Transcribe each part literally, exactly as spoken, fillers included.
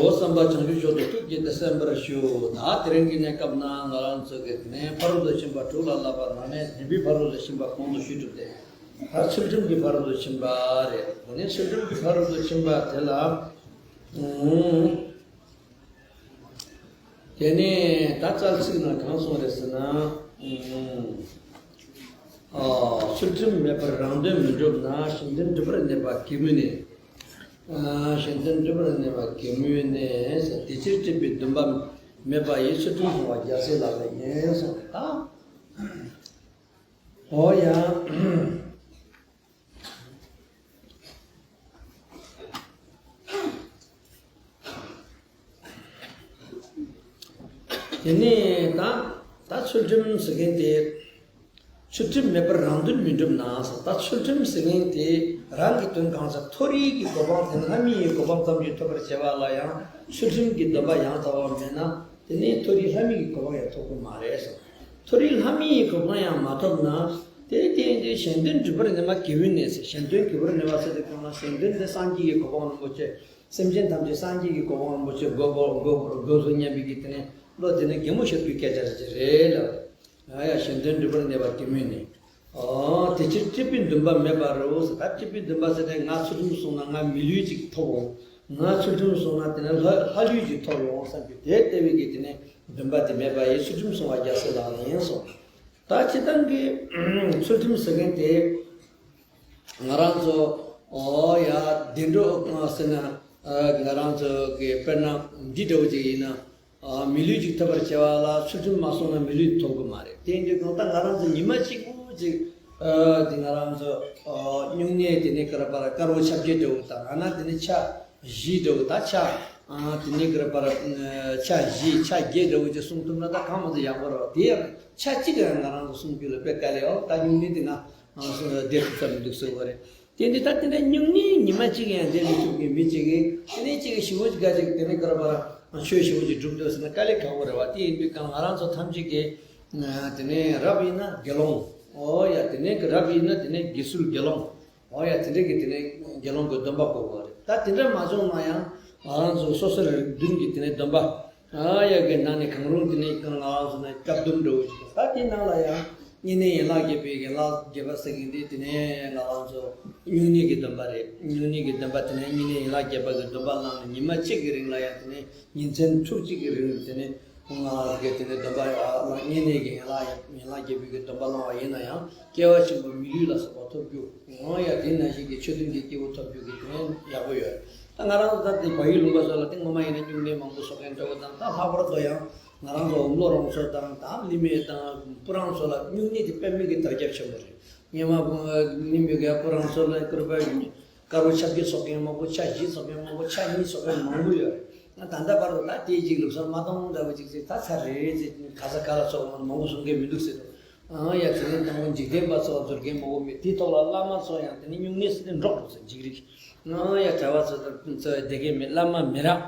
བསམ་པ་བྱང་ཆུབ་མཆོག་ཏུ་ཐུགས་བསྐྱེད་དེ་གསན་པར་ཞུ། ད་དེ་རིང་གི་གནས་སྐབས་ན་ང་རང་ཚོ་གི་དེ་ནས་ཕ་རོལ་ཏུ་ཕྱིན་པ་དྲུག་ལ་བསླབ་པ་ནང་ནས་བདེན་པའི་ཕ་རོལ་ཏུ་ཕྱིན་པ་གོང་དུ་ཞུས་གྲུབ་སྟེ། ད་ཚུལ་ཁྲིམས་ཀྱི་ཕ་རོལ་ཏུ་ཕྱིན་པ་རེད། དེ་ནས་ཚུལ་ཁྲིམས་ཀྱི་ཕ་རོལ་ཏུ་ཕྱིན་པ་དེ་ལ། ཨུམ། དེ་ནས་ད་རྩ་ཚིག་ནང་གང་གསུངས་རེད་ཟེར་ན། ཨུམ། ཨ། ཚུལ་ཁྲིམས་མེད་པར་རང་དོན་མི་འགྲུབ་ན། གཞན་དོན་སྒྲུབ་པར་གནས་པ་གེགས་མུས་ནས། ཨ། གཞན་དོན་སྒྲུབ་པར་གནས་པ་གེགས་མུས་ནས། དེ་ཕྱིར་སྲིད་པའི་འདུན་པ་མེད་པ་ཡིས། ཚུལ་ཁྲིམས་བསྲུང་བ་རྒྱལ་སྲས་ལག་ལེན་ཡིན་གསུངས་པས་ད། འོ་ཡ། དེ་ནས་ད་ད་ཚུལ་ཁྲིམས་ཟེར་མཁན་དེ། ཚུལ་ཁྲིམས་མེད་པར་རང་དོན་མི་འགྲུབ་ན་ཟེར། ད་ཚུལ་ཁྲིམས་ཟེར་མཁན་དེ་རང་གི་དོན་གང་ཟག་མཐོ་རིས་ཀྱི་གོ་འཕང་དེ་ནི་ལྷ་མི་ཡི་གོ་འཕང་ཙམ་གྱིས་ཐོབ་པར་བྱ་བ་ལ་ཡང་ཚུལ་ཁྲིམས་ཀྱི་སྡོམ་པ་ཡང་དག་པ་མེད་ན། དེ་ནས་མཐོ་རིས་ལྷ་མི་ཡི་གོ་འཕང་ཡང་ཐོབ་ཀྱི་མ་རེད་ཟེར། མཐོ་རིས་ལྷ་མི་ཡི་གོ་འཕང་ཡང་མ་ཐོབ་ན། དེ་དེ་དེ་གཞན་དོན་སྒྲུབ་པར་གནས་པ་གེགས་མུས་ནས་ཟེར། གཞན་དོན་སྒྲུབ་པར་གནས་པ་ཟེར་དུས་གང་ལ་གཞན་དོན་དེ་སངས་རྒྱས་ཀྱི་གོ་འཕང་རིན་པོ་ཆེ། སེམས་ཅན་ཐམས་ཅད་སངས་རྒྱས་ཀྱི་གོ་འཕང་རིན་པོ་ཆེ་དགོས་དགོས་དགོས་དགོས་སོ་སྙམ་པའི་གི་དེ་ནས་བློ་དེ་ནི་གད་མོ་ཤོར་བའི་སྐད་ཆ་ཞིག་རེད་ལ། ཡ་ཡ་གཞན་དོན་སྒྲུབ་པར་གནས་པ་གེགས་མུས་ནས། ཨོ། དེ་ཕྱིར་སྲིད་པའི་འདུན་པ་མེད་པར་ཟེར། ད་སྲིད་པའི་འདུན་པ་ཟེར་ཏེ་ང་ཚུལ་ཁྲིམས་བསྲུངས་ན་ང་མི་ལུས་ཅིག་ཐོབ་འོང་། ང་ཚུལ་ཁྲིམས་བསྲུངས་ན་དེ་ནས་ལྷ་ལྷ་ལུས་ཅིག་ཐོབ་འོང་བསམ་རྒྱུ་དེ་ལྟ་བུའི་གི་དེ་ནས་འདུན་པ་དེ་མེད་པ་ཡིས། ཚུལ་ཁྲིམས་བསྲུང་བ་རྒྱལ་སྲས་ལག་ལེན་ཡིན་གསུངས། ད་སྤྱིར་བཏང་གི་ཚུལ་ཁྲིམས་ཟེར་མཁན་དེ་ང་རང་ཚོ། ཨོ་ཡ། བདེ་འགྲོ་ཟེར་ན། ཨ། ང་རང་ཚོ་གི་དཔེར་ན་འདི་འདྲ་བོ་ཅིག་ཡིན་ན། ཨ། མི་ལུས་ཅིག་ཐོབ་པར་བྱ་བ་ལ་ཚུལ་ཁྲིམས་མ་བསྲུངས་ན་མི་ལུས་ཐོབ་གི་མ་རེད། དེ་ཡིན་དུས་གང་ལྟར་ང་རང་ཚོ་ཉི་མ་གཅིག་པུ་ཅིག་ཨ། དེ་ང་རང་ཚོ། ཨ། སྨྱུང་གནས་དེ་ནས་ག་རེ་པར་དཀར་པོ་ཆ་བརྒྱད་འདྲ་བོ་དང་། ཡང་ན་དེ་ནས་ཆ་བཞི་འདྲ་བོ་དང་། ཆ། ཨ། དེ་ནས་ག་རེ་པར་ཆ་བཞི་ཆ་བརྒྱད་འདྲ་བོ་ཅིག་བསྲུང་ཐུབ་ན་ད་གང་མང་ཙམ་ཡག་པོ་རེད། དེ་ཡང་ཆ་གཅིག་ཡང་ང་རང་ཚོ་བསྲུང་རྒྱུ་ལ་དཔེ་དཀའ་ལས། ཨོ། ད་སྨྱུང་གནས་དེ་ང་ཨ་སོ་བདེ་ཐུབ་ས་མི་འདུག་ཟེར་བ་རེད། དེ་འདི་ད་དེ་འདྲ་སྨྱུང་གནས་ཉི་མ་གཅིག་ཡང་བསྡད་མི་ཐུབ་མཁན་མི་གཅིག་གིས། དེ་ནས་གཅིག་གིས་ཞེ་པོ་ཅིག་དགའ་ཅིག་དེ་ནས་ག་རེ་པར་ཆོས་ཞེ་པོ་ཅིག་སྒྲུབ་འདོད་ཟེར་ན་དཀའ་ལས་ཁག་པོ་རེད་བ། དེ་ཡིན་དུས་གང་ང་རང་ཚོ་ཐམས་ཅད་ཀྱིས་དེ་ནས་རབ་ཡིན་ན་དགེ་སློང་། ཨོ་ཡ། དེ་ནས་རབ་ཡིན་ན་དེ་ནས་དགེ་ཚུལ་དགེ་སློང་། ཨོ་ཡ། དེ་འདྲ་གི་དེ་ནས་དགེ་སློང་གི་སྡོམ་པ་དགོས་པ་རེད། ད་དེ་འདྲ་མ་བྱུང་ན་ཡང་ང་རང་ཚོ་སོ་སོ་རེ་བདུན་གྱི་དེ་ནས་སྡོམ་པ། ཨ་ཡ། གི་ནང་ནས་གང་རུང་དེ་ནས་ང་རང་ཚོ་ནས་སྐྱབས་སྡོམ་འདྲ་བོ་ཞིག་ད་དེ་ནང་ལ་ཡང་བསྙེན་གནས་ཡན་ལག་བརྒྱད་པའི་ཡན་ལག་བརྒྱད་པ་ཟེར་གྱི་འདི། དེ་ནས་ང་རང་ཚོ་སྨྱུང་གནས་ཀྱི་སྡོམ་པ་རེད། སྨྱུང་གནས་ཀྱི་སྡོམ་པ་དེ་ནས་བསྙེན་གནས་ཡན་ལག་བརྒྱད་པ་གི་སྡོམ་པ་བླངས་ནས་ཉི་མ་གཅིག་གི་རིང་ལ་ཡང་དེ་ནས་ཉིན་མཚན་ཕྲུགས་གཅིག་གི་རིང་དེ་ནས་ང་རང་གི་དེ་ནས་སྡོམ་པ་ཡང་བསྙེན་གནས་ཀྱི་ཡན་ལག་ཡན་ལག་བརྒྱད་པའི་གི་སྡོམ་པ་བླངས་པ་ཡིན་ན་ཡང་སྐྱེ་བ་ཆེན་པོ་མི་ལུས་ལ་སོགས་པ་ཐོབ་རྒྱུ། འོ་ཡ། དེ་ནང་བཞིན་གྱི་ཆོས་མཐུན་གྱི་སྐྱེས་བུ་ཐོབ་རྒྱུ་གི་དོན་ཡག་པོ་ཡོད། ད་ང་རང་ཚོ་ད་དེ་བལ་ཡུལ་ལུང་པ་ཚོ་ལ་དེ་སྔོན་མ་ཡིན་ན་སྨྱུང་གནས་མང་པོ་སོགས་མཁན་འདྲ་བོ་དང་། ད་ལྷག་པར་དུ་ཡང་ང་རང་ཚོ་འོམ་བློ་རོང་ཚོ་དང་། ད་ལི་མེ་དང་སྤུ་རང་ཚོ་ལ་སྨྱུང་གནས་དེ་དཔེ་མི་སྲིད་དར་ཁྱབ་ཆེན་པོ་རེད། སྔོན་མ་ལི་མེ་གི་སྤུ་རང་ཚོ་ལ་ཀུར་པ་དཀར་པོ་ཆ་བརྒྱད་ཚོགས་མཁན་མང་པོ། ཆ་བཞི་ཚོགས་མཁན་མང་པོ། ཆ་གཉིས་ཚོགས་མཁན་མང་པོ་ཡོད་རེད། ད་ད་ལྟ་བར་དུ་ད་དེ་གཅིག་ལུགས་སྲོལ་མ་གཏོང་འདྲ་བོ་ཅིག་ཅིག་ད་ཚར་རེད་ཅེས་ག་ས་ག་ལ་ཚོགས་མང་པོ་བཟོ་མཁན་མི་འདུག་ཟེར་དུས། ཨང་ཡ། དེ་ནས་དང་པོ་འཇིག་རྟེན་པ་ཚོ་ལ་འཛུལ་མཁན་མང་པོ་མེད། དེའི་ཐོག་ལ་བླ་མ་ཚོ་ཡང་དེ་ནས་སྨྱུང་གནས་ཟེར་ནས་འགྲོ་འགྲོ་ཟེར། འཇིགས་རིགས། ཨང་ཡ། གྲྭ་པ་ཚོ་དང་ཚོ་བསྡད་མཁན་མེད། བླ་མ་མི་རག་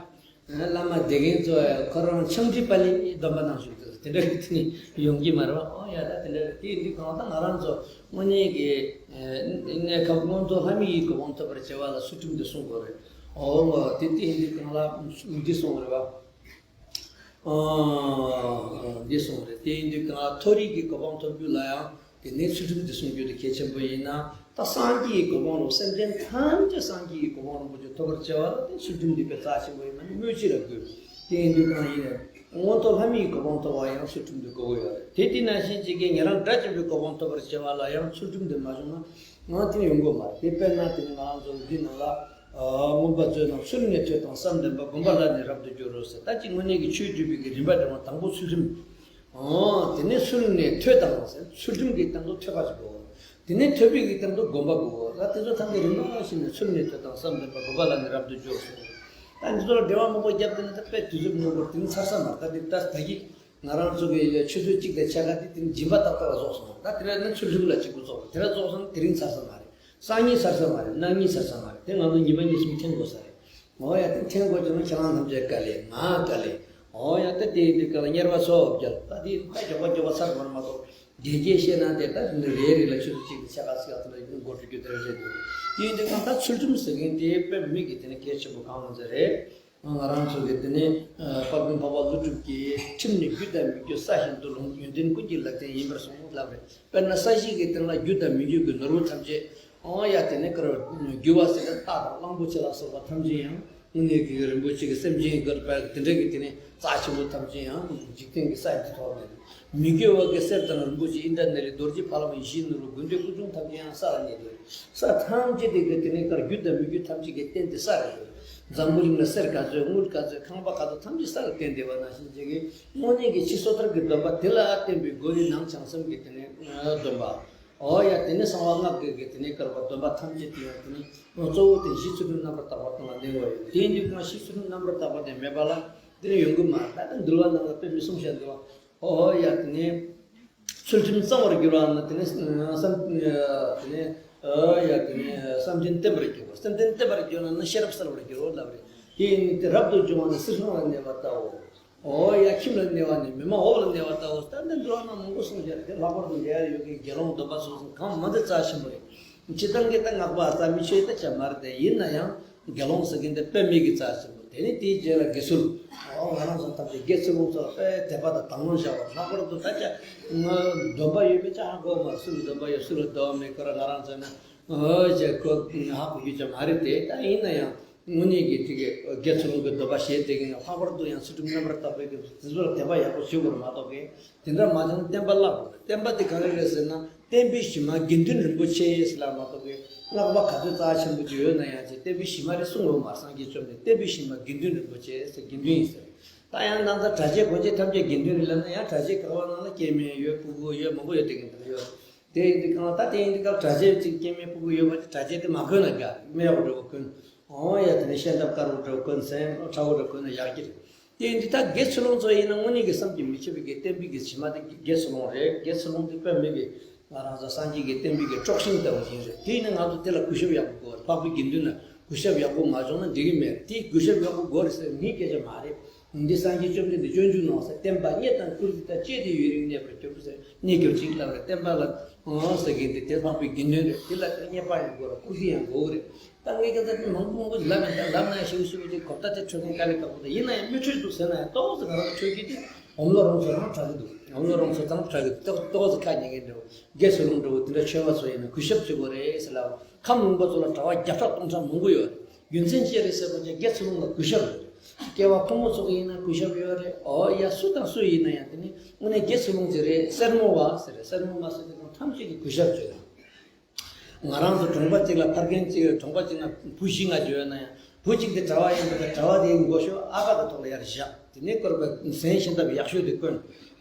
བླ་མ་བསྡད་མཁན་ཚོ་ཡང་ཁོ་རང་ཆང་འདྲི་པ་ལས་སྡོམ་པ་གནང་ཞུགས་ཟེར། དེ་འདྲ་གི་དེ་ནས་ཡོང་གི་མ་རེད་བ། ཨང་ཡ། ད་དེ་འདྲ་རེད། དེ་འདི་གང་ལྟར་ང་རང་ཚོ་དངོས་གནས་ཀྱི་གནས་སྐབས་མངོན་མཐོ་ལྷ་མི་ཡི་གོ་འཕང་ཐོབ་པར་བྱ་བ་ལ་ཚུལ་ཁྲིམས་འདི་བསྲུང་དགོས་རེད། འོ་དེ་དེ་འདི་གང་ལ་འདི་གསུངས་རེད་བ། ཨ། འདི་གསུངས་རེད། དེ་ཡིན་དུས་གང་ལ་མཐོ་རིས་ཀྱི་གོ་འཕང་ཐོབ་རྒྱུ་ལ་ཡང་དེ་ནས་ཚུལ་ཁྲིམས་འདི་སྲུང་རྒྱུ་དེ་གལ་ཆེན་པོ་ཡིན་ན། ད་སངས་རྒྱས་ཀྱི་གོ་འཕང་རུ་སེམས་ཅན་ཐམས་ཅད་སངས་རྒྱས་ཀྱི་གོ་འཕང་རིན་པོ་ཆེ་ཐོབ་པར་བྱ་བ་ལ་དེ་ཚུལ་ཁྲིམས་འདི་དཔེ་རྩ་ཆེན་པོ་ཡིན་ན་ནི་སྨོས་ཅི་ལ་དགོས། དེ་ཡིན་དུས་གང་ཡིན་ནས་མངོན་མཐོ་ལྷ་མིའི་གོ་འཕང་ཐོབ་པ་ཡང་ཚུལ་ཁྲིམས་འདི་དགོས་ཀྱི་ཡོད་རེད། དེ་དེ་ནང་བཞིན་གཅིག་གིས་ཉན་རང་དགྲ་བཅོམ་པའི་གོ་འཕང་ཐོབ་པར་བྱ་བ་ལ་ཡང་ཚུལ་ཁྲིམས་འདི་མ་བྱུང་ན་ང་དེ་ཡོང་གི་མ་རེད། དེ་དཔེར་ན་དེ་ནི་ང་རང་ཚོ་འདི་ནང་ལ། ཨ། མངོན་པ་མཛོད་ནང་ཚུལ་གནས་ཐོས་དང་བསམ་ལྡན་པ། སྒོམ་པ་ལ་ནི་རབ་ཏུ་སྦྱོར་རོ་ཟེར། ད་ཅིག་དངོས་གནས་ཀྱི་ཆོས་སྒྲུབ་པའི་གི་རིམ་པ་འདྲ་བ་དང་པོ་ཚུལ་ཁྲིམས། ཨོ། དེ་ནས་ཚུལ་གནས་ཐོས་དང་ཟེར། ཚུལ་ཁྲིམས་ཀྱི་སྟེང་དུ་ཐོས་པ་ཞིག་དགོས། དེ་ནས་ཐོས་པའི་གི་སྟེང་དུ་སྒོམ་པ་དགོས། ད་དེ་ཚོ་ཐམས་ཅད་རིམ་པ་བཞིན་ནས་ཚུལ་གནས་ཐོས་དང་བསམ་ལྡན་པ། སྒོམ་པ་ལ་ནི་རབ་ཏུ་སྦྱོར་ཟེར། ད་འདི་ཚོ་ལ་འགྲེལ་བ་མང་པོ་བརྒྱབ་དེ་ནས་ད་དཔེ་དུས་ཚོད་མང་པོ་དེ་ནི་ཚར་ས་མ་རེད། ད་འདི་ད་ད་གི་ང་རང་ཚོ་གི་ཆུ་ཚོད་གཅིག་དང་ཕྱེད་ཀ་དེ་དེ་ནི་སྦྱིན་པ་ཏག་ཏག་ལ་རྫོགས་སོང་། ད་དེ་ར་ནི་ཚུལ་ཁྲིམས་ལ་གཅིག་པུ་རྫོགས། དེ་ར་རྫོགས་སོང་ན་དེ་རིང་ཚར་ས་མ་རེད། སང་ཉིན་ཚར་ས་མ་རེད། གནངས་ཉིན་ཚར་ས་མ་རེད། དེ་ང་ཚོ་ཉི་མ་གཉིས་གསུམ་འཐེན་དགོས་ས་རེད། འོ་ཡ། དེ་འཐེན་དགོས་བྱུང་ན་ཁྱེད་རང་ཐམས་ཅད་དཀའ་ལས། ང་དཀའ་ལས། འོ་ཡ། ད་དེ་ཡིན་དུས་སྐབས་ལ་དམྱལ་བ་སོགས་བརྒྱབ། ད་དེ་ཁ་མགྱོགས་པ་མགྱོགས་པ་ཚར་དགོས་ན་མ་གཏོགས། དེ་སྐད་བཤད་ན་དེ་ད་རེ་རེ་ལ་ཆུ་ཚོད་གཅིག་དང་ཕྱེད་ཀ་ཙམ་ལ་འགོ་འཁྲིད་རྒྱུ་དེ་རེད་འདུག་དེ་ཡིན་དུས་གང་ལྟར་ཚུལ་ཁྲིམས་ཟེར་མཁན་དེ་དཔེ་མི་སྲིད་དེ་ནི་གལ་ཆེན་པོ་གང་མང་ཟེར་རེད། ང་རང་ཚོ་གི་དེ་ནས་དཔལ་ལྡན་འཕགས་པ་ཀླུ་སྒྲུབ་ཀྱིས་ཁྲིམས་ནི་རྒྱུ་དང་མི་རྒྱུ། ས་གཞི་འདུལ་ལུགས་ཡོན་ཏན་ཀུན་གྱི་ལག་རྟེན་ཡིན་པར་གསུངས་ལབ་རེད། དཔེར་ན་ས་གཞི་གི་སྟེང་ལ་རྒྱུ་དང་མི་རྒྱུ་གི་ནོར་བུ་ཐམས་ཅད། ཨོ་ཡ་དེ་ནས་ཀར་རྒྱུ་བ་ཟེར་ན་རྟ་དང་གླང་པོ་ཆེ་ལ་སོགས་པ་ཐམས་ཅད་ཡང་དངོས་གནས་ཀྱི་རིན་པོ་ཆེ་གི་སེམས་ཅན་གྱི་དཔལ་དེ་འདྲ་གི་དེ་ནས་རྩ་ཆེན་པོ་ཐམས་ཅད་ཡང་འཇིག་རྟེན་གྱི་ས་འདི་ཐོག་ནས། མི་དགེ་བ་གི་གསེར་དང་རིན་པོ་ཆེ་ཨིནྡྲ་ནཱི་ལའི་རྡོ་རྗེ་ཕ་ལ་མ་ཡིད་བཞིན་ནོར་བུ་དགོས་འདོད་ཀུན་འབྱུང་ཐམས་ཅད་ཡང་ས་ལ་གནས་ཏེ། ས་ཐམས་ཅད་དེ་གི་དེ་ནས་ཀར་རྒྱུ་དང་མི་རྒྱུ་ཐམས་ཅད་ཀྱི་རྟེན་དེ་ས་རེད། འཛམ་བུ་གླིང་ན་གསེར་ག་ཚོད་དངུལ་ག་ཚོད་ཁང་པ་ག་ཚོད་ཐམས་ཅད་ས་ལ་བརྟེན་བསྡད་པ་ནང་བཞིན་ཅིག་གི་དངོས་གནས་ཀྱི་ཕྱི་སོ་ཐར་གྱི་སྡོམ་པ་དེ་ལ་བརྟེན་པའི་སྒོ་ནས་ནང་བྱང་སེམས་ཀྱི་དེ་ནས་སྡོམ་པ། ཨོ་ཡ་དེ་ནས་གསང་བ་སྔགས་ཀྱི་གི་དེ་ནས་ཀར་བ་སྡོམ་པ་ཐམས་ཅད་དེ་ཡང་དེ་ནས་གཙོ་བོ་དེ་གཞི་ཚུལ་ཁྲིམས་རྣམ་པར་དག་པ་དང་ལ་གནས་པ་ཡོད། དེ་ཡིན་དུས་ཀྱང་གཞི་ཚུལ་ཁྲིམས་རྣམ་པར་དག་པ་དེ་མེད་པ་ལ་དེ་ནས་ཡོང་གི་མ་རེད། ད་ལྟ་འདུལ་བ་ནང་ལ་དཔེ་མི་གསུང་བཤད་འདུག་བ། ཨོ་ཡ་དེ་ནས། ཚུལ་ཁྲིམས་གཙང་བར་འགྱུར་བ་ན་དེ་ནས་བསམ་དེ་ནས་ཨ་ཡ་དེ་ནས་བསམ་གཏན་བརྟན་པར་འགྱུར་བ། བསམ་གཏན་བརྟན་པར་འགྱུར་བ་ན་ཤེས་རབ་གསལ་བར་འགྱུར་རོ་ལབ་རེད། དེ་ཡིན་དེ་རབ་ཏུ་བྱུང་བ་ནི་སྲིད་ཤིང་ལ་གནས་པ་ལྟ་བུ། ཨོ་ཡ་ཁྱིམ་ལ་གནས་པ་ནི་མི་མ་འོབས་ལ་གནས་པ་ལྟ་བུ། ད་འདི་འགྲོ་བ་ན་མང་པོ་གསུངས་བྱས་རེད། དེ་ལྷག་པར་དུ་འཇལ་ཡ་ཡོད་མཁན་དགེ་སློང་སྡོམ་པ་སོགས་སུ་གང་མ་འདི་རྩ་ཆེན་པོ་རེད། སྤྱིར་བཏང་གི་ད་སྔགས་པ་རྩ་མི་ཆོད་ད་ཆ་མ་རེད། དེ་ཡིན་ན་ཡང་། དགེ་སློང་ཟེར་མཁན་དེ་དཔེ་མེད་ཀྱི་རྩ་ཆེན་པོ། དེ་ནི་དེའི་རྗེས་ལ་དགེ་ཚུལ། ཨོ་ང་རང་ཚོ་ཐམས་ཅད་དགེ་ཚུལ་སློང་ཚོ་དཔེ་དད་པ་དང་དག་སྣང་བྱ་བ། ལྷག་པར་དུ་ད་ཆ་ང་སྡོམ་པ་ཡོད་མེད་ཆ་ཧ་གོ་མ། སུ་ལ་སྡོམ་པ་ཡོད་སུ་ལ་སྡོམ་པ་མེད་ཁོ་ར་ང་རང་ཚོ་ན་ཨོ་ཅེ་ཁོ་ཧ་གོ་རྒྱུ་ཆ་མ་རེད་དེ། ད་ཡིན་ན་ཡང་དངོས་གནས་ཀྱི་དེ་གི་དགེ་ཚུལ་སློང་གི་སྡོམ་པ་བཞེས་བསྡད་མཁན་ཡང་ལྷག་པར་དུ་ཡང་ཚུལ་ཁྲིམས་རྣམ་པར་དག་པའི་གི་དེ་ཚོ་ལ་དད་པ་ཡག་པོ་བྱེད་དགོས་རེད་མ་གཏོགས་གི། དེ་འདྲ་མ་བྱུང་ན་བསྟན་པ་བརླག་འགྲོ། བསྟན་པ་དེ་ག་རེ་རེད་ཟེར་ན་བསྟན་པའི་གཞི་མ་དགེ་འདུན་རིན་པོ་ཆེ་ཟེར་ལ་མ་གཏོགས་པའི་སྔགས་པ་ག་ཚོད་རྩ་ཆེན་པོ་ཅིག་ཡོད་ན་ཡང་ཅིག་བསྟན་པའི་གཞི་མ་རེད་གསུང་རོགས་མ། སངས་རྒྱས་བཅོམ་ལྡན་བསྟན་པའི་གཞི་མ་དགེ་འདུན་རིན་པོ་ཆེ་ཟེར་དགེ་འདུན་ཡིན་ཟེར། ད་ཡང་ནང་ཚ་གྲྭ་ཆས་གོན་ཆས་ཐམས་ཅད་དགེ་འདུན་རེད་ལབ་ན་ཡང་གྲྭ་ཆས་ག་བ་ནང་ལ་སྐྱེ་དམན་ཡོད་ཕྲུ་གུ་ཡོད་མང་པོ་ཡོད་དེ་གི་འདུག་ཡོད། དེ་ཡིན་དུས་གང་ལ་ད་དེ་ཡིན་དུས་སྐབས་གྲྭ་ཆས་ཅིག་སྐྱེ་དམན་ཕྲུ་གུ་ཡོད་པ་ཅིག་གྲྭ་ཆས་དེ་མ་གོན་ན་དགའ་དམན་པོ་འདྲ་བོ་གོན། ཨོ་ཡ་དེ་ནས་ཤེས་འདབ་དཀར་པོ་འདྲ་བོ་གོན། སེམས་ཁྲ་བོ་འདྲ་གོན་ན་ཡག་གི་རེད། དེ་ཡིན་དུས་ད་དགེ་ཚུལ་སློང་ཚོ་ཡིན་ན་དངོས་གནས་ཀྱི་བསམ་གྱིས་མི་ཁྱབ་པའི་གི་བསྟན་པའི་གི་གཞི་མ་དེ་དགེ་ཚུལ་སློང་རེད། དགེ་ཚུལ་སློང་དེ་དཔེ་མེད་ཀྱི་ང་རང་ཚོ་སངས་རྒྱས་ཀྱི་བསྟན་པའི་གི་སྲོག་ཤིང་ལྟ་བུ་ཅིག་རེད། དེ་ཡིན་ན་ང་ཚོ་དེ་ལ་གུས་ཞབས་ཡག་པོ་དགོས་རེད། འཕགས་པའི་དགེ་འདུན་ལ་གུས་ཞབས་ཡག་པོ་མ་བྱུང་ན་འགྲིག་གི་མེད། དེ་གུས་ཞབས་ཡག་པོ་དགོས་རེད་ཟེར་ངའི་སྐད་ཆ་མ་རེད། འདི་སངས་རྒྱས་བཅོམ་ལྡན་འདས་སྤྱོད་འཇུག་ནང་ཟེར། བསྟན་པ་རྙེད་དང་བཀུར་སྟི་དང་། བཅས་ཏེ་ཡུན་རིང་གནས་པར་གྱུར་ཟེར། གནས་གྱུར་ཅིག་ལབ་རེད། བསྟན་པ་ལ་ཨང་ཟེར་མཁན་དེ་དེ་འཕགས་པའི་དགེ་འདུན་རེད། དེ་ལ་དེ་རྙེད་པ་ཡང་དགོས་རེད། བཀུར་སྟི་ཡང་དགོས་རེད། ད་ངས་ཀྱང་ད་མང་པོ་མང་པོ་ལབ་ཡིན། ད་ལབ་ན་ཞིབ་ཞིབ་ཅིག་གོ་བརྡ་དེ་འཕྲོད་མཁན་དཀའ་ལས་ཁག་པོ་དེ་ཡིན་ན་ཡང་མི་འཕྲོད་འདུག་ཟེར་ན་ཡང་ཏོག་ཙམ་ང་རང་འཕྲོད་ཀྱི་དེ་འོམ་ལོ་རོང་ཚོ་རང་དྲག་གི་འདུག་འོམ་ལོ་རོང་ཚོ་ཚང་དྲག་གི་འདུག་ཏོག་ཏོག་ཙམ་ཁ་ཉན་མཁན་འདྲ་བོ། དགེ་ཚུལ་སློང་འདྲ་བོ་དེ་འདྲ་ཆོས་པ་ཚོ་ཡིན་ན་གུས་ཞབས་བྱེད་དགོས་རེད་ཟེར་ལབ། ཁམས་ལུང་པ་ཚོ་ལ་གྲྭ་པ་བརྒྱ་ཕྲག་སྟོང་ཕྲག་མང་པོ་ཡོད་རེད། རྒྱུ་མཚན་ཅི་རེད་ཟེར་བ་ཅིག་དགེ་ཚུལ་སློང་ལ་གུས་ཞབས་ཡོད་རེད། སྐྱེ་བ་ཕོ་མོ་ཚོ་གི་ཡིན་ན་གུས་ཞབས་ཡོད་རེད། ཨོ་ཡ་སུ་དང་སུ་ཡིན་ན་ཡང་དེ་ནི་དངོས་གནས་དགེ་ཚུལ་སློང་ཅིག་རེད། སེར་མོ་བ་ཟེར་རེད། སེར་མོ་མ་ཟེར་དེ་དང་ཐམས་ཅད་ཀྱིས་གུས་ཞབས་བྱེད་དང་། ང་རང་ཚོ་གྲོང་པ་གཅིག་ལ་ཕ་རྒན་གཅིག་ཡོད། གྲོང་པ་གཅིག་ན་བུ་བཞི་ལྔ་ཅིག་ཡོད་ན་ཡང་བུ་གཅིག་དེ་གྲྭ་པ་ཡིན་པ་དང་གྲྭ་པ་དེའི་མགོ་ཤོག་ཨ་ཕ་གི་ཐོག་ལ་ཡར་བཞག་དེ་ནས་སྐོར་པ་གཟན་ཤིང་འདབ་ཡག་ཤོས་དེ་བསྐོན།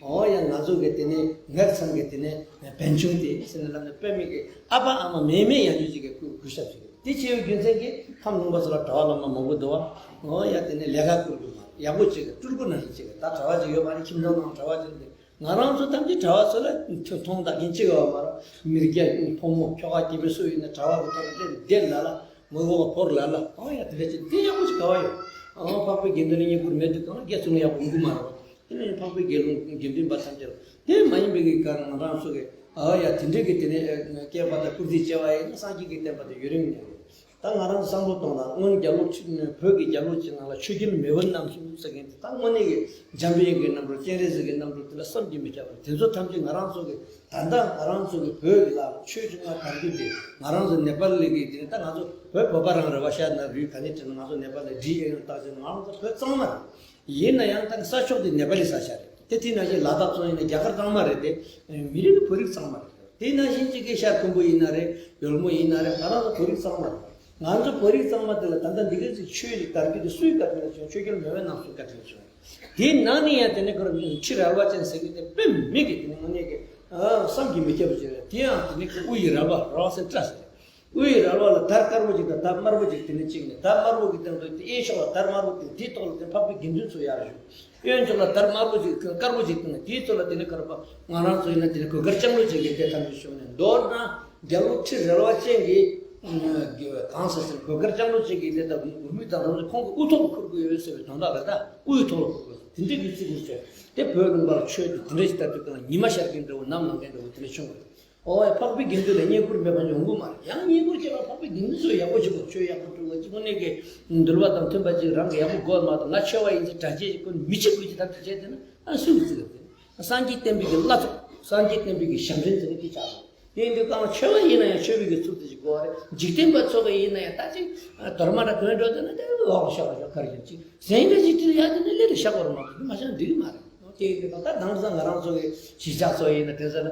ཨོ་ཡ་ང་ཚོ་གི་དེ་ནས་ངག་ཚང་གི་དེ་ནས་བན་ཆུང་དེ་ཟེར་ནས་ལབ་ནས་དཔེ་མེད་ཀི་ཨ་ཕ་ཨ་མ་མེད་མེད་ཡང་ཅུ་གཅིག་གི་གུས་གུས་ཞབས་བྱེད་ཀི། དེ་བྱས་པའི་རྒྱུ་མཚན་གྱིས་ཁམས་ལུང་པ་ཚོ་ལ་གྲྭ་པ་བླ་མ་མང་པོ་འདུག་བ། ཨོ་ཡ་དེ་ནས་ལས་ཀ་བསྐུར་དགོས་མ་ཡག་པོ་བྱེད་ཀི། སྤྲུལ་སྐུ་ནང་བཞིན་བྱེད་ཀི། ད་གྲྭ་པ་ཅིག་ཡོད་མ་རེད། ཁྱིམ་ཚང་ནང་གྲྭ་པ་ཅིག་འདུག་ང་རང་ཚོ་ཐམས་ཅད་གྲྭ་པ་ཚོ་ལ་མཐོང་ཐག་རྐྱེན་གཅིག་ཡོད་མ་རེད། མི་སྐྱ་ཕོ་མོ་ཁྱོ་ག་སྐྱེ་བོ་སུ་ཡིན་ན་གྲྭ་པ་གི་ཐོག་ལ་བསྡད་ལ་ལ་ངོ་གོ་བ་བོར་ལ་ལ། ཨང་ཡ་དེ་འདྲ་ཅིག་དེ་ཡག་པོ་ཅིག་ག་བ་ཡོད། ཨང་འཕགས་པའི་དགེ་འདུན་ལ་བསྙེན་བཀུར་མེད་དུས་གང་ལ་དགེ་ཚུལ་ཡག་པོ་འགུ་མ་རེད་བ། དེ་ནས་འཕགས་པའི་དགེ་སློང་དགེ་འདུན་པ་ཐམས་ཅད་ལ་དེ་མ་ཡིན་པའི་གི་ག་ང་རང་ཚོ་གི་ཨ་ཡ་དེ་འདྲ་གི་དེ་ནས་སྐྱེས་པ་དང་བཀུར་སྟི་བྱས་པ་ཡིན་ན་སངས་རྒྱས་ཀྱི་བསྟན་པ་དེ་ཡུན་རིང་གནས་རེད། ད་ང་རང་བསམ་བློ་གཏོང་ན་སྔོན་རྒྱ་ལོ་ཆུ་བོད་ཀྱི་རྒྱལ་ལོ་ཆེ་ནང་ལ་ཆོས་རྒྱལ་མེས་དབོན་རྣམ་གསུམ་ཟེར་མཁན་དེ་ད་དངོས་གནས་ཀྱི་འཇམ་དཔལ་གྱི་རྣམ་གྲོལ་སྤྱན་རས་གཟིགས་ཀྱི་རྣམ་གྲོལ་དེ་ལ་བསམ་གྱིས་མི་ཁྱབ་པ་རེད། དེ་ཚོ་ཐམས་ཅད་ང་རང་ཚོ་གི་ད་ལྟ་ང་རང་ཚོ་གི་བོད་ལ་ཆོས་བྱུང་བ་དར་རྒྱུ་དེ་ང་རང་ཚོ་ནེ་པ་ལི་གི་དེ་ད་ང་ཚོ་བོད་བོད་པ་རང་རེད་བ། ཤ་ན་རུས་ག་ནས་བྲིས་ན་ང་ཚོ་ནེ་པ་ལི་འབྲི་ཨེ་ཡོང་བཏགས་ཟེར་ང་རང་ཚོ་བོད་གཙང་མ་རེད། ཡིན་ན་ཡང་ད་ས་ཕྱོགས་དེ་ནེ་པ་ལི་ས་ཆ་རེད། དེ་དེ་ནང་བཞིན་ལ་དྭགས་ཚོ་ཡིན་ན་རྒྱ་གར་གཙང་མ་རེད་དེ། མི་རིགས་ནི་བོད་རིགས་གཙང་མ་རེད། དེ་ནང་བཞིན་གཅིག་གི་ཤར་ཁུམ་བུ་ཡིན་ན་རེད། ཡོལ་མོ་ཡིན་ན་རེད། ང་རང་ཚོ་བོད་རིགས་གཙང་མ་རེད། ང་ཚོ་བོད་རིགས་གཙང་མ་དེ་ལ་ད་ལྟ་འདི་ག་ཚོད་ཆོས་ཀྱི་དར་རྒྱས་དེ་སུའི་བཀའ་དྲིན་ལ་བྱུང་། ཆོས་རྒྱལ་མེས་དབོན་རྣམ་གསུམ་བཀའ་དྲིན་ལ་བྱུང་། དེའི་ནང་ནས་ཡང་དེ་ནས་ཁོ་རང་ཁྲི་རལ་པ་ཅན་ཟེར་མཁན་དེ་དཔེ་མི་སྲིད་ཀྱི་དེ་ནས་དངོས་གནས་ཀྱི་བསམ་གྱིས་མི་ཁྱབ་པ་ཅིག་རེད། དེ་ཡང་དེ་ནས་ཁོ་དབུ་ཡི་རལ་པ་རལ་པ་ཟེར་བཀྲ་ཟེར། དབུ་ཡི་རལ་པ་ལ་དར་དཀར་པོ་ཅིག་དང་དར་དམར་པོ་ཅིག་དེ་ནས་བཅིངས་ནས། དར་དམར་པོ་གི་སྟེང་དུ་དེ་གཡས་ཕྱོགས་ལ་དར་དམར་པོ་བཏིང་། དེའི་ཐོག་ལ་དེ་འཕགས་པའི་དགེ་འདུན་ཚོ་ཡར་བཞུགས། གཡོན་ཕྱོགས་ལ་དར་དམར་པོ་ཅིག་དཀར་པོ་ཅིག་བཏིང་ནས། དེའི་ཐོག་ལ་དེ་ནས་ཀར་པ་ང་རང་ཚོ་ཡིན་ན་དེ་ནས་གོས་དཀར་ལྕང་ལོ་ཅན་གྱི་དེ་ཐམས་ཅད་བཞུགས་ནས། མདོར་ན་རྒྱལ་པོ་ཁྲི་རལ་པ་ཅན་གྱི་གང་ཟེར་ཟེར་གོས་དཀར་ལྕང་ལོ་ཅན་གྱི་དེ་དང་མུ་མུ་དང་རང་ཚོ་ཁོང་གི་དབུ་ཐོག་ལ་འཁུར་དགོས་ཡོད་ཟེར་བའི་དོན་དག་རེད། ད་དབུའི་ཐོག་ལ་འཁུར་དགོས་དེ་འདྲའི་གི་བརྩི་བཀུར་བྱས། དེ་བོད་ལུང་པར་ཆོས་དེ་དེ་འདྲ་ཞིག་ལྟར་དུ་གང་ཉི་མ་ཤར་གྱི་འདྲ་བོ་ནམ་ལངས་མཁན་འདྲ་བོ་དེ་འདྲ་བྱུང་བ་རེད། ཨོ་ཡ། འཕགས་པའི་དགེ་འདུན་ལ་བསྙེན་བཀུར་མེད་པ་ཡོང་གི་མ་རེད། ཡང་བསྙེན་བཀུར་བྱེད་པ་འཕགས་པའི་དགེ་འདུན་ཚོས་ཡག་པོ་བྱེད་དགོས། ཆོས་ཡག་པོ་སྒྲུབ་དགོས། དངོས་གནས་ཀྱི་འདུལ་བ་དང་མཐུན་པ་ཅིག་རང་གིས་ཡག་པོ་དགོས་མ་གཏོགས། ང་ཆོས་པ་ཡིན་ཟེར་གྲྭ་ཆས་ཅིག་གོན། མི་གཅིག་པུས་ཅིག་ད་ལྟ་བྱས་བསྡད་ན། ཨ་སུས་བརྩི་གི་རེད། སངས་རྒྱས་བསྟན་པའི་གི་བླ་སྲོག་སངས་རྒྱས་བསྟན་པའི་གི་ཞབས་འདྲེན་ཟེར་གི་དེ་ཆགས་སོང་། དེ་ཡིན་དུས་གང་ལ་ཆོས་པ་ཡིན་ན་ཡང་ཆོས་པའི་གི་ཚུལ་དེ་ཅིག་དགོས་རེད། འཇིག་རྟེན་པ་ཚོ་གི་ཡིན་ན་ཡང་ད་ཅིག་རྡོར་མ་འདྲ་གོན་འགྲོ་དེ་ན་དེ་ལོག་ཤོག་ཤོག་གར་ཡོད་ཅིག་ཟན་འདྲ་ཅིག་སྤྲད་ཡ་དེ་ནི་ལས་རེ་བཞག་པར་མ་གཏོགས་མ་བཞག་འགྲིག་གི་མ་རེད། དེ་ཡིན་དུས་གང་ད་དེང་སང་ང་རང་ཚོ་གི་གཞིས་ཆགས་ཚོ་ཡིན་ན། དེ་ཚོ་ལ་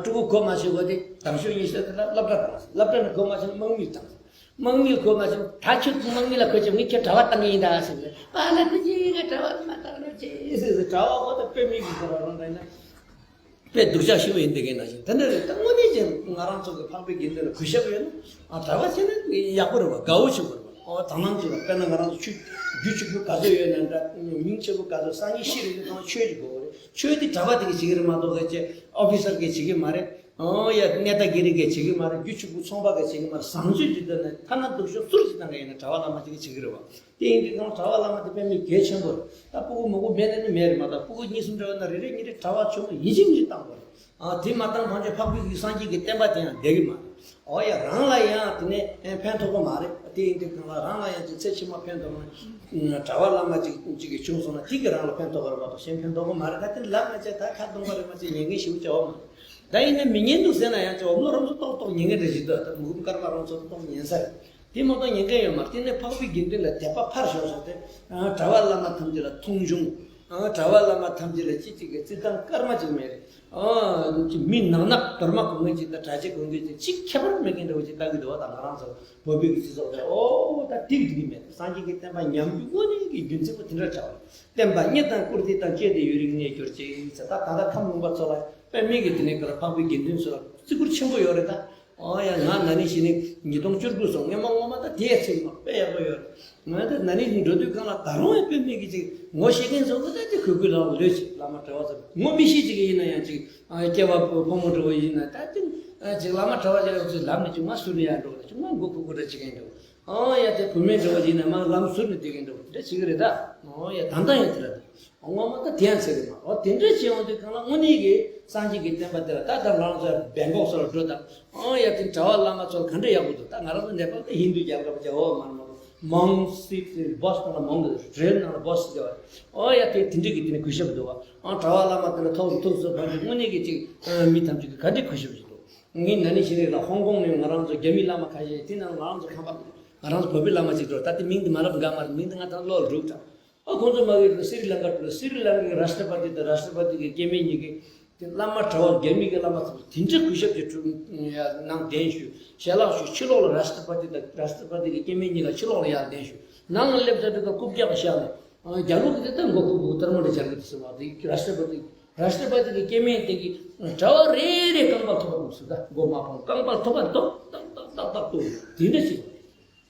སྤྲུལ་སྐུ་གོ་མ་ཆོད་གོ་དེ་དང་ཤོས་ཉིན་ཤོས་དེ་ལ་སློབ་གྲྭ་བཏང་། སློབ་གྲྭ་ནས་གོ་མ་ཆོད་ན་དམག་མི་བཏང་། དམག་མི་གོ་མ་ཆོད་ད་ཁྱོད་དམག་མི་ལ་གོ་ཆོད་ངས་ཁྱོད་གྲྭ་པ་བཏང་གི་ཡིན་ད་ཟེར་ནས། པཱ་ལགས་ཁྱེད་ཀྱིས་ང་གྲྭ་པ་མ་བཏང་རོགས་བྱེད་ཟེར་ཟེར། གྲྭ་པ་གོ་ད་དཔེ་མི་གི་གོ་ར་རང་འདྲ་ཡིན་ན། དཔེ་སྡུག་ཅག་ཞེ་པོ་ཡིན་བསྡད་མཁན་ནང་བཞིན། དེ་འདྲ་རེད། ད་དངོས་གནས་ཀྱི་ང་རང་ཚོ་གི་འཕགས་པའི་དགེ་འདུན་ལ་གུས་ཞབས་ཡོད་ན། ཨ་གྲྭ་པ་བྱས་ན་ཡག་པོ་རེད་བ། དགའ་བོ་བྱེད་དགོས་རེད་བ། ཨོ་དང་བླངས་ཀྱི་རེད། དཔེར་ན་ང་རང་ཚོ་ཆོས་རྒྱུད་གཅིག་པུ་ག་ཚོད་ཡོད་ན་འདྲ། མིང་གཅིག་པུ་ག་ཚོད། སང་ཉིན་ཤི་རེད་དུས་ཚང་མ་ཆོས་ཀྱི་དགོས་པ་རེད། ཆོས་དེ་གྲྭ་པ་དེ་གིས་བྱེད་ཀྱི་རེད་མ་གཏོགས་ཁ་ཆེ་ཨོ་ཕི་སར་གིས་བྱེད་ཀྱི་མ་རེད། ཨོ་ཡ་གནས་བདག་བགེགས་རིགས་ཀྱིས་བྱེད་ཀྱི་མ་རེད། རྒྱུད་གཅིག་པུ་ཚོང་པ་གིས་བྱེད་ཀྱི་མ་རེད། བཟང་སྤྱོད་ཀྱི་ཐོག་ནས་ཐ་ན་སྡུག་ཤོས་གཙོ་ཆེ་ཐང་ག་ཡིན་ན་གྲྭ་པ་བླ་མ་གཅིག་གིས་བྱེད་ཀྱི་རེད་བ། དེ་ཡིན་དུས་ཙང་གྲྭ་པ་བླ་མ་དེ་དཔེ་མི་གལ་ཆེན་པོ་རེད། ད་སྤུ་གུ་མོ་གུ་མེད་ན་ནི་མེད་རེད་མ་གཏོགས། སྤུ་གུ་གཉིས་གསུམ་འདྲ་བ་ན་རེ་རེ་གཉིས་རེ་གྲྭ་པ་ཆུང་ངུ་ཡིན་གཅིག་མིན་གཅིག་བཏང་དགོས་རེད། ཨ་དེ་མ་བཏང་ཕན་ཆད་འཕགས་པའི་གི་སངས་རྒྱས་ཀྱི་བསྟན་པ་དེ་ཡང་བསྡད་ཀྱི་མ་རེད། ཨོ་ཡ་རང་ལ་ཡང་དེ་ནས་ཕན་ཐོགས་ཀྱི་མ་རེད། དེ་ཡིན་དུས་གང་ལ་རང་ལ་ཡང་ཅིག་ཚེ་ཕྱི་མ་ཕན་ཐོགས་ན། གྲྭ་པ་བླ་མ་ཅིག་ཅིག་གིས་བྱུང་སོང་ན་དེ་གིས་རང་ལ་ཕན་ཐོགས་ཀྱི་རེད་མ་གཏོགས་གཞན་ཕན་ཐོགས་ཀྱི་མ་རེད། ད་དེ་ལབ་ན་ཅིག་ད་ཁ་སྟོང་པ་རེད། མ་ཅིག་ཉན་མཁན་ཞེ་པོ་ཅིག་ཡོད་མ་རེད། ད་ཡིན་ན་མི་ཉན་འདུག་ཟེར་ན་ཡང་ཅིག་འོམ་ལོ་རོམ་སོ་ཏོག་ཏོག་ཉན་མཁན་འདྲ་ཞིག་འདུག་ད་མུ་གུམ་དཀར་པ་རང་ཚོ་ཏོག་ཉན་ས་རེད། དེ་མ་གཏོགས་ཉན་མཁན་ཡོད་མ་རེད། དེ་ནས་འཕགས་པའི་དགེ་འདུན་ལ་དད་པ་ཕར་ཞོག་ཞོག་སྟེ། ཨ་གྲྭ་པ་བླ་མ་ཐམས་ཅད་ལ་མཐོང་ཆུང་། ཨ་གྲྭ་པ་བླ་མ་ཐམས་ཅད་ལ་ཅི་ཅིག་གི་བརྩི་སྟངས་སྐར་མ་ཅིག་མེད་རེད། ཨ་ཅིག་མི་ནག་ནག་རྡོར་མ་གོན་མཁན་ཅིག་དང་གྲྭ་ཆས་གོན་མཁན་ཅིག་ཅིག་ཁྱད་པར་མེད་མཁན་འདྲ་བོ་ཅིག་ལྟ་གི་འདུག་བ། ད་ང་རང་ཚོ་བོད་པའི་གི་སྤྱི་ཚོགས་དེ་ཨོ་ད་འགྲིག་འགྲིག་གི་མེད། སངས་རྒྱས་ཀྱི་བསྟན་པ་ཉམས་རྒྱུ་དངོས་གནས་ཀྱི་རྒྱུ་མཚན་པོ་དེ་འདྲ་ཆགས་པ་རེད། བསྟན་པ་རྙེད་དང་བཀུར་སྟི་དང་བཅས་ཏེ་ཡུན་རིང་གནས་གྱུར་ཅིག་ཟེར། ད་ད་ལྟ་ཁམས་ལུང་པ་ཚོ་ལ་དཔེ་མི་གི་དེ་ནས་ཀྱི་ལ་འཕགས་པའི་དགེ་འདུན་ཚོ་ལ་བརྩི་བཀུར་ཆེན་པོ་ཡོད་རེད་ད། ཨོ་ཡ་ང་ན་ནིང་གཞེས་ནིང་ཉིས་སྟོང་བཅུ་དགུ་སོང་། སྔོན་མ་སྔོན་མ་ད་དེ་ཡ་ཚིག་མ་དཔེ་ཡག་པོ་ཡོད་རེད། ང་ད་ན་ནིང་འགྲོ་དུས་གང་ལ་ད་རུང་ཡང་དཔེ་མི་གི་ཅིག་ངོ་ཤེས་མཁན་ཚོ་གི་ད་ཅིག་གུས་གུས་ལག་ལོས་ཅིག་བླ་མ་གྲྭ་པ་ཚོ་ངོ་མི་ཤེས་ཅིག་ཡིན་ན་ཡང་ཅིག་ཨ་སྐྱེ་བ་ཕོ་མོ་འདྲ་བོ་ཡིན་ན་ད་ཅིག་ཨ་ཅིག་བླ་མ་གྲྭ་པ་ཅིག་ལབ་ནས་ཅིག་ང་ཟུར་ནས་ཡར་འགྲོ་གི་ཅིག་ང་མགོ་ཁུག་ཁུག་འདྲ་ཅིག་ཡིན་འགྲོ། ཨོ་ཡ་དེ་བུད་མེད་འདྲ་བོ་ཡིན་ན་མར་ལམ་ཟུར་ནས་སྡོད་མཁན་འདྲ་བོ་དེ་འདྲ་བྱེད་ཀྱི་རེད་ད། ཨོ་ཡ་ད་ལྟ་ཡང་དེ་འདྲ་འདུག་སྔོན་མ་ད་དེ་ཡང་ཚེ་རིང་མ། འོ་དེ་འདྲ་བྱས་ཡོང་དུས་གང་ལ་དངོས་གནས་ཀྱི་སངས་རྒྱས་ཀྱི་བསྟན་པ་དེ་ལ་ད་ལྟ་ང་རང་ཚོ་བེང་ཀོག་སོགས་ལ་འགྲོ་དང་། ཨོ་ཡ་དེ་གྲྭ་པ་བླ་མ་ཚོ་ག་འདྲ་ཡག་པོ་འདུག་ད་ང་རང་ཚོ་ནེ་པཱལ་དེ་ཧིན་རྡུ་རྒྱལ་ཁབ་ཅིག་འོ་མ་མ་མོང་སི་ཏི་བོ་སི་ནང་ལ་མོང་གི་རེལ་ནང་ལ་བོ་སི་ཟེར་བ། ཨོ་ཡ་དེ་དེ་འདྲ་གི་དེ་ནས་གུས་ཞབས་འདུག་བ། ཨ་གྲྭ་པ་བླ་མ་དེ་ལ་ཐོག་ཐུག་སུ་ཕར་གྱི་དངོས་གནས་ཀྱི་ཅིག་མི་ཐམས་ཅད་ཀྱི་ག་འདྲ་གུས་ཞབས་ཅིག་འདུག་ངས་ན་ནིང་གཞེས་ནིང་ལ་ཧོང་ཀོང་ནས་ང་རང་ཚོ་རྒྱ་མི་བླ་མ་ཁ་ཤས་དེ་ནང་ང་རང་ཚོ་ཁམས་པ་ང་རང་ཚོ་བོད་པའི་བླ་མ་ཅིག་འགྲོ། ད་དེ་མིང་དེ་མ་ལབ་དགའ་མ་རེད། མིང་དེ་ང་ད་བློ་ལ་འགྲོ་གི་ད། ཨ་ཁོང་ཚོ་མ་གི་སི་རི་ལང་ཀ་སི་རི་ལང་ཀའི་རཱཤ་ཏྲ་པ་ཏི་དང་རཱཤ་ཏྲ་པ་ཏི་གི་སྐྱེ་དམན་གཉིས་ཀྱིས་དེ་བླ་མ་གྲྭ་པ་རྒྱ་མི་གི་བླ་མ་ཚོ་དེ་འདྲ་གུས་ཞབས་ཀྱི་ཁྲོད་ནང་གདན་ཞུས། ཞལ་ལག་ཞུས། ཕྱི་ལོགས་ལ་རཱཤ་ཏྲ་པ་ཏི་དང་རཱཤ་ཏྲ་པ་ཏི་གི་སྐྱེ་དམན་གཉིས་ལ་ཕྱི་ལོགས་ལ་ཡར་གདན་ཞུས། ནང་ལ་སླེབས་ཚར་དུས་ཀ་རྐུབ་བཀྱག་བཞག་ནས། ཨ་རྒྱ་ལོ་གི་དེ་ལྟར་མགོ་ཁུག་ཁུག་ལྟར་མོ་འདྲ་སྦྱར་གི་འདུག་ཟེར་བ། དེ་རཱཤ་ཏྲ་པ་ཏི་རཱཤ་ཏྲ་པ་ཏི་གི་སྐྱེ་དམན་དེ་གིས་གྲྭ་པ་རེ་རེ་རྐང་པ་ཐོག་པ་འདུག་ཟེར། ད་མགོ་མ་འཕངས་རྐང་པ་ཐོག་པ་འདུག་ཏག་ཏག་ཏག་ཏག་འདུག་དེ་འདྲ་ཞིག་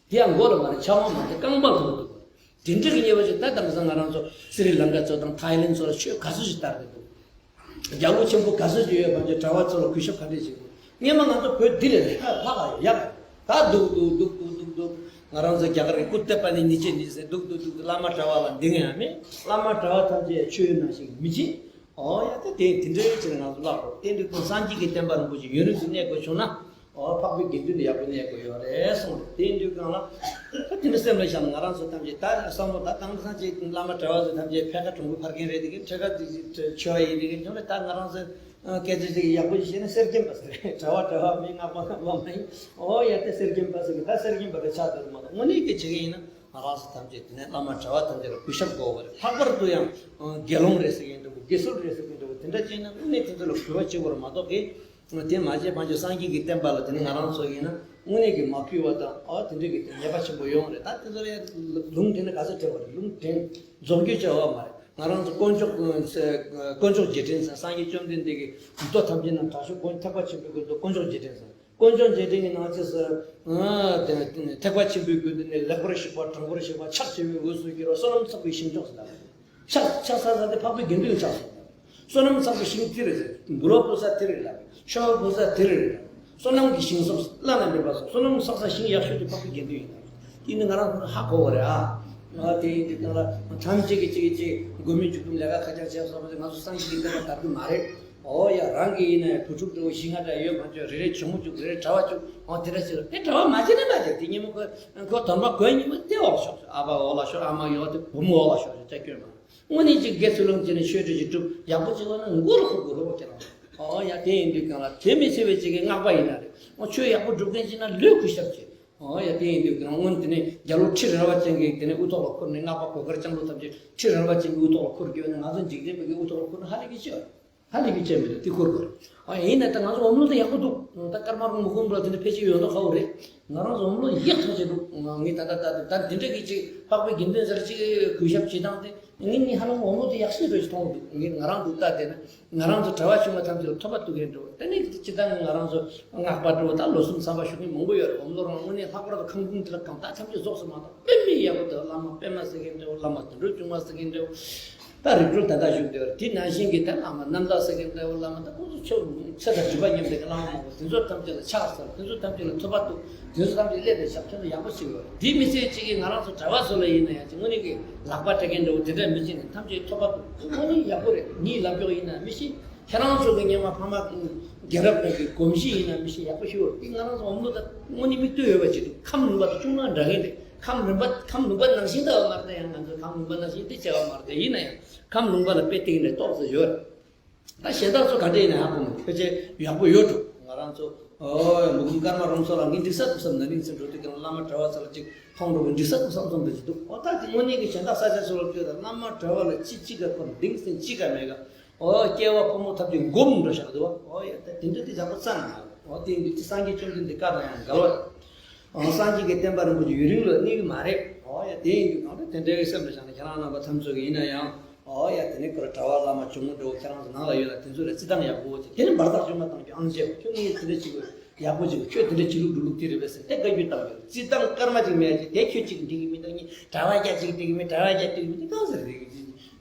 དེ་ཡང་མགོ་ལ་མ་རེད། ཕྱག་དབང་མ་རེད། རྐང་པ་ལ་ཐོགས་འདུག་དེ་འདྲ་གི་ཉེས་པ་ཞིག་ད་དེང་སང་ང་རང་ཚོ་སི་རི་ལང་ཀ་ཚོ་དང་ཐའི་ལེན་ཚོ་ལ་ཆོས་ག་ཚོད་ཞིག་དར་གི་འདུག་རྒྱལ་པོ་ཆེན་པོ་ག་ཚོད་ཞིག་ཡོད་པ་ཚོས་གྲྭ་པ་ཚོ་ལ་གུས་ཞབས་ག་འདྲ་བྱེད་དགོས། སྔོན་མ་ང་ཚོ་བོད་འདི་ལས་ལྷག་ལྷག་ཡག་ད་འདུག་འདུག་འདུག་འདུག་འདུག་ང་རང་ཚོ་རྒྱ་གར་གི་ཀུ་ཏེ་པ་ནི་ཉི་ཅེ་ནི་ཟེར་འདུག་འདུག་འདུག་བླ་མ་གྲྭ་པ་ལ་འདི་ངས་ཡང་མེད། བླ་མ་གྲྭ་པ་ཐམས་ཅད་ཆོས་ནང་བཞིན་མི་བྱེད། ཨོ་ཡ་ད་དེ་དེ་འདྲའི་ཕྱིར་ང་ཚོ་བཀླག་དགོས། དེ་འདྲའི་ཁོང་སངས་རྒྱས་ཀྱི་བསྟན་པ་རིན་པོ་ཆེ་ཡུན་རིང་དུ་གནས་དགོས་བྱུང་ན། ཨོ་འཕགས་པའི་དགེ་འདུན་ལ་ཡག་པོ་གནས་དགོས་ཡོད་རེད་གསུངས་རེད། དེ་འདྲའི་སྒང་ལ་ད་དེ་འདྲ་སེམས་ལ་བཞག་ན་ང་རང་ཚོ་ཐམས་ཅད་ད་བསམ་བློ་ད་དེང་སང་ཅིག་བླ་མ་གྲྭ་པ་ཚོ་ཐམས་ཅད་ཕལ་ཁ་གྲུང་པོ་ཕར་རྒན་རེད། དེ་གི་ཕྲེད་ཀ་དེ་ཅིག་ཆོས་པ་ཡིན་དེ་གི་ཁྱོད་ལ་ད་ང་རང་ཚོ་སྐད་ཆ་ཅིག་ཡག་པོ་ཞིག་བཤད་ན་གསེར་སྐྱེམས་པ་ཟེར་རེད། གྲྭ་པ་གྲྭ་པ་མིན་སྔགས་པ་སྔགས་པ་མ་ཡིན། ཨོ་ཡ་ད་གསེར་སྐྱེམས་པ་ཟེར་གི་ད་གསེར་སྐྱེམས་པ་རེད་ཆགས་འདུག་མ་གཏོགས་དངོས་གནས་ཀྱི་བྱེད་ཀྱི་ཡིན་ན། ང་རང་ཚོ་ཐམས་ཅད་དེ་ནས་བླ་མ་གྲྭ་པ་ཐམས་ཅད་ལ་གུས་ཞབས་དགོས་པ་རེད། ལྷག་པར་དུ་ཡང་དགེ་སློང་རེད་ཟེར་མཁན་འདྲ་པོ་དགེ་ཚུལ་རེད་ཟེར་མཁན་འདྲ་པོ་དེ་འདྲ་བྱས་ན་དངོས་གནས་དེ་ཚོ་ལ་གུས་པ་བྱེད་དགོས་རེད་མ་གཏོགས་ཀྱི། དེ་མ་བྱས་ཕན་ཆད་སངས་རྒྱས་ཀྱི་བསྟན་པ་ལ་དེ་ནས་ང་རང་ཚོ་ཡིན་ན་དངོས་གནས་ཀྱི་མ་གུས་པ་དང་ཨ་དེ་འདྲ་གི་དེ་ཉེས་པ་ཆེན་པོ་ཡོང་རེད། ད་དེ་ཚོ་ལ་ལུང་དྲངས་ན་ག་ཚོད་དྲངས་པ་རེད། ལུང་དྲངས་རྫོགས་རྒྱུ་བྱ་བ་མ་རེད། ང་རང་ཚོ་དཀོན་མཆོག་དཀོན་མཆོག་རྗེས་དྲན་ཟེར་སངས་རྒྱས་བཅོམ་ལྡན་འདས་ཀྱི་མདོ་ཐམས་ཅད་ནང་དྲག་ཤོས་དཀོན་ཐེག་པ་ཆེན་པོའི་ཀུན་ཏུ་དཀོན་མཆོག་རྗེས་དྲན་ཟེར། དཀོན་མཆོག་རྗེས་དྲན་གྱི་ནང་ཚེ་སུ། ཐེག་པ་ཆེན་པོའི་ཀུན་ཏུ་ནི་ལེགས་པར་ཞིག་པ་དྲང་པོར་ཞིག་པ་ཕྱག་བྱེ་བའི་འོས་སུ་གྱུར་པ་བསོད་ནམས་བསགས་པའི་ཞིང་མཆོག་ཟེར་ལ། ཕྱག་ཕྱག་བསགས་ས་དེ་འཕགས་པའི་དགེ་འདུན་ཕྱག་སོང་། བསོད་ནམས་བསགས་པའི་ཞིང་དེ་རེད་ཟེར། འབུལ་བ་ཕུལ་ས་དེ་རེད་ལ། མཆོད་པ་ཕུལ་ས་དེ་རེད་ལ། བསོད་ནམས་ཀྱི་ཞིང་སོགས་བླ་ན་མེད་པ་སོགས་བསོད་ནམས་བསགས་ས་ཞིང་ཡག་ཤོས་དེ་འཕགས་པའི་དགེ་འདུན་ཡིན་ལ། དེ་ནི་ང་རང་ཚོ་ཧ་གོ་བ་རེད་ཨ། ང་དེ་ཡིན་དུས་ད་ལ་ཐམས་ཅད་ཀྱི་ཅིག་ཅིག་དགོས་མེད་མཇུག་སྡོམ་ལས་ཀ་ཁ་རྐྱང་བྱས་སོང་བ་ང་ཚོ་སངས་རྒྱས་ཀྱི་བསྟན་པ་དར་རྒྱུ་མ་རེད། ཨོ་ཡ། རང་གི་ཡིན་ན་ཡང་བུ་ཕྲུག་འདྲ་བོ་བཞི་ལྔ་འདྲ་ཡོད་མ་བྱུང་། རེ་རེ་གྱོང་མོ་བཅུག་རེ་རེ་གྲྭ་པ་བཅུག་ཨོ་དེ་འདྲ་བྱེད་རོགས། དེ་གྲྭ་པ་མ་བྱེད་ན་མ་བྱེད། དེ་ཉིན་མོ་ཁོ་ཁོ་དོན་པ་གོན་ཉིན་མོ་དེ་འོག་ལ་ཤོག་ཨ་ཕ་འོག་ལ་ཤོག་ཨ་མ་ཡོད་དེ་བུ་མོ་འོག་ལ་ཤོག་ཅེས་སྐྱོན་མ། དངོས་གནས་ཅིག་དགེ་ཚུལ་སློང་བྱས་ནས་ཆོས་ཁྲིད་ཅིག་སྒྲུབ་ཡག་པོ་ཅིག་འོང་ན་མགོ་ལ་ཁུར་དགོས་རོགས་ཁྱེད་རང་། ཨོ་ཡ། དེ་ཡིན་དུས་གང་ལ་དེ་མི་ཚེ་བའི་ཅིག་གི་སྔགས་པ་ཡིན་ན་རེད། ཨོ་ཆོས་ཡག་པོ་སྒྲུབ་མཁན་ཅིག་ན་ལོས་གུས་ཞབས་བྱེད། ཨོ་ཡ། དེ་ཡིན་དུས་གང་སྔོན་དེ་ནས་རྒྱ་ལོ་ཁྲི་རལ་པ་ཅན་གྱི་དེ་ནས་དབུ་ཐོག་ལ་ཁུར་ནས་སྔགས་པ་གོས་དཀར་ལྕང་ལོ་ཐམས་ཅད་ཁྲི་རལ་པ་ཅན་གྱི་དབུ་ཐོག་ལ་ཁུར་གྱི་ཡོད་ན་ང་ཚོ་འཇིག་རྟེན་པའི་གི་དབུ་ཐོག་ལ་ཁུར་ན་ཧ་ལས་གི་ཆེ་བ། ཧ་ལས་གི་ཆེ་མི་འདུག་དེ་ཁུར་དགོས། ཨོ་ཡིན་ན་ད་ང་ཚོ་འོམ་ལོ་དེ་ཡག་པོ་འདུག་ད་སྐར་མ་རུང་མི་ཁུང་པོ་ལ་དེ་འདྲ་ཕལ་ཆེར་ཡོད་མདོག་ཁ་པོ་རེད། ང་རང་ཚོ་འོམ་ལོ་ཡག་ཐག་ཆོད་འདུག་ངས་ད་ལྟ་ད་ད་འདི་འདྲ་གི་ཅིག་འཕགས་པའི་དགེ་འདུན་ཟེར་ཅིག་གུས་ཞབས་བྱེད་སྟངས་དེ་ངེད་གཉིས་ཧ་ལམ་འོམ་ལོ་དེ་ཡག་ཤོས་རེད་ཅེས་མཐོང་གི་འདུག་ངས་ང་རང་འདུག་ལྟ་བསྡད་ན། ང་རང་ཚོ་གྲྭ་པ་ཆུང་བ་ཐམས་ཅད་ལ་ཐོབ་པ་ཐུག་མཁན་འདྲ་བོ། དེ་ནས་སྤྱིར་བཏང་ང་རང་ཚོ་སྔགས་པ་འདྲ་བོ་ད་ལོ་གསུམ་བསམ་པ་ཞུ་མཁན་མང་པོ་ཡོད་རེད། འོམ་ལོ་རང་དངོས་གནས་ལྷག་པར་དུ་ཁམས་ཁུལ་འདི་ལ་གང་ལྟར་ཐམས་ཅད་རྫོགས་སུ་མ་བཏང་། དཔེ་མི་ཡག་པོ་དེ་བླ་མ་པད་མ་ཟེར་མཁན་འདྲ་བོ། བླ་མ་དོན་གྲུབ་ཆུང་མ་ཟེར་མཁན་འདྲ་བོ། ད་རིག་གྲོལ་ད་ལྟ་བཞུགས་བསྡད་པ་རེད། དེ་ནང་བཞིན་གྱི་ད་བླ་མ་རྣམ་དག་ཟེར་མཁན་འདྲ་བོ། བླ་མ་ད་ཁོང་ཚོ་ཆོས་ཚེ་དང་སྒྲུབ་པ་མཉམ་པའི་བླ་མ་མང་པོ། དེ་ཚོ་ཐམས་ཅད་ལ་ཕྱག་འཚལ། དེ་ཚོ་ཐམས་ཅད་ལ་ཐུབ་པ་འདུག་དེ་ཚོ་ཐམས་ཅད་སླེབས་པའི་ཞབས་ཁྱོན་དུ་ཡག་པོ་ཞིག་ཡོད་རེད། དེ་མི་ཚད་གཅིག་གིས་ང་རང་ཚོ་གྲྭ་པ་ཚོ་ལ་ཡིན་ན་ཡང་ཅིག་དངོས་གནས་ཀྱི་ལག་པ་སྤྲད་མཁན་འདྲ་བོ་དེ་འདྲ་མི་བྱེད་ནས་ཐམས་ཅད་ཐོབ་པ་འདུག་དངོས་གནས་ཡག་པོ་རེད། ངའི་ལབ་ཕྱོགས་ཡིན་ན་མི་ཤེས། ཁྱེད་རང་ཚོ་གི་སྔོན་མ་ཕ་མ་རྒན་རབས་པའི་གི་གོམས་གཤིས་ཡིན་ན་མི་ཤེས། ཡག་པོ་ཞིག་ཡོད་རེད། དེ་ང་རང་ཚོ་འོམ་ལོ་ད་དངོས་གནས་མིག་ལྟོས་ཡོད་པ་ཅིག་འདུག་ཁམས་ལུང་པ་དང་ཅུང་ལ་འདྲ་མཁན་རེད། ཁམས་ལུང་པ་ཁམས་ལུང་པ་ནང་བཞིན་ལྟ་བ་མ་རེད། ད་ཡང་ང་ཚོ་ཁམས་ལུང་པ་ནང་བཞིན་དེ་བྱས་པ་མ་རེད། དེ་ཡིན་ན་ཡང་ཁམས་ལུང་པ་ལ་དཔེ་སྟེང་ནས་ཏོག་ཙམ་ཡོད་རེད། ད་གཞན་དག་ཚོ་ག་འདྲ་ཡིན་ན་ཧ་གོ་མི་ཐུབ། ཕལ་ཆེར་ཡག་པོ་ཡོད་འགྲོ། ང་རང་ཚོ་ཨོ་མུ་གུམ་ཀརྨ་རོང་ཚོ་ལ་ངས་འགྲིག་ས་འདུག་བསམ། ན་ནིང་ཚེ་འགྲོ་དུས་ཀྱང་བླ་མ་གྲྭ་པ་ཚོ་ལ་ཅིག་མཐོང་འགྲོ་གི་འགྲིག་ས་འདུག་བསམ་བསམ་འདྲ་ཅིག་འདུག་ཨོ་ད་དེ་དངོས་གནས་ཀྱི་གཞན་དག་ས་ཆ་སོགས་ལ་ལྟོས་དང་། བླ་མ་གྲྭ་པ་ལ་ཅི་གཅིག་ག་ཁོ་ན་གདེང་ཚད་གཅིག་ག་མེད་ག་ཨོ་སྐྱེ་བ་ཕོ་མོ་ཐམས་ཅད་སྒོམ་འགྲོ་བཞག་འདུག་ཨོ་ཡ་ད་དེ་འདྲ་དེ་ཡག་པོ་རྩ་ནས་མ་རེད། ཨོ་དེ་འདི་དེ་སངས་རྒྱས་བཅོམ་ལྡན་འདས་བཀའ་དང་ཡང་འགལ་བ་རེད། ཨོ་སངས་རྒྱས་ཀྱི་བསྟན་པ་རིན་པོ་ཆེ་ཡུན་རིང་ལ་གནས་ཀྱི་མ་རེད། ཨོ་ཡ་དེ་ཡིན་དུས་གང་ལྟར་དེ་འདྲའི་སེམས་ལ་བཞག་ནས་ཁྱེད་རང་རྣམ་པ་ཐམས་ཅད་ཀྱི་ཡིན་ན་ཡང་། ཨོ་ཡ་དེ་ནས་ཁོ་ར་གྲྭ་པ་བླ་མ་གྱོང་མོ་འདྲ་བོ་ཁྱེད་རང་ཚོ་ནང་ལ་ཡོད་ན་དེ་ཚོ་ལ་བརྩི་སྟངས་ཡག་པོ་བྱེད། དེ་ནས་འབར་ཐག་ཆོད་མ་བཏང་རྒྱུ། ཨང་ཅེ་ཁྱོད་ངས་དེ་འདྲ་བྱེད་དགོས། ཡག་པོ་བྱེད་དགོས། ཁྱོད་དེ་འདྲ་བྱེད་ལུགས་འགྲོ་ལུགས་དེ་རེད་པས་ཟེར་དེ་བཀའ་བཀྱོན་བཏང་དགོས། བརྩི་སྟངས་སྐར་མ་གཅིག་མེད་ཀྱི་དེ་ཁྱོད་གཅིག་འགྲིག་གི་མི་འདུག་ནི་གྲྭ་པ་རྒྱ་གཅིག་འགྲིག་གི་མི་གྲྭ་པ་རྒྱ་འགྲིག་གི་མི་འདུག་གང་ཟེར་རེད།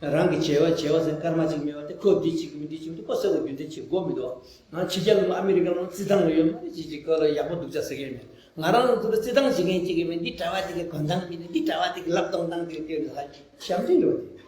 རང་གི་བྱས་པ་བྱས་པ་ཟེར་སྐར་མ་གཅིག་མེད་པ་དེ་ཁོ་འདི་བྱེད་གི་མི་འདི་བྱེད་གི་མི་འདུག་ཁོ་ཟེར་བ་རྒྱུ་མཚན་བྱེད་དགོས་མི་འདུག་ང་ཕྱི་རྒྱལ་ལ་ཨ་མི་རི་ཀ་ལ་རྩི་སྟངས་ལ་ཡོད་མ་རེད། ཅིག་ཅིག་ཁོ་ལ་ཡག་པོ་འདུག་ཅག་ཟེར་མཁན་མེད། ང་རང་ཚོ་རྩི་སྟངས་བྱེད་མཁན་གཅིག་གི་མེད། འདི་གྲྭ་པ་དེ་གི་གོན་སྟངས་མི་འདུག་འདི་གྲྭ་པ་དེ་གི་ལབ་གཏོང་སྟངས་དེ་གི་སྐྱོན་ལ་ཞབས་འདྲེན་འགྲོ་དེ།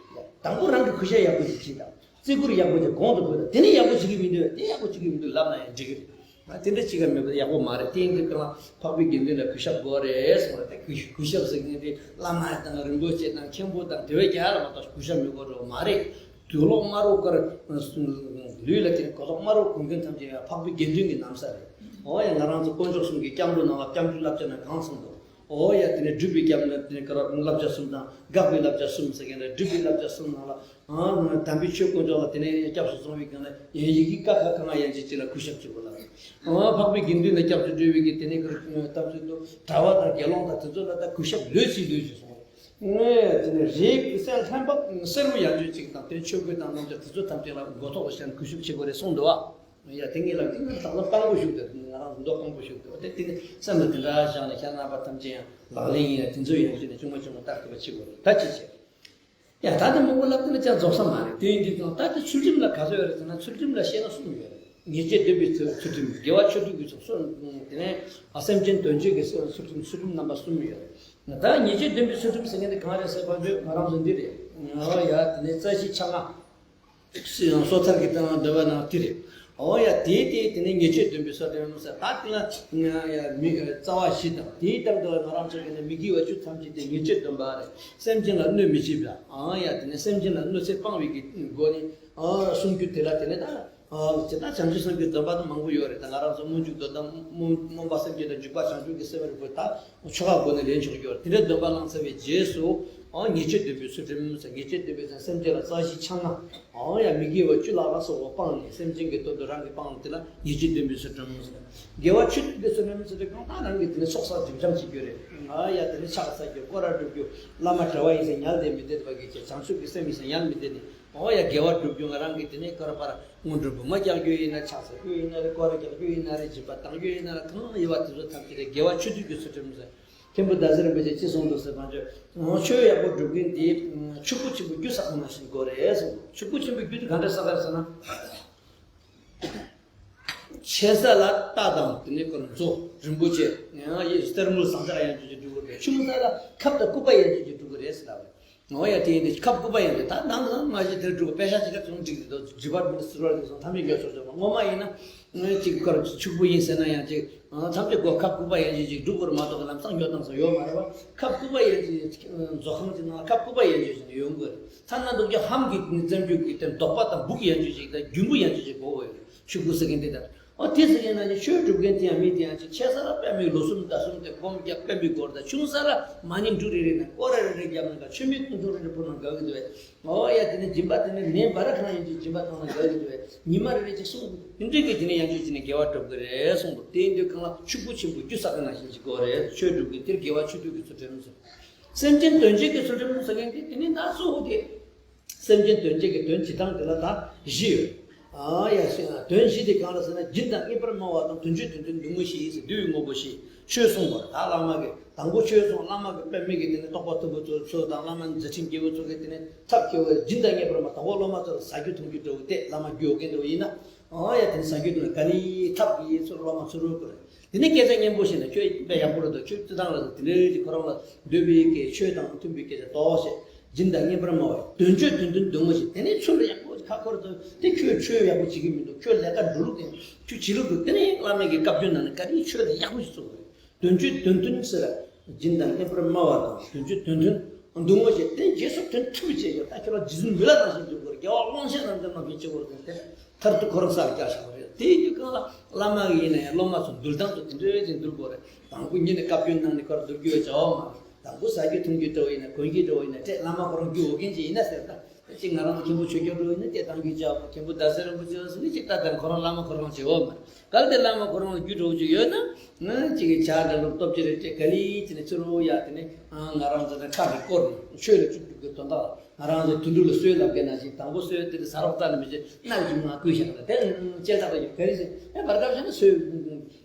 དང་པོ་རང་གི་གུས་ཞབས་ཡག་པོ་ཞིག་བྱེད་དང་། བརྩི་བཀུར་ཡག་པོ་ཞིག་གོང་དུ་བཀུར་དང་། དེ་ནས་ཡག་པོ་བྱེད་ཀྱི་མི་འདུག་དེ་ཡག་པོ་བྱེད་ཀྱི་མི་འདུག་ལབ་ན་ཡང་འགྲིག་གི་རེད། ང་དེ་འདྲ་བྱེད་ཀྱི་མེད་པ་ཡག་པོ་མ་རེད། དེ་ཡིན་དུས་ཀྱང་འཕགས་པའི་དགེ་འདུན་ལ་གུས་ཞབས་དགོས་རེད་གསུངས་རེད། དེ་གུས་གུས་ཞབས་ཟེར་མཁན་དེ་བླ་མ་དང་རིན་པོ་ཆེ་དང་མཁན་པོ་དང་དེ་བས་ཀྱང་ལ་མ་གཏོགས་གུས་ཞབས་མི་དགོས་འགྲོ་མ་རེད། དུག་ལོག་དམར་པོ་དཀར། ལུས་ལ་དེ་གོས་ཐོག་དམར་པོ་གོན་མཁན་ཐམས་ཅད་ཡང་འཕགས་པའི་དགེ་འདུན་གྱི་ན་བཟའ་རེད། འོ་ཡ་ང་རང་ཚོ་དཀོན་མཆོག་གསུམ་གྱི་སྐྱབས་འགྲོ་ནང་ལ་སྐྱབས་འགྲོའི་བསླབ་བྱ་ནང་གང་གསུངས་འདུག་འོ་ཡ་དེ་ནས་སྒྲུབ་པའི་སྐྱབས་ནི་དེ་ནས་བསླབ་བྱ་གསུམ་དང་དགག་པའི་བསླབ་བྱ་གསུམ་ཟེར་མཁན་ལ་སྒྲུབ་པའི་བསླབ་བྱ་གསུམ་ནང་ལ། དམ་པའི་ཆོས་དཀོན་མཆོག་ལ་དེ་ནས་སྐྱབས་སུ་སོང་བའི་སྒང་ལ་ཡང་ཡི་གེ་ཀ་ཁ་ག་ང་ཡན་ཆད་གཅིག་ལ་གུས་ཞབས་བྱེད་དགོས་ལ། འཕགས་པའི་དགེ་འདུན་ལ་སྐྱབས་སུ་འགྲོ་བའི་གི་དེ་ནས་གི་ལྟ་ཚུལ་དུ་གྲྭ་པ་དང་དགེ་སློང་དང་དེ་ཚོ་ལ་ད་གུས་ཞབས་ལོས་ཅི་ལོས་ཅི་སོང་། དེ་ནས་རིགས་སེམས་ལྷན་པ་སེར་པོ་ཡན་ཆད་གཅིག་དང་དེ་ཆོས་གོས་དང་རྣམ་གཞག་དེ་ཚོ་ཐམས་ཅད་ལ་མགོ་ཐོག་ལ་བཞག་ནས་གུས་ཞབས་བྱེད་དགོས་རེད་གསུངས་འདུག་བ། ཡ་དེ་ངེད་ལ་དེ་ནི་ལག་ལ་སྤང་པོ་ཞུགས་ཏེ་ང་རང་མདོ་སྤང་པོ་ཞུགས་ཏེ་དེ་དེ་ནི་སེམས་ལ་དེ་འདྲ་བཞག་ནས་ཁྱེད་རྣམ་པ་ཐམས་ཅད་ཡང་ལག་ལེན་ཡིན་ན་དེ་ཚོ་ཡོང་རྒྱུ་ནས་ཆུང་མ་ཆུང་མ་ལྟ་ཐུབ་པ་བྱེད་དགོས་རེད། ད་ཅི་བྱེད། ཡ་ད་དེ་མང་པོ་ལབ་དེ་ལ་ཅང་རྫོགས་ས་མ་རེད། དེ་ཡིན་དུས་ཀྱང་ད་དེ་ཚུལ་ཁྲིམས་ལ་ག་ཚོད་ཡོད་རེད་ཟེར་ན་ཚུལ་ཁྲིམས་ལ་བཤད་ན་གསུམ་ཡོད་རེད། ཉེས་བྱས་བདུན་པའི་ཚུལ་ཚུལ་ཁྲིམས། དགེ་བ་ཆོས་སྡུད་ཀྱི་ཚུལ་ཁྲིམས། དེ་ནས་སེམས་ཅན་དོན་བྱེད་ཀྱི་ཚུལ་ཁྲིམས། ཚུལ་ཁྲིམས་རྣམ་པ་གསུམ་ཡོད་རེད། ད་ཉེས་བྱས་བདུན་པའི་ཚུལ་ཁྲིམས་ཟེར་མཁན་དེ་གང་རེད་ཟེར་བ་ཚོས་ང་རང་ཚོ་འདི་རེད། ཨོ་ཡ་དེ་ནས་རྩ་བཞི་ཆ་ལྔ། སོ་ཐར་གྱི་སྟེང་ལ་འདོད་པ་ནང་དེ་རེད། ཨོ་ཡ་དེའི་སྟེང་དེ་ནས་ཉེས་བྱས་བདུན་པའི་ཚུལ་ཁྲིམས་ཟེར་ད་དེ་ལ་ཡ་མི་རྩ་བ་བཞི་དང་དེའི་སྟེང་དུ་ང་རང་ཚོ་གི་ནས་མི་དགེ་བ་བཅུ་ཐམས་ཅད་དེ་ཉེས་བྱས་བདུན་པ་རེད། སེམས་ཅན་ལ་གནོད་མི་བྱེད་པ། ཨོ་ཡ་དེ་ནས་སེམས་ཅན་ལ་གནོད་འཚེ་སྤང་བའི་གི་སྒོ་ནས་ཨོ་གསུང་རྒྱུ་དེ་ལ་དེ་ནས་ད། ཨ་ཇི་ལྟར་བྱང་ཆུབ་སེམས་ཀྱི་སྡོམ་པ་དང་མང་པོ་ཡོད་རེད། ད་ང་རང་ཚོ་སྨོན་འཇུག་སྡོམ་དང་སྨོན་སྨོན་པ་སེམས་བསྐྱེད་དང་འཇུག་པ་བྱང་ཆུབ་ཀྱི་སེམས་རིག་པ་ད་ཆོ་ག་སྒོ་ནས་ལེན་ཆོག་ཡོད་རེད། དེ་འདྲའི་སྡོམ་པ་བླངས་ཚར་བའི་རྗེས་སུ་ཨ་ཉེས་བྱས་བདུན་པའི་ཚུལ་ཁྲིམས་ཟེར། ཉེས་བྱས་བདུན་པའི་ཚུལ་སེམས་ཅན་ལ་རྩ་བཞི་ཆ་ལྔ། ཨ་ཡ་མི་དགེ་བ་བཅུ་ལ་ལ་སོགས་པ་སྤངས་ནས་སེམས་ཅན་གྱི་དོན་དུ་རང་གིས་སྤངས་དེ་ལ་ཉེས་བྱས་བདུན་པའི་ཚུལ་ཁྲིམས་ཟེར། དགེ་བ་བཅུ་བདུན་པའི་ཚུལ་ཁྲིམས་ཟེར་དུས་གང་ལྟར་རང་གིས་དེ་ནས་ཚོགས་བསགས་སྒྲིབ་སྦྱང་བྱེད་རྒྱུ་རེད། ཨ་ཡ་དེ་ནས་ཕྱག་འཚལ་རྒྱུ་སྐོར་ར་སྒྲུབ་རྒྱུ་བླ་མ་གྲྭ་པ་ཡིན་ཟེར་ཉལ་བསྡད་མི་བསྡད་པ་གི་ཆེད་བྱང་ཆུབ་ཀྱི་སེམས་ཡིན་ཟེར་ཉལ་མི་བསྡད་ནས། ཨོ་ཡ་དགེ་བ་སྒྲུབ་རྒྱུ་ང་རང་གིས་དེ་ནས་ཀར་པར་སྔོན་འགྲོ་འབུལ་མ་རྒྱག་རྒྱུ་ཡིན་ན་ཕྱག་འཚལ་རྒྱུ་ཡིན་ན་རེད། སྐོར་ར་རྒྱག་རྒྱུ་ཡིན་ན་རེད། སྦྱིན་པ་གཏང་རྒྱུ་ཡིན་ན་རེད། གང་ཡོད་པ་དེ་ཚོ་ཐམས་ཅད་རེད། དགེ་བ་ཆོས་སྡུད་ཀྱི་ཚུལ་ཁྲིམས་ཟེར། མཁན་པོ་ཟླ་ཟེར་རིན་པོ་ཆེས་ཅི་གསུངས་འདུག་ཟེར་བ་ཅོ། ཆོས་ཡག་པོ་སྒྲུབ་མཁན་དེ་ཕྱུག་པོ་ཆེན་པོ་རྒྱུ་བསགས་པ་ནང་བཞིན་དགོས་རེད་གསུངས། ཕྱུག་པོ་ཆེན་པོའི་རྒྱུ་དེ་ག་འདྲ་བསགས་རེད་ཟེར་ན། ཆེ་ས་ལ་རྟ་དང་དེ་ནས་ཀར་མཛོ་རིན་པོ་ཆེ་ཡང་ཡིན་གཏེར་དངུལ་ཟངས་ལྕགས་ཡན་ཆད་ཀྱིས་སྒྲུབ་ཀྱི་རེད། ཆུང་ས་ལ་ཁབ་དང་སྐུད་པ་ཡན་ཆད་ཀྱིས་སྒྲུབ་ཀྱི་རེད་ཟེར་ལབ་རེད། འོ་ཡ། དེ་ཡིན་དུས་ཁབ་སྐུད་པ་ཡིན་དུས་ད་ནང་དུ་མ་གཞི་དེར་འགྲོ་དགོས། པེ་ཤག་ཅིག་ག་ཚོང་འགྲིག་དུས་ཌི་པར་མེན་ཊི་སི་ཊོར་དེ་ཚོ་ཐམས་ཅད་ཉོ་ཆོག་ཆོག་པ་ངོ་མ་ཡིན་ན། ཅིག་ཁར་ཕྱུག་པོ་ཡིན་ཟེར་ན་ཡང་ཅིག་ཐམས་ཅད་སྒོ་ཁབ་སྐུད་པ་ཡན་ཆོད་ཅིག་སྒྲུག་དགོས་མ་གཏོགས་ལམ་སང་ཉོ་སྟངས་སུ་ཡོད་མ་རེད་བ། ཁབ་སྐུད་པ་ཡན་ཆོད་ཅིག་མཛོད་ཁང་ཅིག་ནང་ཁབ་སྐུད་པ་ཡན་ཆོད་ཅིག་ཡོང་དགོས་རེད། ཐ་ན་འདུག་རྒྱུ་ཧམ་གྱི་བཙན་བྱོལ་གྱི་དེ་འདོགས་པ་དང་སྦུག་ཡན་ཆོད་ཅིག་དང་རྒྱུན་པུ་ཡན་ཆོད་ཅིག་དགོས་ཀྱི་ཡོད་རེད། ཕྱུག་པོ་ཟེར་མཁན་དེ་དང་། ཨོ་དེ་ཟེར་མཁན་ན་ནི་ཆོས་སྒྲུབ་མཁན་དེ་ཡང་མི་དེ་ཡང་ཅིག་ཆེ་ས་ར་དཔེ་མི་ལོ་གསུམ་ཟླ་གསུམ་དེ་སྒོམ་རྒྱག་དཔེ་མི་སྐོར་དང་། ཆུང་ས་ར་མ་ཎི་འབྲུ་རེ་རེ་ནས་སྐོར་རེ་རེ་རེ་བརྒྱབ་ན་ཆུ་མིག་ཐུང་ཐུང་རེ་རེ་ཕུལ་ན་དགའ་གི་འདུག་བས། ཨོ་ཡ། དེ་ནས་སྦྱིན་པ་དེ་ནས་ནས་འབའ་ར་གང་ཡིན་གྱི་སྦྱིན་པ་བཏང་ན་དགའ་གི་འདུག་བས། ཉི་མ་རེ་རེ་ཅིག་གསུངས་འདུག་དེ་འདྲའི་གི་དེ་ནས་ཡང་ཅིག་ཅིག་ནས་དགེ་བ་སྒྲུབ་གི་རེད་གསུངས་འདུག་དེ་ཡིན་དུས་གང་ལ་ཕྱུག་པོ་ཆེན་པོ་རྒྱུ་བསགས་ན་བཞིན་ཅིག་དགོས་རེད། ཆོས་སྒྲུབ་གི་དེར་དགེ་བ་ཆོས་སྡུད་ཀྱི་ཚུལ་ཁྲིམས་སོ། སེམས་ཅན་དོན་བྱེད་ཀྱི་ཚུལ་ཁྲིམས་ཟེར་མཁན་དེ་དེ་ནི་ད་གཙོ་བོ་དེ། སེམས་ཅན་དོན་བྱེད་ཀྱི་དོན་བྱེད་སྟངས་དེ་ལ་ད་བཞི་ཡོད། ཨ་ཡ། དོན་བཞི་དེ་གང་རེད་ཟེར་ན། སྦྱིན་དང་མངོན་པར་སྨྲ་བ་དང་། དོན་སྤྱོད་དོན་མཐུན་འདུན་མོ་བཞི་ཟེར། འདུལ་བའི་དངོས་པོ་བཞི། ཆོས་གསུངས་པ་རེད། ད་བླ་མ་གིས་དང་པོ་ཆོས་གསུངས། བླ་མ་གིས་དཔེ་མི་གི་དེ་ནི་རྟོགས་པ་མཐོན་པོ་ཚོ་ཚོ་དང་། བླ་མ་མཛད་འཕྲིན་རྒྱས་པོ་ཚོ་གིས་དེ་ནི་ཐབས་སྐྱོ་བའི་སྦྱིན་དང་མངོན་པར་སྨྲ། དང་པོ་སློབ་མ་ཚོ་ལ་ཟ་རྒྱུ་འཐུང་རྒྱུ་འདྲ་བོ་དེ་བླ་མ་རྒྱུ་ཡོད་མཁན་འདྲ་བོ་ཡིན་ན། ཨ་ཡ། དེ་ནི་ཟ་རྒྱུ་འཐུང་ག་ལེ་ཐབས་ཀྱིས་ཚུར་སློབ་མ་ཚུར་རོལ་དགོས་རེད། དེ་ནས་སྐད་ཆ་སྙན་པོ་བཤད་ན་ཁྱོད་དཔེ་ཡག་པོ་རེད་འདུག་ཁྱོད་བརྩི་སྟངས་ལ་དེ་འདྲའི་ཅིག་ཁོ་རང་ལ་འདོད་པའི་སྐད། ཆོས་དང་མཐུན་པའི་སྐད་ཆ་ཏོག་བཤད། སྦྱིན་དང་མངོན་པར་སྨྲ་བ། དོན་སྤྱོད་དོན་མཐུན་འདུན་མོ་བཞི། དེ་ནས་ཚུར་ཡག་པོ་ཁ་འཁོར་དུ་དེ་ཁྱོད་ཆོས་ཡག་པོ་བྱེད་ཀྱི་མི་འདུག་ཁྱོད་ལས་ཀ་འགྲོ་ལུགས་དེ་ཁྱོད་བྱེད་ལུགས་འདུག་དེ་ནས་བླ་མ་གི་བཀའ་བཀྱོན་ནང་ནས་ག་རེ་ཆོས་ལ་ཡག་པོ་ཞིག་གསུངས་པ་རེད། དོན་སྤྱོད་དོན་མཐུན་ཟེར། སྦྱིན་དང་མངོན་པར་སྨྲ་བ་དང་དོན་སྤྱོད་དོན་མཐུན། འདུན་མོ་བཞི། དེ་རྗེས་སུ་དོན་མཐུན་པ་བྱེད་དགོས། ད་ཁྱོད་ལ་རྗེ་བཙུན་མི་ལ་ནང་བཞིན་འདུལ་དགོས་རེད། རྒྱལ་བ་ཀློང་ཆེན་རབ་འབྱམས་ནང་བཞིན་བྱེད་དགོས་རེད། དེ་མཐར་ཐུག་ཁོ་རང་ས་ལ་བཀྱག་བཞག་པ་རེད། དེ་ཡིན་དུས་གང་ལ་བླ་མ་གི་ཡིན་ན་ཡང་སློབ་མ་ཚོ་འདུལ་སྟངས་ཚོ་དེ་འདྲའི་ཅིག་འདུལ་དགོས་རེད། དང་པོ་ཉིད་ནས་བཀའ་བཀྱོན་གནང་ནས་ཁོར་འདུལ་རྒྱུ་བའི་བྱ་བ་མ་རེད། དང་པོ་ཟ་རྒྱུ་འཐུང་རྒྱུ་འདྲ་བོ་ཡིན་ན། གོན་རྒྱུ་འདྲ་བོ་ཡིན་ན། སྤྲད། བླ་མ་ཁོ་རང་རྒྱུ་འོ་མཁན་ཅིག་ཡིན་ན་ཟེར། ད་ཅིག་ང་རང་ལ་མཁན་པོ་ཆོས་སྐྱོང་འདྲ་བོ་ཡིན་ན་སྤྲད་བཏང་རྒྱུ་བྱ་བ། མཁན་པོ་ཟླ་ཟེར་རིན་པོ་ཆེ་ཟེར་ནས་ཅིག་ལྟ་དང་། ཁོ་རང་བླ་མ་ཁོ་རང་བྱེད་འོ་མ་རེད། གལ་ཏེ་བླ་མ་ཁོ་རང་ལ་རྒྱུ་འདྲ་བོ་ཅིག་ཡོད་ན། ང་ཅིག་གི་ཇ་འདྲ་ལོ་སྟོབས་ཅིག་རེ་སྤྲད། ག་ལེ་ཅིག་ནས་ཚུར་འོ་ཡ། དེ་ནས་ང་རང་ཚོ་ནས་ཁ་གི་སྐོར་ནས་ཆོས་ལ་བཅུག་འགྲོ་གི་དོན་དག་ང་རང་ཚོ་དུད་འགྲོ་ལ་གསོལ་ལབ་མཁན་ནང་བཞིན། དང་པོ་གསོལ་དེ་ཟ་རོགས་རྩ་ནས་མི་བྱེད། རྣག་གིས་མར་བསྐུལ་བཞག་ན་དེ་སྐྱེལ་ཐག་ཡོད། ག་རེ་ཟེར། ཨེ་བར་སྐབས་ཤིག་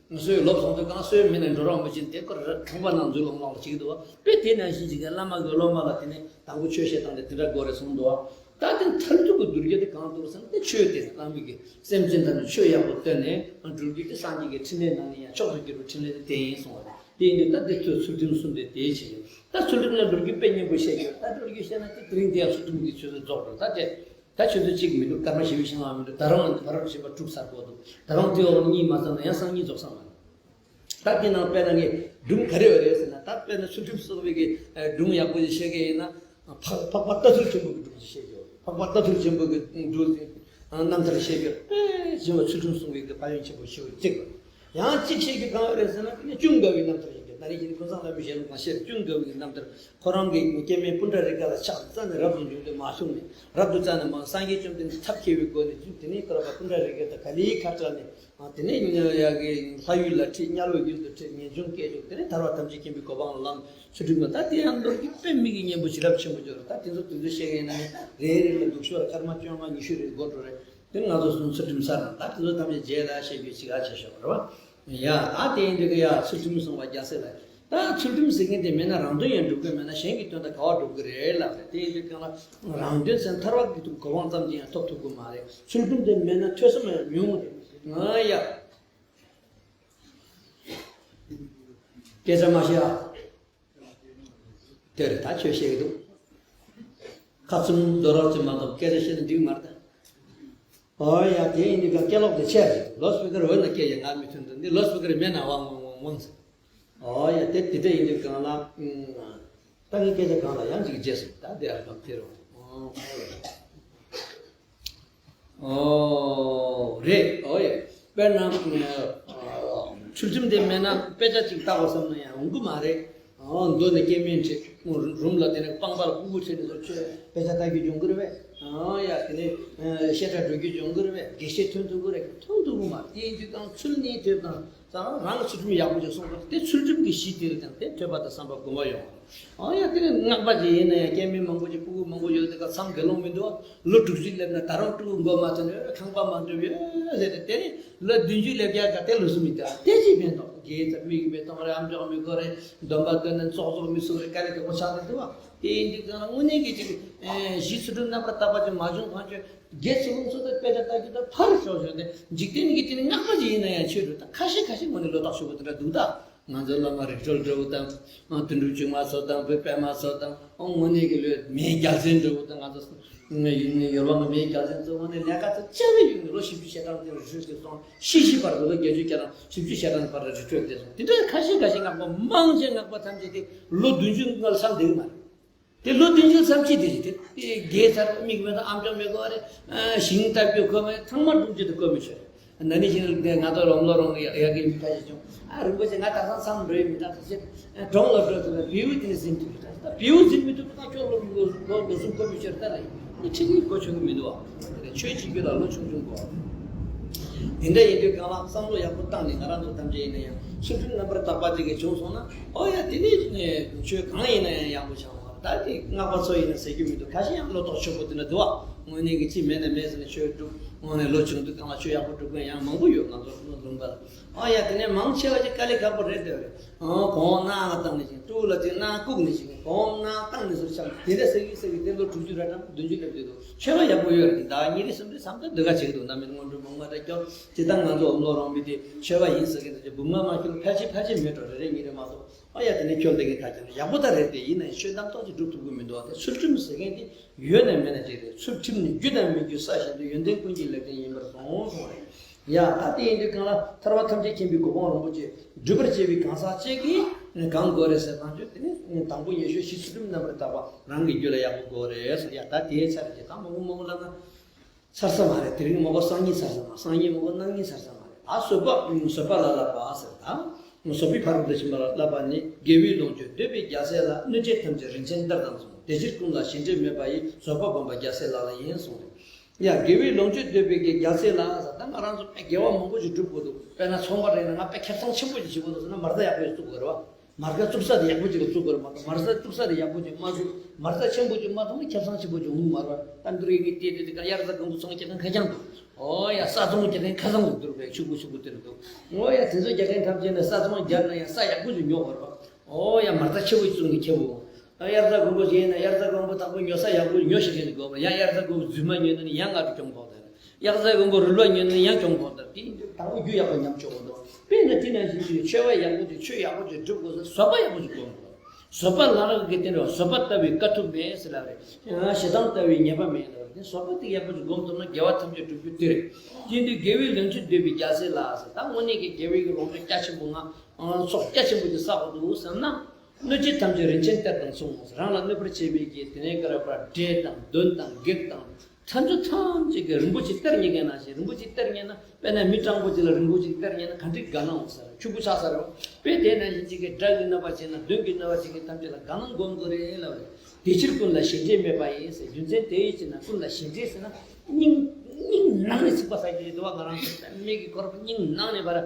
ན་གསོལ་གསོལ་མེད་ན་འགྲོ་རོགས་མི་བྱེད། དེ་ཁོ་ར་ཁང་པ་ནང་འཛུལ་ལོང་ལོང་ལ་བྱེད་ཀྱི་འདུག་བ། དཔེ་དེ་ནང་བཞིན་ཅིག་གི་བླ་མ་གི་སློབ་མ་ལ་དེ་ནས་དང་པོ་ཆོས་བཤད་སྟངས་དེ་དེ་འདྲ་དགོས་རེད་གསུངས་འདུག་བ། ད་དེ་མཐར་ཐུག་གི་གདུལ་བྱ་དེ་གང་འདུག་ཟེར་ན། དེ་ཆོས་དེ་བླ་མ་གིས་སེམས་ཅན་ཐམས་ཅད་ཆོས་ཡག་པོ་སྟོན་ནས་འགྲུལ་རྒྱུ་དེ་སངས་རྒྱས་ཀྱི་ཕྲིན་ལས་ནང་ནས་ཡང་མཆོག་ཏུ་གྱུར་པའི་ཕྲིན་ལས་དེ་དེ་ཡིན་གསུངས་པ་རེད། དེ་ཡིན་དུས་ད་དེ་ཚོའི་ཚུལ་ཁྲིམས་གསུམ་དེ་དེའི་ཕྱིར་ཡིན། ད་ཚུལ་ཁྲིམས་ལ་འགྲུལ་རྒྱུ་དཔེ་སྙན་པོ་བཤད་རྒྱུ། ད་འགྲུལ་རྒྱུ་བཤད་ན་དེ་དེ་རིང་དེ་ཡང་ཚུལ་ཁྲིམས་ཀྱི་ཆོས་སུ་རྫོགས་འགྲོ། ད་དེ་ད་ཆོས་ཚུལ་གཅིག་མི་འདུག་སྐར་མ་བཞི་བཅུ་ཞེ་ལྔ་མི་འདུག་ད་རུང་ད་རུང་བྱེད་པ་དྲུག་ཚར་དགོས་འདུག་ད་རུང་དེའི་འོག་གཉིས་མ་ཚར་ན་ཡང་སང་ཉིན་རྫོགས་ས་མ་རེད། ད་དེ་ནང་དཔེར་ན་ངས་སྒྲུང་ག་རེ་ཡོད་རེད་ཟེར་ན། ད་དཔེར་ན་ཚུལ་ཁྲིམས་སྲུང་བའི་གི་སྒྲུང་ཡག་པོ་ཞིག་བཤད་མཁན་ཡིན་ན། འཕགས་འཕགས་པ་རྟ་ཐུལ་ཆེན་པོ་གི་སྒྲུང་ཞིག་བཤད་རྒྱུ། འཕགས་པ་རྟ་ཐུལ་ཆེན་པོ་གི་སྒྲུང་རྣམ་ཐར་བཤད་རྒྱུ། དཔེ་ཆེན་པོ་ཚུལ་ཁྲིམས་སྲུང་བའི་གི་ཕན་ཡོན་ཆེན་པོ་ཞེ་པོ་གཅིག་རེད། ཡང་གཅིག་བཤད་རྒྱུ་གང་ཡོད་རེད་ཟེར་ན། དེ་ནས་ཀུན་དགའ་བོའི་རྣམ་ཐར་ཞིག་རེད། ད་རེས་ཀྱི་ཀུན་བཟང་བླ་མའི་ཞལ་ལུང་ནང་བཤད། ཀུན་དགའ་བོའི་རྣམ་ཐར། ཁོ་རང་གི་སྐྱེ་དམན་པུཎྜ་རེ་ཀ་ལ་ཕྱག་རྩ་ནས་རབ་ཏུ་བྱུང་སྟེ་མ་བྱུང་ནས། རབ་ཏུ་རྩ་ནས་མ་སངས་རྒྱས་བཅོམ་ལྡན་འདས་ཐབས་མཁས་པའི་སྒོ་ནས་བྱུང་། དེ་ནས་ཁོ་རང་པུཎྜ་རེ་ཀ་དང་ག་ལེ་ཁ་བྲལ་ནས། དེ་ནས་ཡ་གི་ལྷ་ཡུལ་ལ་ཁྲིད། དམྱལ་བའི་ཡུལ་དུ་ཁྲིད། ངེས་འབྱུང་སྐྱེས་བྱུང་། དེ་ནས་ཐར་པ་ཐམས་ཅད་མཁྱེན་པའི་གོ་འཕང་ལ་ལམ། ཚུལ་ཁྲིམས་ལ། ད་དེ་ཡང་མདོར་བསྡུས་དཔེ་མི་སྲིད་སྙན་པོ་བྱིན་རླབས་ཆེན་པོ་འབྱོར། ད་དེ་ཚོ་དེ་ཚོ་བཤད་མཁན་ཡིན་ན་ནི་རེ་རེ་ལ་སྡུག་ཤོས་ལ་སྐར་མ་བཅོ་ལྔ་ཉི་ཤུ་རེ་འགོར་འགྲོ་རེད། དེ་ང་ཚོ་གསུང་ཚུལ་ཁྲིམས་གསར་རྣམས་ད་དེ་ཚོ་ཐམས་ཅད་རྗེས་ལ་བཤད་རྒྱུ་ཞིག་ཨ་ཆེ་ཤོས་རེད་བ། ཡ། ད་དེ་ཡིན་དུས་ཀྱི་ཡ་ཚུལ་ཁྲིམས་སྲུང་བ་རྒྱལ་སྲས་ལ། ད་ཚུལ་ཁྲིམས་ཟེར་མཁན་དེ་མེད་ན་རང་དོན་ཡང་འགྲུབ་ཀྱི་མེད་ན་གཞན་གྱི་དོན་དག་ག་བ་འགྲུབ་ཀྱི་རེད་ལབ་རེད། དེ་ཡིན་དུས་ཀྱང་ལ་རང་དོན་ཟེར་ན་ཐར་པ་གི་གོ་འཕང་ཙམ་གྱིས་ཡང་ཐོབ་ཐུབ་ཀྱི་མ་རེད། ཚུལ་ཁྲིམས་དེ་མེད་ན་ཐོས་བསམ་ཡང་ཉུང་ངུ་རེད། ང་ཡ། སྐད་ཆ་མ་བཤད་ཨ། དེ་རེད། ད་ཁྱོད་བཤད་ཀྱི་འདུག་ཁ་ཚུམ་རྡོ་རོག་ཅིག་མ་གཏོགས་སྐད་ཆ་བཤད་ན་འགྲིག་མ་རེད་ད། ཨོ་ཡ། དེ་ཡིན་དུས་ཀྱང་སྐད་ལོག་དེ་ཆེ་རེད། ལོ་སི་པི་ཀར་འོས་ན་སྐད་ཡ་ང་མི་ཐོན་འདུག་འདི་ལོ་སི་པི་ཀར་མེད་ན་ཝང་ཝང་ཝང་ཝང་ཟེར། ཨོ་ཡ། དེ་དེ་འདྲ་ཡིན་དུས་གང་ལ། ད་ངའི་སྐད་ཆ་གང་ལ་ཡང་ཅིག་རྗེས་སུ་ད་དེ་ཨར་གམ་དེ་རུ། ཨོ་རེད། ཨོ་ཡ། དཔེར་ན་ཚུལ་ཁྲིམས་དེ་མེད་ན་དཔེ་ཆ་ཅིག་ལྟ་དགོས་བསམ་ན་ཡང་འོང་གི་མ་རེད། ཨོ། མདོ་ནས་སྐྱེ་དམན་ཁྲིད། རུམ་ལ་དེ་ནས་པང་པར་ཀུ་ཀུ་ཁྲིད་ནས་ཚོ་ཆོས་དཔེ་ཆ་ལྟ་རྒྱུ་སྦྱོང་གི་རེད་པས། ཨོ་ཡ། དེ་ནས་བཤད་གྲྭ་འགྲོ་རྒྱུ་སྦྱོང་གི་རེད་པས། དགེ་བཤེས་ཐོན་ཐུབ་ཀྱི་རེད། ཐོན་ཐུབ་ཀྱི་མ་རེད། དེ་ཡིན་དུས་ཀྱང་ཚུལ་གཉིས་ཐོས་དང་། ད་རང་ཚུལ་ཁྲིམས་ཡག་པོ་ཞིག་སྲུང་དགོས། དེ་ཚུལ་ཁྲིམས་ཀྱི་གཞི་དེ་རེད། ཀྱང་དེ་ཐོས་པ་དང་བསམ་པ་སྒོམ་པ་ཡོང་། ཨ་ཡ། དེ་ནས་སྔགས་པ་ཅིག་ཡིན་ན་ཡང་སྐྱེ་དམན་མང་པོ་ཅིག་ཕྲུ་གུ་མང་པོ་ཡོད་དེ་ག་མཚམས་དགེ་སློང་མི་འདུག་ལོ་དྲུག་ཅུ་སླེབས་ན་ད་རུང་ཕྲུ་གུ་མགོ་མ་ཐོན་ནས་ཁང་པ་མ་འགྲུབ་ཡོད་ཟེར་ཏེ། དེ་ནས་ལོ་བདུན་ཅུ་སླེབས་རྒྱ་ག་དེ་ལོ་གསུམ་མི་འདུག་དེ་ཅིག་ཕན་ཐོགས། དགེ་ཙམ་མི་གི་མི་གཏོང་རེད། ཨམ་ཅོག་མི་གོ་རེད། འདོན་པ་འདོན་ན་ཙོག་ཙོག་མི་གསུང་རེད། དཀའ་ལས་ཁག་པོ་ཆགས་ཏེ་འདུག་བ། དེ་ཡིན་དུས་ཀྱང་དངོས་གནས་ཀྱི་ཅིག་གཞི་ཚུལ་ཁྲིམས་རྣམ་པར་དག་པ་ཅིག་མ་བྱུང་གང་ཆོད། དགེ་ཚུལ་སློང་ཚོ་དང་དཔེ་ཆ་ལྟ་རྒྱུ་དང་ཕར་ཞོག་ཞོག་སྟེ། འཇིག་རྟེན་གྱི་དེ་ནི་སྔགས་པ་ཅིག་ཡིན་ན་ཡང་ཆོས་སྒྲུབ་ད་ཁ་ཤས་ཁ་ཤས་ངོ་ནས་བློ་ཐག་ཆོད་པོ་དེ་འདྲ་འདུག་ད། ང་ཚོའི་བླ་མ་རིག་གྲོལ་འདྲ་བོ་དང་། ཨ། དོན་གྲུབ་ཆུང་མ་ཚོ་དང་། བོད་པད་མ་ཚོ་དང་། ཨོ་དངོས་གནས་ཀྱི་ལོས་མེས་རྒྱལ་མཚན་འདྲ་བོ་དང་། ང་ཚོ་ཡུལ་ནས་ཡོད་པ་ང་མེས་རྒྱལ་མཚན་ཚོ་དངོས་གནས་ལས་ཀ་ཚོ་ཅི་ལ་ཡོད་ནས་ལོ་བཞི་བཅུ་ཞེ་གྲངས་དེ་རི་ཁྲོད་དེ་སོང་། ཤི་ཤི་བར་དུ་ལོ་བརྒྱད་ཅུ་གྱ་གྲངས་བཞི་བཅུ་ཞེ་གྲངས་བར་རི་ཁྲོད་དེ་སོང་། དེ་འདྲ་ཁ་ཤས་ཁ་ཤས་སྔགས་པ་མང་ཆེ་སྔགས་པ་ཐམས་ཅད་དེ་ལོ་བདུན་ཅུ་སྔ་ལ་མཚམས་བསྡད་ཀྱི་མ་རེད། དེ་ལོ་བདུན་ཅུ་མཚམས་གཅིག་དེ་རེད། དེ་དེ་དགེ་ཚར་མིག་མེད་དང་ཨམ་ཅོག་མེད་དགོས་རེད། ཨ། ཞིང་བཏབ་རྒྱུ་དགོས་མེད། ཚང་མ་སྒྲུབ་རྒྱུ་དེ་དགོས་མེད་ཤོད། ན་ནིང་ཞིག་ནས་ང་ཚོ་རོམ་ལོ་རོང་ཡ་གི་མི་ཁ་ཤས་བྱུང་། ཨ། རིན་པོ་ཆེ་ང་ད་སང་མཚམས་འགྲོ་ཡི་མི་འདུག་ཟེར། གྲོང་ལ་འགྲོ་ཟེར་ན་བེའུ་དེ་ནས་ཟིན་ཐུབ་ཀྱི་འདུག་ད་བེའུ་ཟིན་མི་ཐུབ་ན་ཁྱོད་ལོ་ལོ་ལོ་གསུམ་དགོས་མེད་ཤོད་ད་ལ་ཡིན། ཁྱེད་ཀྱིས་གོ་ཆོད་གི་མི་འདུག་ཨ། ཆོས་བྱེད་རྒྱུ་ལ་ལོ་ཆུང་ཆུང་དགོས། དེ་འདྲ་ཡིན་དུས་གང་ལ་བསམ་བློ་ཡག་པོ་བཏང་ནས་ང་རང་ཚོ་ཐམས་ཅད་ཡིན་ན་ཡང་ཚུལ་ཁྲིམས་རྣམ་པར་དག་པ་དེ་གས་བྱུང་སོང་ན། ཨོ་ཡ། དེ་ནས་ཆོས་གང་ཡིན་ན་ཡང་ཡག་པོ་ཆགས། ད་དེ་སྔགས་པ་ཚོ་ཡིན་ན་ཟེར་རྒྱུ་མི་འདུག་ཁ་ཤས་ཡང་བློ་ལྡོག་ཆོག་པོ་དེ་འདྲ་འདུག་བ། དངོས་གནས་ཀྱི་ཅི་མེད་ན་མེད་ཟེར་ནས་ཆོས་སྒྲུབ། དངོས་གནས་ལོ་ཆུང་དུས་སྒང་ལ་ཆོས་ཡག་པོ་སྒྲུབ་མཁན་ཡང་མང་པོ་ཡོད་ང་ཚོ་ལུང་པ་ལ། ཨ་ཡ། དེ་ནས་མང་ཆེ་བ་ཅིག་དཀའ་ལས་ཁག་པོ་རེད་དེ་རེད། ཨ། གོང་གནང་བཏང་ནས་ཅིག་ཏུ་ལ་ཅིག་གནང་བཀུག་ནས་ཅིག་གོང་གནང་བཏང་ནས་ཟུར་ཆགས་དེ་འདྲ་ཟེར་གི་ཟེར་གི་དེ་ལོ་དྲུག་ཅུ་རེ་གྲངས་བདུན་ཅུ་སླེབས་དུས་འདུག་ཆོས་པ་ཡག་པོ་ཡོད་རེད། ཟླ་ཉི་ཤུ་སུམ་ཅུ་མཚམས་དུ་སྡོད་ག་བྱེད་ཀྱི་འདུག་ན་མི་སྔོན་འགྲོ་མང་མ་རེ་སྐྱོ་ཅི་ལྟར་ང་ཚོ་འོམ་ལོ་རོང་མི་དེ་ཆོས་པ་ཡིན་ཟེར་གི་འདུག་ཅེ་འབུམ་ལྔ་མ་ཁྱོད་ཕལ་ཆེར་ཕལ་ཆེར་མེད་འགྲོ་རེ་རེ་གཉིས་རེ་མ་གཏོགས། ཨ་ཡ། དེ་ནས་ཁྱོད་འདི་གའི་ཁ་ཁྱོད་ཡག་པོ་ད་རེད་དེ། ཡིན་ན་ཡང་ཆོས་རྣམ་རྟོག་ཅིག་སྒྲུབ་ཐུབ་ཀྱི་མི་འདུག་ཨ། དེ་ཚུལ་ཁྲིམས་ཟེར་མཁན་དེ་ཡོད་ནས་མེད་ན་ཅིག་རེད། ཚུལ་ཁྲིམས་ནི་རྒྱུ་དང་མི་རྒྱུའི་ས་བཞིན་དུ། ཡོན་ཏན་ཀུན་གྱི་ལེགས་ལྡན་ཡིན་པར་གསུངས་གསུངས་རེད། ཡ། ད་དེ་ཡིན་དུས་གང་ལ་ཐར་པ་ཐམས་ཅད་མཁྱེན་པའི་གོ་འཕང་རིན་པོ་ཆེ་སྒྲུབ་པར་བྱེད་པའི་གང་ཟག་ཅིག་གིས་གང་དགོས་རེད་ཟེར་བཏང་ཆོག་དེ་ནི་དང་པོ་ཉེ་ཤོས་ཤེས་ཚུལ་ཁྲིམས་རྣམ་པར་དག་པ་རང་གི་རྒྱུད་ལ་ཡག་པོ་དགོས་རེད་ཟེར། ཡ། ད་དེའི་ཆ་རེ་ཅིག་ད་མང་པོ་མང་པོ་ལབ་ན། ཚར་ས་མ་རེད། དེ་རིང་མོ་གོ་སང་ཉིན་ཚར་ས་མ། སང་ཉིན་མོ་གོ་གནངས་ཉིན་ཚར་ས་མ་རེད། ཨ། བཟོད་པ། བཟོད་པ་ལ་བསླབ་པ་ཟེར་ད། བཟོད་པའི་ཕ་རོལ་ཏུ་ཕྱིན་པ་ལ་བསླབ་པ་ནི། དགེ་བའི་ལོངས་སྤྱོད་འདོད་པའི་རྒྱལ་སྲས་ལ། གནོད་བྱེད་ཐམས་ཅད་རིན་ཆེན་གཏེར་དང་མཚུངས། དེ་ཕྱིར་ཀུན་ལ་གཞན་འདྲེས་མེད་པ་ཡི། བཟོད་པ་སྒོམ་པ་རྒྱལ་སྲས་ལག་ལེན་ཡིན་གསུངས་ཏེ། ཡ། དགེ་བའི་ལོངས་སྤྱོད་འདོད་པའི་གི་རྒྱལ་སྲས་ལ་ཟེར་ད་ང་རང་ཚོ་དཔེ་དགེ་བ་མང་པོ་ཞིག་སྒྲུབ་དགོས་འདུག་དཔེར་ན་ཚོང་པ་རེད་ན་ང་དཔེ་ཁེ་བཟང་ཆེན་པོ་ཞིག་བྱེད་དགོས་འདུག་ཟེར་ན་མ་རྩ་ཡག་པོ་ཞིག་བཙུགས་དགོས་རེད་བ། མ་རྩ་བཙུགས་ས་དེ་ཡག་པོ་ཅིག་ལ་བཙུགས་དགོས་རེད་མ་གཏོགས། མ་རྩ་བཙུགས་ས་དེ་ཡག་པོ་ཅིག་མ་བཙུགས། མ་རྩ་ཆེན་པོ་ཅིག་མ་བཙུགས་ན་ཁེ་བཟང་ཆེན་པོ་ཅིག་འོང་གི་མ་རེད་བ། ད་འདི་རིགས་ཀྱི་དེ་དེ་དེ་ག་དབྱར་རྩྭ་དགུན་འབུ་ཚོང་བྱེད་མཁན་ཁ་རྐྱང་འདུག་ཨོ་ཡ། ས་ཚོང་བྱེད་མཁན་ཁ་ཚང་འདུག་འདུག་བས་ཕྱུག་པོ་ཕྱུག་པོ་དེ་འདུག་ཨོ་ཡ། དེ་ཚོ་རྒྱག་མཁན་ཐམས་ཅད་ནས་ས་ཚོང་རྒྱག་ན་ཡང་ས་ཡག་པོ་ཅིག་ཉོ་དགོས་རེད་བ། ཨོ་ཡ། མ་རྩ་ཆེ་བོ་ཅིག་བཙུགས་ནས་ཁྱེར་འོང་། ད་དབྱར་རྩྭ་དགུན་འབུ་བྱས་ན་དབྱར་རྩྭ་དགུན་འབུ་དང་པོ་ཉོ་ས་ཡག་པོ་ཉོ་ཤེས་མཁན་དེ་དགོས་པ། ཡང་དབྱར་རྩྭ་དགུན་འབུ་རྫུན་མ་ཉོས་ན་ནི་ཡང་ང་ཚོ་གྱོང་ཕོག་དེ། དབྱར་རྩྭ་དགུན་འབུ་རུལ་བ་ཉོས་ན་ཡང་གྱོང་ཕོག་དང་། དེ་ཡིན་དུས་དང་པོ་རྒྱུ་ཡག་པོ་ཉམས་ཆོག་གི་འདུག་དཔེར་ན་དེ་ནང་བཞིན་གྱི་ཆོས་པ་ཡག་པོ་དེ་ཆོས་ཡག་པོ་ཅིག་སྒྲུབ་དགོས་ཟེར་བཟོད་པ་ཡག་པོ་ཅིག་སྒོམ་དགོས། བཟོད་པ་ལ་རག་གི་རྟེན་རེད་བ། བཟོད་པ་ལྟ་བུའི་དཀའ་ཐུབ་མེད་ཟེར་ལབ་རེད། ཞེ་སྡང་ལྟ་བུའི་ཉེས་པ་མེད་ལབ་རེད། དེ་བཟོད་པ་དེ་ཡག་པོ་ཅིག་སྒོམ་ཐུབ་ན་དགེ་བ་ཐམས་ཅད་སྒྲུབ་རྒྱུ་དེ་རེད། དེ་ཡིན་དུས་དགེ་བའི་ལོངས་སྤྱོད་འདོད་པའི་རྒྱལ་སྲས་ལ་ཟེར་ད་དངོས་གནས་ཀྱི་དགེ་བའི་གི་ལོངས་སྤྱོད་རྒྱ་ཆེན་པོ་ང་ཚོགས་རྒྱ་ཆེན་པོ་ཅིག་བསགས་དགོས་འདུག་བསམ་ན། གནོད་བྱེད་ཐམས་ཅད་རིན་ཆེན་གཏེར་དང་མཚུངས། རང་ལ་གནོད་པར་བྱེད་པའི་གི་དེ་ནས་ཀ་ར་པ་འདྲེ་དང་གདོན་དང་བགེགས་དང་། ཐམས་ཅད་ཐམས་ཅད་ཀྱིས་རིན་པོ་ཆེ་གཏེར་རྙེད་མཁན་ནང་བཞིན། རིན་པོ་ཆེ་གཏེར་རྙེད་ན། དཔེར་ན་མི་སྤྲང་པོ་ཅིག་ལ་རིན་པོ་ཆེ་གཏེར་རྙེད་ན་ག་འདྲའི་དགའ་སྣང་འོང་ས་རེད། ཕྱུག་པོ་ཆགས་ས་རེད་བ། དཔེ་དེ་ནང་བཞིན་གཅིག་གིས་དགྲ་གིས་གནོད་པ་བྱས་ན། གདོན་གྱིས་གནོད་པ་བྱེད་མཁན་ཐམས་ཅད་ལ་དགའ་སྣང་སྒོམ་དགོས་རེད་ལབ་རེད། དེ་ཕྱིར་ཀུན་ལ་གཞན་འདྲེས་མེད་པ་ཡི་ཟེར། རྒྱུ་མཚན་དེ་ཡི་ཕྱིར་ན་ཀུན་ལ་གཞན་འདྲེས་ཟེར་ན་སྙིང་སྙིང་ནང་ནས་ཚིག་པ་ཟ་རྒྱུ་རེད་དོ། ང་རང་ཚོ་མི་གི་ཁོ་རང་སྙིང་ནང་ནས་བར།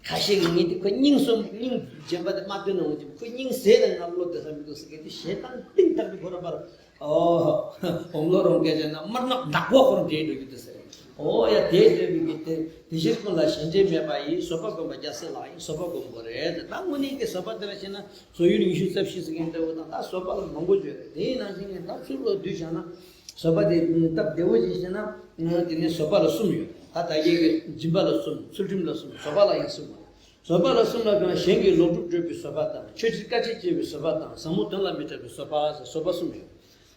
ཁ་ཤས་ཀྱིས་ངས་དེ་ཁོ་སྙིང་གསུམ་སྙིང་རྗེན་པ་དེ་མ་བཏོན་ན་འོང་ཅིག་ཁོ་སྙིང་ཟས་དང་ང་བློ་བདེ་ས་མི་འདུག་ཟེར་མཁན་དེ་ཞེ་སྡང་གཏིང་ཐག་གི་ཁོ་ར་པར། ཨོ། འོམ་ལོ་རོང་སྐད་ཆ་ན་དམར་ནག་ནག་པོ་ཁོ་རང་བྲིས་འགྲོ་རྒྱུ་དེ་ཟེར། ཨོ་ཡ། དེ་འདྲ་བའི་གི་དེ་དེ་ཕྱིར་ཀུན་ལ་གཞན་འདྲེས་མེད་པ་ཡི། བཟོད་པ་སྒོམ་པ་རྒྱལ་སྲས་ལག་ཡིན། བཟོད་པ་སྒོམ་དགོས་རེད། ད་དངོས་གནས་ཀྱི་བཟོད་པ་དེ་ལ་བྱས་ན་བཟོད་ཡུལ་ཉི་ཤུ་རྩ་བཞི་ཟེར་མཁན་འདྲ་བོ་དང་། ད་བཟོད་པ་ལ་མང་པོ་ཡོད་རེད། དེའི་ནང་བཞིན་གྱི་ད་ཚུར་ལོག་བསྡུས་བཞག་ན། བཟོད་པ་དེ་སྟབས་བདེ་བོ་ཞིག་བྱས་ན། དེ་ནས་བཟོད་པ་ལ་གསུམ་ཡོད། ད་ད་གིན་གྱི་སྦྱིན་པ་ལ་གསུམ། ཚུལ་ཁྲིམས་ལ་གསུམ། བཟོད་པ་ལ་ཡང་གསུམ་ཡོད། བཟོད་པ་ལ་གསུམ་ལ་གང་། གཞན་གྱི་ལོག་སྒྲུབ་སྒྲུབ་པའི་བཟོད་པ་དང་། ཆོས་ཕྱིར་དཀའ་སྤྱད་སྤྱད་པའི་བཟོད་པ་དང་། ཟབ་མོ་དོན་ལ་མི་སྐྲག་པའི་བཟོད་པ་ཟེར་བཟོད་པ་གསུམ་ཡོད།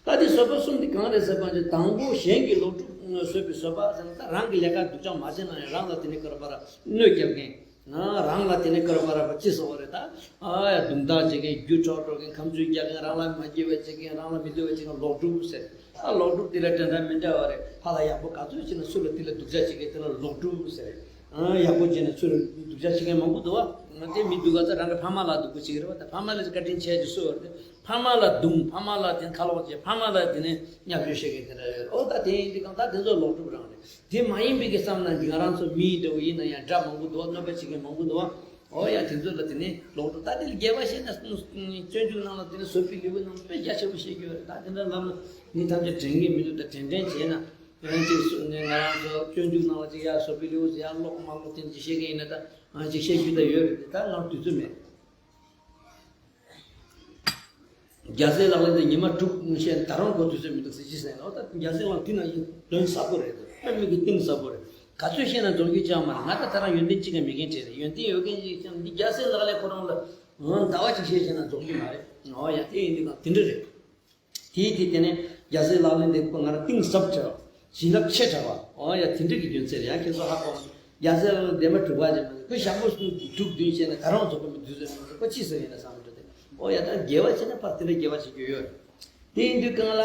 ད་དེ་བཟོད་པ་གསུམ་དེ་གང་རེད་ཟེར་བ་ཅིག་དང་པོ་གཞན་གྱི་ལོག་སྒྲུབ་བཟོད་པའི་བཟོད་པ་ཟེར་ན། ད་རང་གི་ལས་ཀ་སྡུག་ཅག་མ་བྱས་ན་ཡང་རང་ལ་དེ་ནས་ཀ་ར་པ་ར་གནོད་རྒྱབ་མཁན། ང་རང་ལ་དེ་ནས་ཀ་ར་པ་ར་པ་ཅི་ཟེར་བ་རེད་ད། ཨ་ཡ། རྡུང་རྡེག་བྱེད་མཁན། རྒྱུ་འཕྲོག་འགྲོ་མཁན། ཁ་མཆུ་རྒྱག་མཁན། རང་ལ་མ་སྐྱིད་པ་བྱེད་མཁན། རང་ལ་མི་སྡུག་པ་བྱེད་མཁན་ལོག་སྒྲུབ་ཟེར། ཨ། ལོག་སྒྲུབ་དེ་ལ་འདྲ་འདྲ་མི་འདྲ་བ་རེད། ཕར་ལ་ཡག་པོ་ག་ཚོད་བྱས་ན་ཚུར་ལ་དེ་ལ་སྡུག་ཅག་བྱེད་མཁན་དེ་ལ་ལོག་སྒྲུབ་ཟེར། ཨ། ཡག་པོ་བྱས་ན་ཚུར་ལ་སྡུག་ཅག་བྱེད་མཁན་མང་པོ་འདུག་བ། ང་དེ་མི་སྡུག་ག་ཚོད་རང་གི་ཕ་མ་ལ་སྡུག་པོ་བྱེད་ཀྱི་རེད་བ། ད་ཕ་མ་ལ་ག་དྲིན་ཆེ་ཅིག་གསོ་བ་རེད། ཕ་མ་ལ་རྡུང་། ཕ་མ་ལ་དེ་ཁ་ལོག་བྱེད། ཕ་མ་ལ་དེ་ནས་བརྙས་བཅོས་བྱེད་མཁན་དེ་འདྲ་ཡོད་རེད། ཨོ། ད་དེ་ཡིན་དུས་གང་ད་དེ་ཚོ་ལོག་སྒྲུབ་རང་རེད། དེ་མ་ཡིན་པའི་གི་བསམ་ན་ང་རང་ཚོ་མི་འདྲ་བོ་ཡིན་ན་ཡང་དགྲ་མང་པོ་འདུག་གནོད་པ་བྱེད་མཁན་མང་པོ་འདུག་ཨོ་ཡ། དེ་ཚོ་ལ་དེ་ནས་ལོག་འགྲོ། ད་དེ་ལ་རྒྱས་པ་བཤད་ན། སྤྱོད་འཇུག་ནང་ལ་དེ་ནས་བཟོད་པའི་ལེའུ་ནང་དཔེ་རྒྱ་ཆེ་བོ་བཤད་རྒྱུ་ཡོད་རེད། ད་དེ་འདྲ་ལབ་ན་མི་ཐམས་ཅད་དྲན་གི་མི་འདུག་ད་དྲན་དྲན་བྱས་ན་ཡང་ཅིག་སུ་ནས་ང་རང་ཚོ་སྤྱོད་འཇུག་ནང་ལ་ཅིག་ཡར་བཟོད་པའི་ལེའུ་ཟེར་ཡར་ཀློག་མ་ཀློག་དེ་ཅིག་བཤད་མཁན་ཡིན་ན། ད་ང་ཅིག་བཤད་རྒྱུ་ད་ཡོད་རེད་དེ། ད་ང་དུས་ཚོད་མེད། རྒྱལ་སྲས་ལག་ལེན་དེ་ཉི་མ་དྲུག་བཤད་ན་ད་རུང་གོ་དུས་ཚོད་མི་འདུག་ཟེར་ཅི་ཟེར་ན། ཨོ། ད་རྒྱལ་སྲས་ལག་དེ་ན་ཡིན་དོན་ཟབ་པོ་རེད། དཔེ་མི་གི་གཏིང་ཟབ་པོ་རེད། ག་ཚོད་བཤད་ན་རྫོགས་རྒྱུ་ཅང་མ་རེད། ང་ད་ད་རང་ཡོན་ཏན་གཅིག་ཀྱང་མེད་མཁན་གྲས་རེད། ཡོན་ཏན་ཡོད་མཁན་ཅིག་ཀྱང་འདི་རྒྱལ་སྲས་ལག་ལེན་ཁོ་རང་ལ་ཟླ་བ་གཅིག་བཤད་བཤད་ན་རྫོགས་རྒྱུ་མ་རེད། འོ་ཡ། དེ་ཡིན་དུས་ད་དེ་འདྲ་རེད། དེའི་དེ་དེ་ནས་རྒྱལ་སྲས་ལག་ལེན་དེ་ཁོ་ང་རང་གཏིང་ཟབ་ཆེ་བ། བྱིན་རླབས་ཆེ་དྲགས་པ། འོ་ཡ། དེ་འདྲ་གི་རྒྱུ་མཚན་རེད། ཡང་ཁྱེད་ཚོ་ཧ་གོ་མ་སོང་། རྒྱལ་སྲས་ལག་ལེན་འདས་མ་དྲུག་པ་ཅན་མ་རེད། ཁོ་ཞག་པོ་གསུམ་དྲུག་བདུན་བཤད་ན་ག་རང་རྫོགས་ཀྱི་མི་འདུག་ཟེར་མི་འདུག་ཁོ་ཅི་ཟེར་ཡིན་ན་བསམ་འགྲོ་དེ། འོ་ཡ། ད་དགེ་བ་བྱས་ན་ཕར་དེ་འདྲ་དགེ་བ་བྱེད་རྒྱུ་ཡོད་རེད། དེ་ཡིན་དུས་གང་ལ།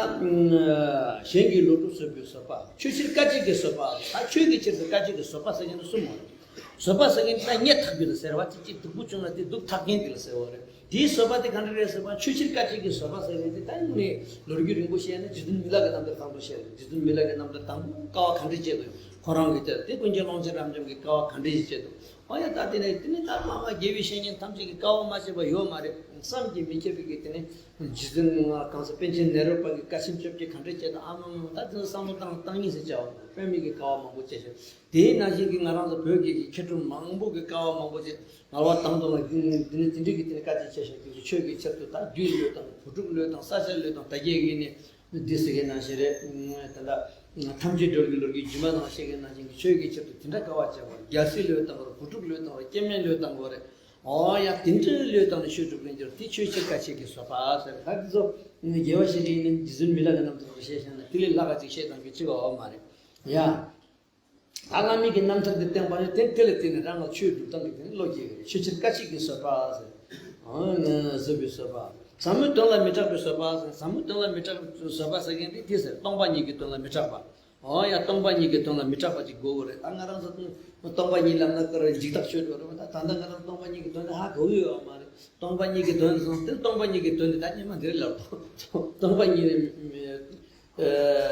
གཞན་གྱི་བློ་གྲོས་གསོད་པའི་བཟོད་པ། ཆོས་ཕྱིར་དཀའ་སྤྱད་ཀྱི་བཟོད་པ། ད་ཆོས་ཀྱི་ཕྱིར་དུ་དཀའ་སྤྱད་ཀྱི་བཟོད་པ་ཟེར་མཁན་དེ་གསུམ་མོ་རེད། བཟོད་པ་ཟེར་མཁན་དེ་ད་སྙད་ཐག་རྒྱུ་ལ་ཟེར་བ། ཅིག་ཅིག་སྡུག་པོ་བྱུང་ན་དེ་སྡུག་ཐག་མཁན་དེ་ལ་ཟེར་བ་རེད། དེའི་བཟོད་པ་དེ་ག་འདྲ་རེད་ཟེར་བ། ཆོས་ཕྱིར་དཀའ་སྤྱད་ཀྱི་བཟོད་པ་ཟེར་མཁན་དེ་ད་ནི་ལོ་རྒྱུས་རིང་པོ་བཤད་ན་རྗེ་བཙུན་མི་ལ་གི་རྣམ་ཐར་དང་པོ་བཤད་རེད། རྗེ་བཙུན་མི་ལ་གི་རྣམ་ཐར་དང་པོ་དཀའ་བ་ག་འདྲ་སྤྱད་འདུག་ཁོ་རང་གིས་བལྟས་དེ་ཀུན་མཁྱེན་ཀློང་ཆེན་རབ་འབྱམས་ཀྱིས་དཀའ་བ་ག་འདྲ་ཞིག་སྤྱད་འདུག་འོ་ཡ། ད་དེ་ནས་དེ་ནས་ད་བླ་མ་དགེ་བའི་བཤེས་གཉེན་ཐམས་ཅད་ཀྱིས་དཀའ་བ་མ་སྤྱད་པ་ཡོད་མ་རེད། བསམ་གྱིས་མི་ཁྱབ་པའི་གི་དེ་ནས་རྗེ་བཙུན་ང་གང་ཟག་པཎ་ཆེན་ནེ་རོ་པ་གི་བཀའ་ཆེམས་བཅོ་བརྒྱད་ག་འདྲ་བྱས་དང་། ཨ་མ་མ་མ། ད་དེ་ཚོ་བསམ་བློ་བཏང་བཏང་ཉིད་ཟེར་བྱ་བ། དཔེ་མི་གི་དཀའ་བ་མང་པོ་སྤྱད་ཤག་དེའི་ནང་བཞིན་གྱི་ང་རང་ཚོ་བོད་ཀྱི་གི་མཁས་གྲུབ་མང་པོ་གི་དཀའ་བ་མང་པོ་སྤྱད། ངལ་བ་དང་དུ་ལ་དེ་ནས་དེ་འདྲ་གི་དེ་ནས་དཀའ་སྤྱད་བྱས་ཤག་དེ་ཚོ་ཆོས་ཀྱི་ཆེད་དུ་ད་རྒྱུ་བློས་བཏང་། བུ་ཕྲུག་བློས་བཏང་། ས་ཆ་བློས་བཏང་། ད་རྒྱའི་གི་ནས་འདི་ཟེར་གི་ནང་བཞིན་རེད། ད་ལྟ་ཐམས་ཅད་སྒྲོལ་གྱི་ལོ་རྒྱུས་རྗེས་མ་ནང་བཤད་གི་ནང་བཞིན་གྱི་ཆོས་ཀྱི་ཆེད་དུ་དེ་འདྲ་དཀའ་བ་སྤྱད་པ། རྒྱལ་སྲིད་བློས་བཏང་བ་རེད། བུ་ཕྲུག་བློས་བཏང་བ་རེད། སྐྱེ་དམན་བློས་བཏང་བ་རེད། འོ་ཡ། དེ་འདྲ་བློས་བཏང་ནས་ཆོས་སྒྲུབ་མཁན་གྱི་དེ་ཆོས་ཕྱིར་དཀའ་སྤྱད་ཀྱི་བཟོད་པ་ཟེར། ད་དེ་ཚོ་དགེ་བ་བཤད་རིང་ནས་རྗེ་བཙུན་མི་ལ་གི་རྣམ་ཐར་བཤད་བཤད་ན་དེ་ལས་ལྷག་ག་ཅིག་བཤད་གཏང་རྒྱུ་ཅི་ག་ཡོད་མ་རེད་ཡ། ད་བླ་མའི་གི་རྣམ་ཐར་འདི་བསྟན་པ་ནི་དེ་དེ་ལ་བརྟེན་ནས་རང་ལ་ཆོས་སྒྲུབ་སྟངས་ཀྱི་དེ་ནི་བློ་སྐྱེ་གི་རེད། ཆོས་ཕྱིར་དཀའ་སྤྱད་ཀྱི་བཟོད་པ་ཟེར། ཨང་། བཟོད་པའི་བཟོད་པ། ཟབ་མོའི་དོན་ལ་མི་སྐྲག་པའི་བཟོད་པ་ཟེར། ཟབ་མོའི་དོན་ལ་མི་སྐྲག་པའི་བཟོད་པ་ཟེར་མཁན་དེ་དེ་ཟེར། སྟོང་པ་ཉིད་ཀྱི་དོན་ལ་མི་སྐྲག་པ། ཨོ་ཡ། སྟོང་པ་ཉིད་ཀྱི་དོན་ལ་མི་སྐྲག་པ་ཅིག་དགོས་ཀྱི་རེད། ད་ང་རང་ཚོ་སྟོང་པ་ཉིད་ལབ་ན་ཀ་ར་འཇིགས་སྐྲག་ཆོད་འགྲོ་རེད་པ། ད་ད་ལྟ་ང་རང་སྟོང་པ་ཉིད་ཀྱི་དོན་དེ་ཧ་གོ་གི་ཡོད་མ་རེད། སྟོང་པ་ཉིད་ཀྱི་དོན་སོང་སྟེ། སྟོང་པ་ཉིད་ཀྱི་དོན་དེ་ད་སྙན་མ་འདིར་ལབ་དང་། སྟོང་པ་ཉིད་ནི་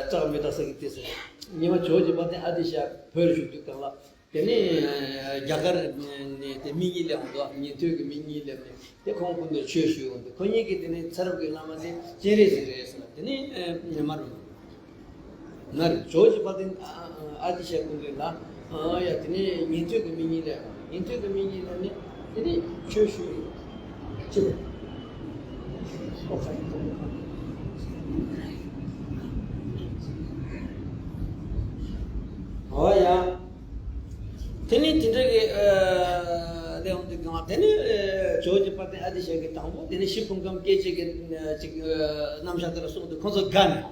སྐྲག་མི་སྐྲག་ཟེར་གི་དེ་ཟེར། ཉི་མ་ཇོ་བོ་རྗེ་དཔལ་ལྡན་ཨ་ཏི་ཤ་བོད་ལ་བཞུགས་དུས་སྒང་ལ། དེ་ནས་རྒྱ་གར་ནས་དེ་མི་གཉིས་སླེབས་འོང་འདུག་ཉན་ཐོས་ཀྱི་མི་གཉིས་སླེབས་ནས་དེ་ཁོང་ཀུན་ཏུ་ཆོས་ཞུས་འོང་འདུག་ཁོ་གཉིས་ཀྱིས་དེ་ནས་ཚེ་རབས་ཀྱི་བླ་མ་དེ་སྤྱན་རས་གཟིགས་རེད་ཟེར་ལ། དེ་ནས་མར་མར་ཇོ་བོ་རྗེ་དཔལ་ལྡན་ཨ་ཏི་ཤ་ཀུན་ཏུ་ལ། ཡ། དེ་ནས་ཉན་ཐོས་ཀྱི་མི་གཉིས་སླེབས། ཉན་ཐོས་ཀྱི་མི་གཉིས་སླེབས་ནས་དེ་ནས་ཆོས་ཞུས་ཡོད། ཅི་རེད། ཨོ་ཡ། དེ་ནས་དེ་འདྲ་གི་ཨ་ལས་འོང་དུས་གང་། དེ་ནས་ཨ་ཇོ་བོ་རྗེ་དཔལ་ལྡན་ཨ་ཏི་ཤ་གིས་དང་པོ་དེ་ནས་ཤི་ཕུང་ཁམས་སྐྱེ་མཆེད་ཀྱི་ཨ་ཅིག་ཨ་རྣམ་གཞག་དེ་ལ་གསུངས་དུས་ཁོ་ཚོ་དགའ་ནས།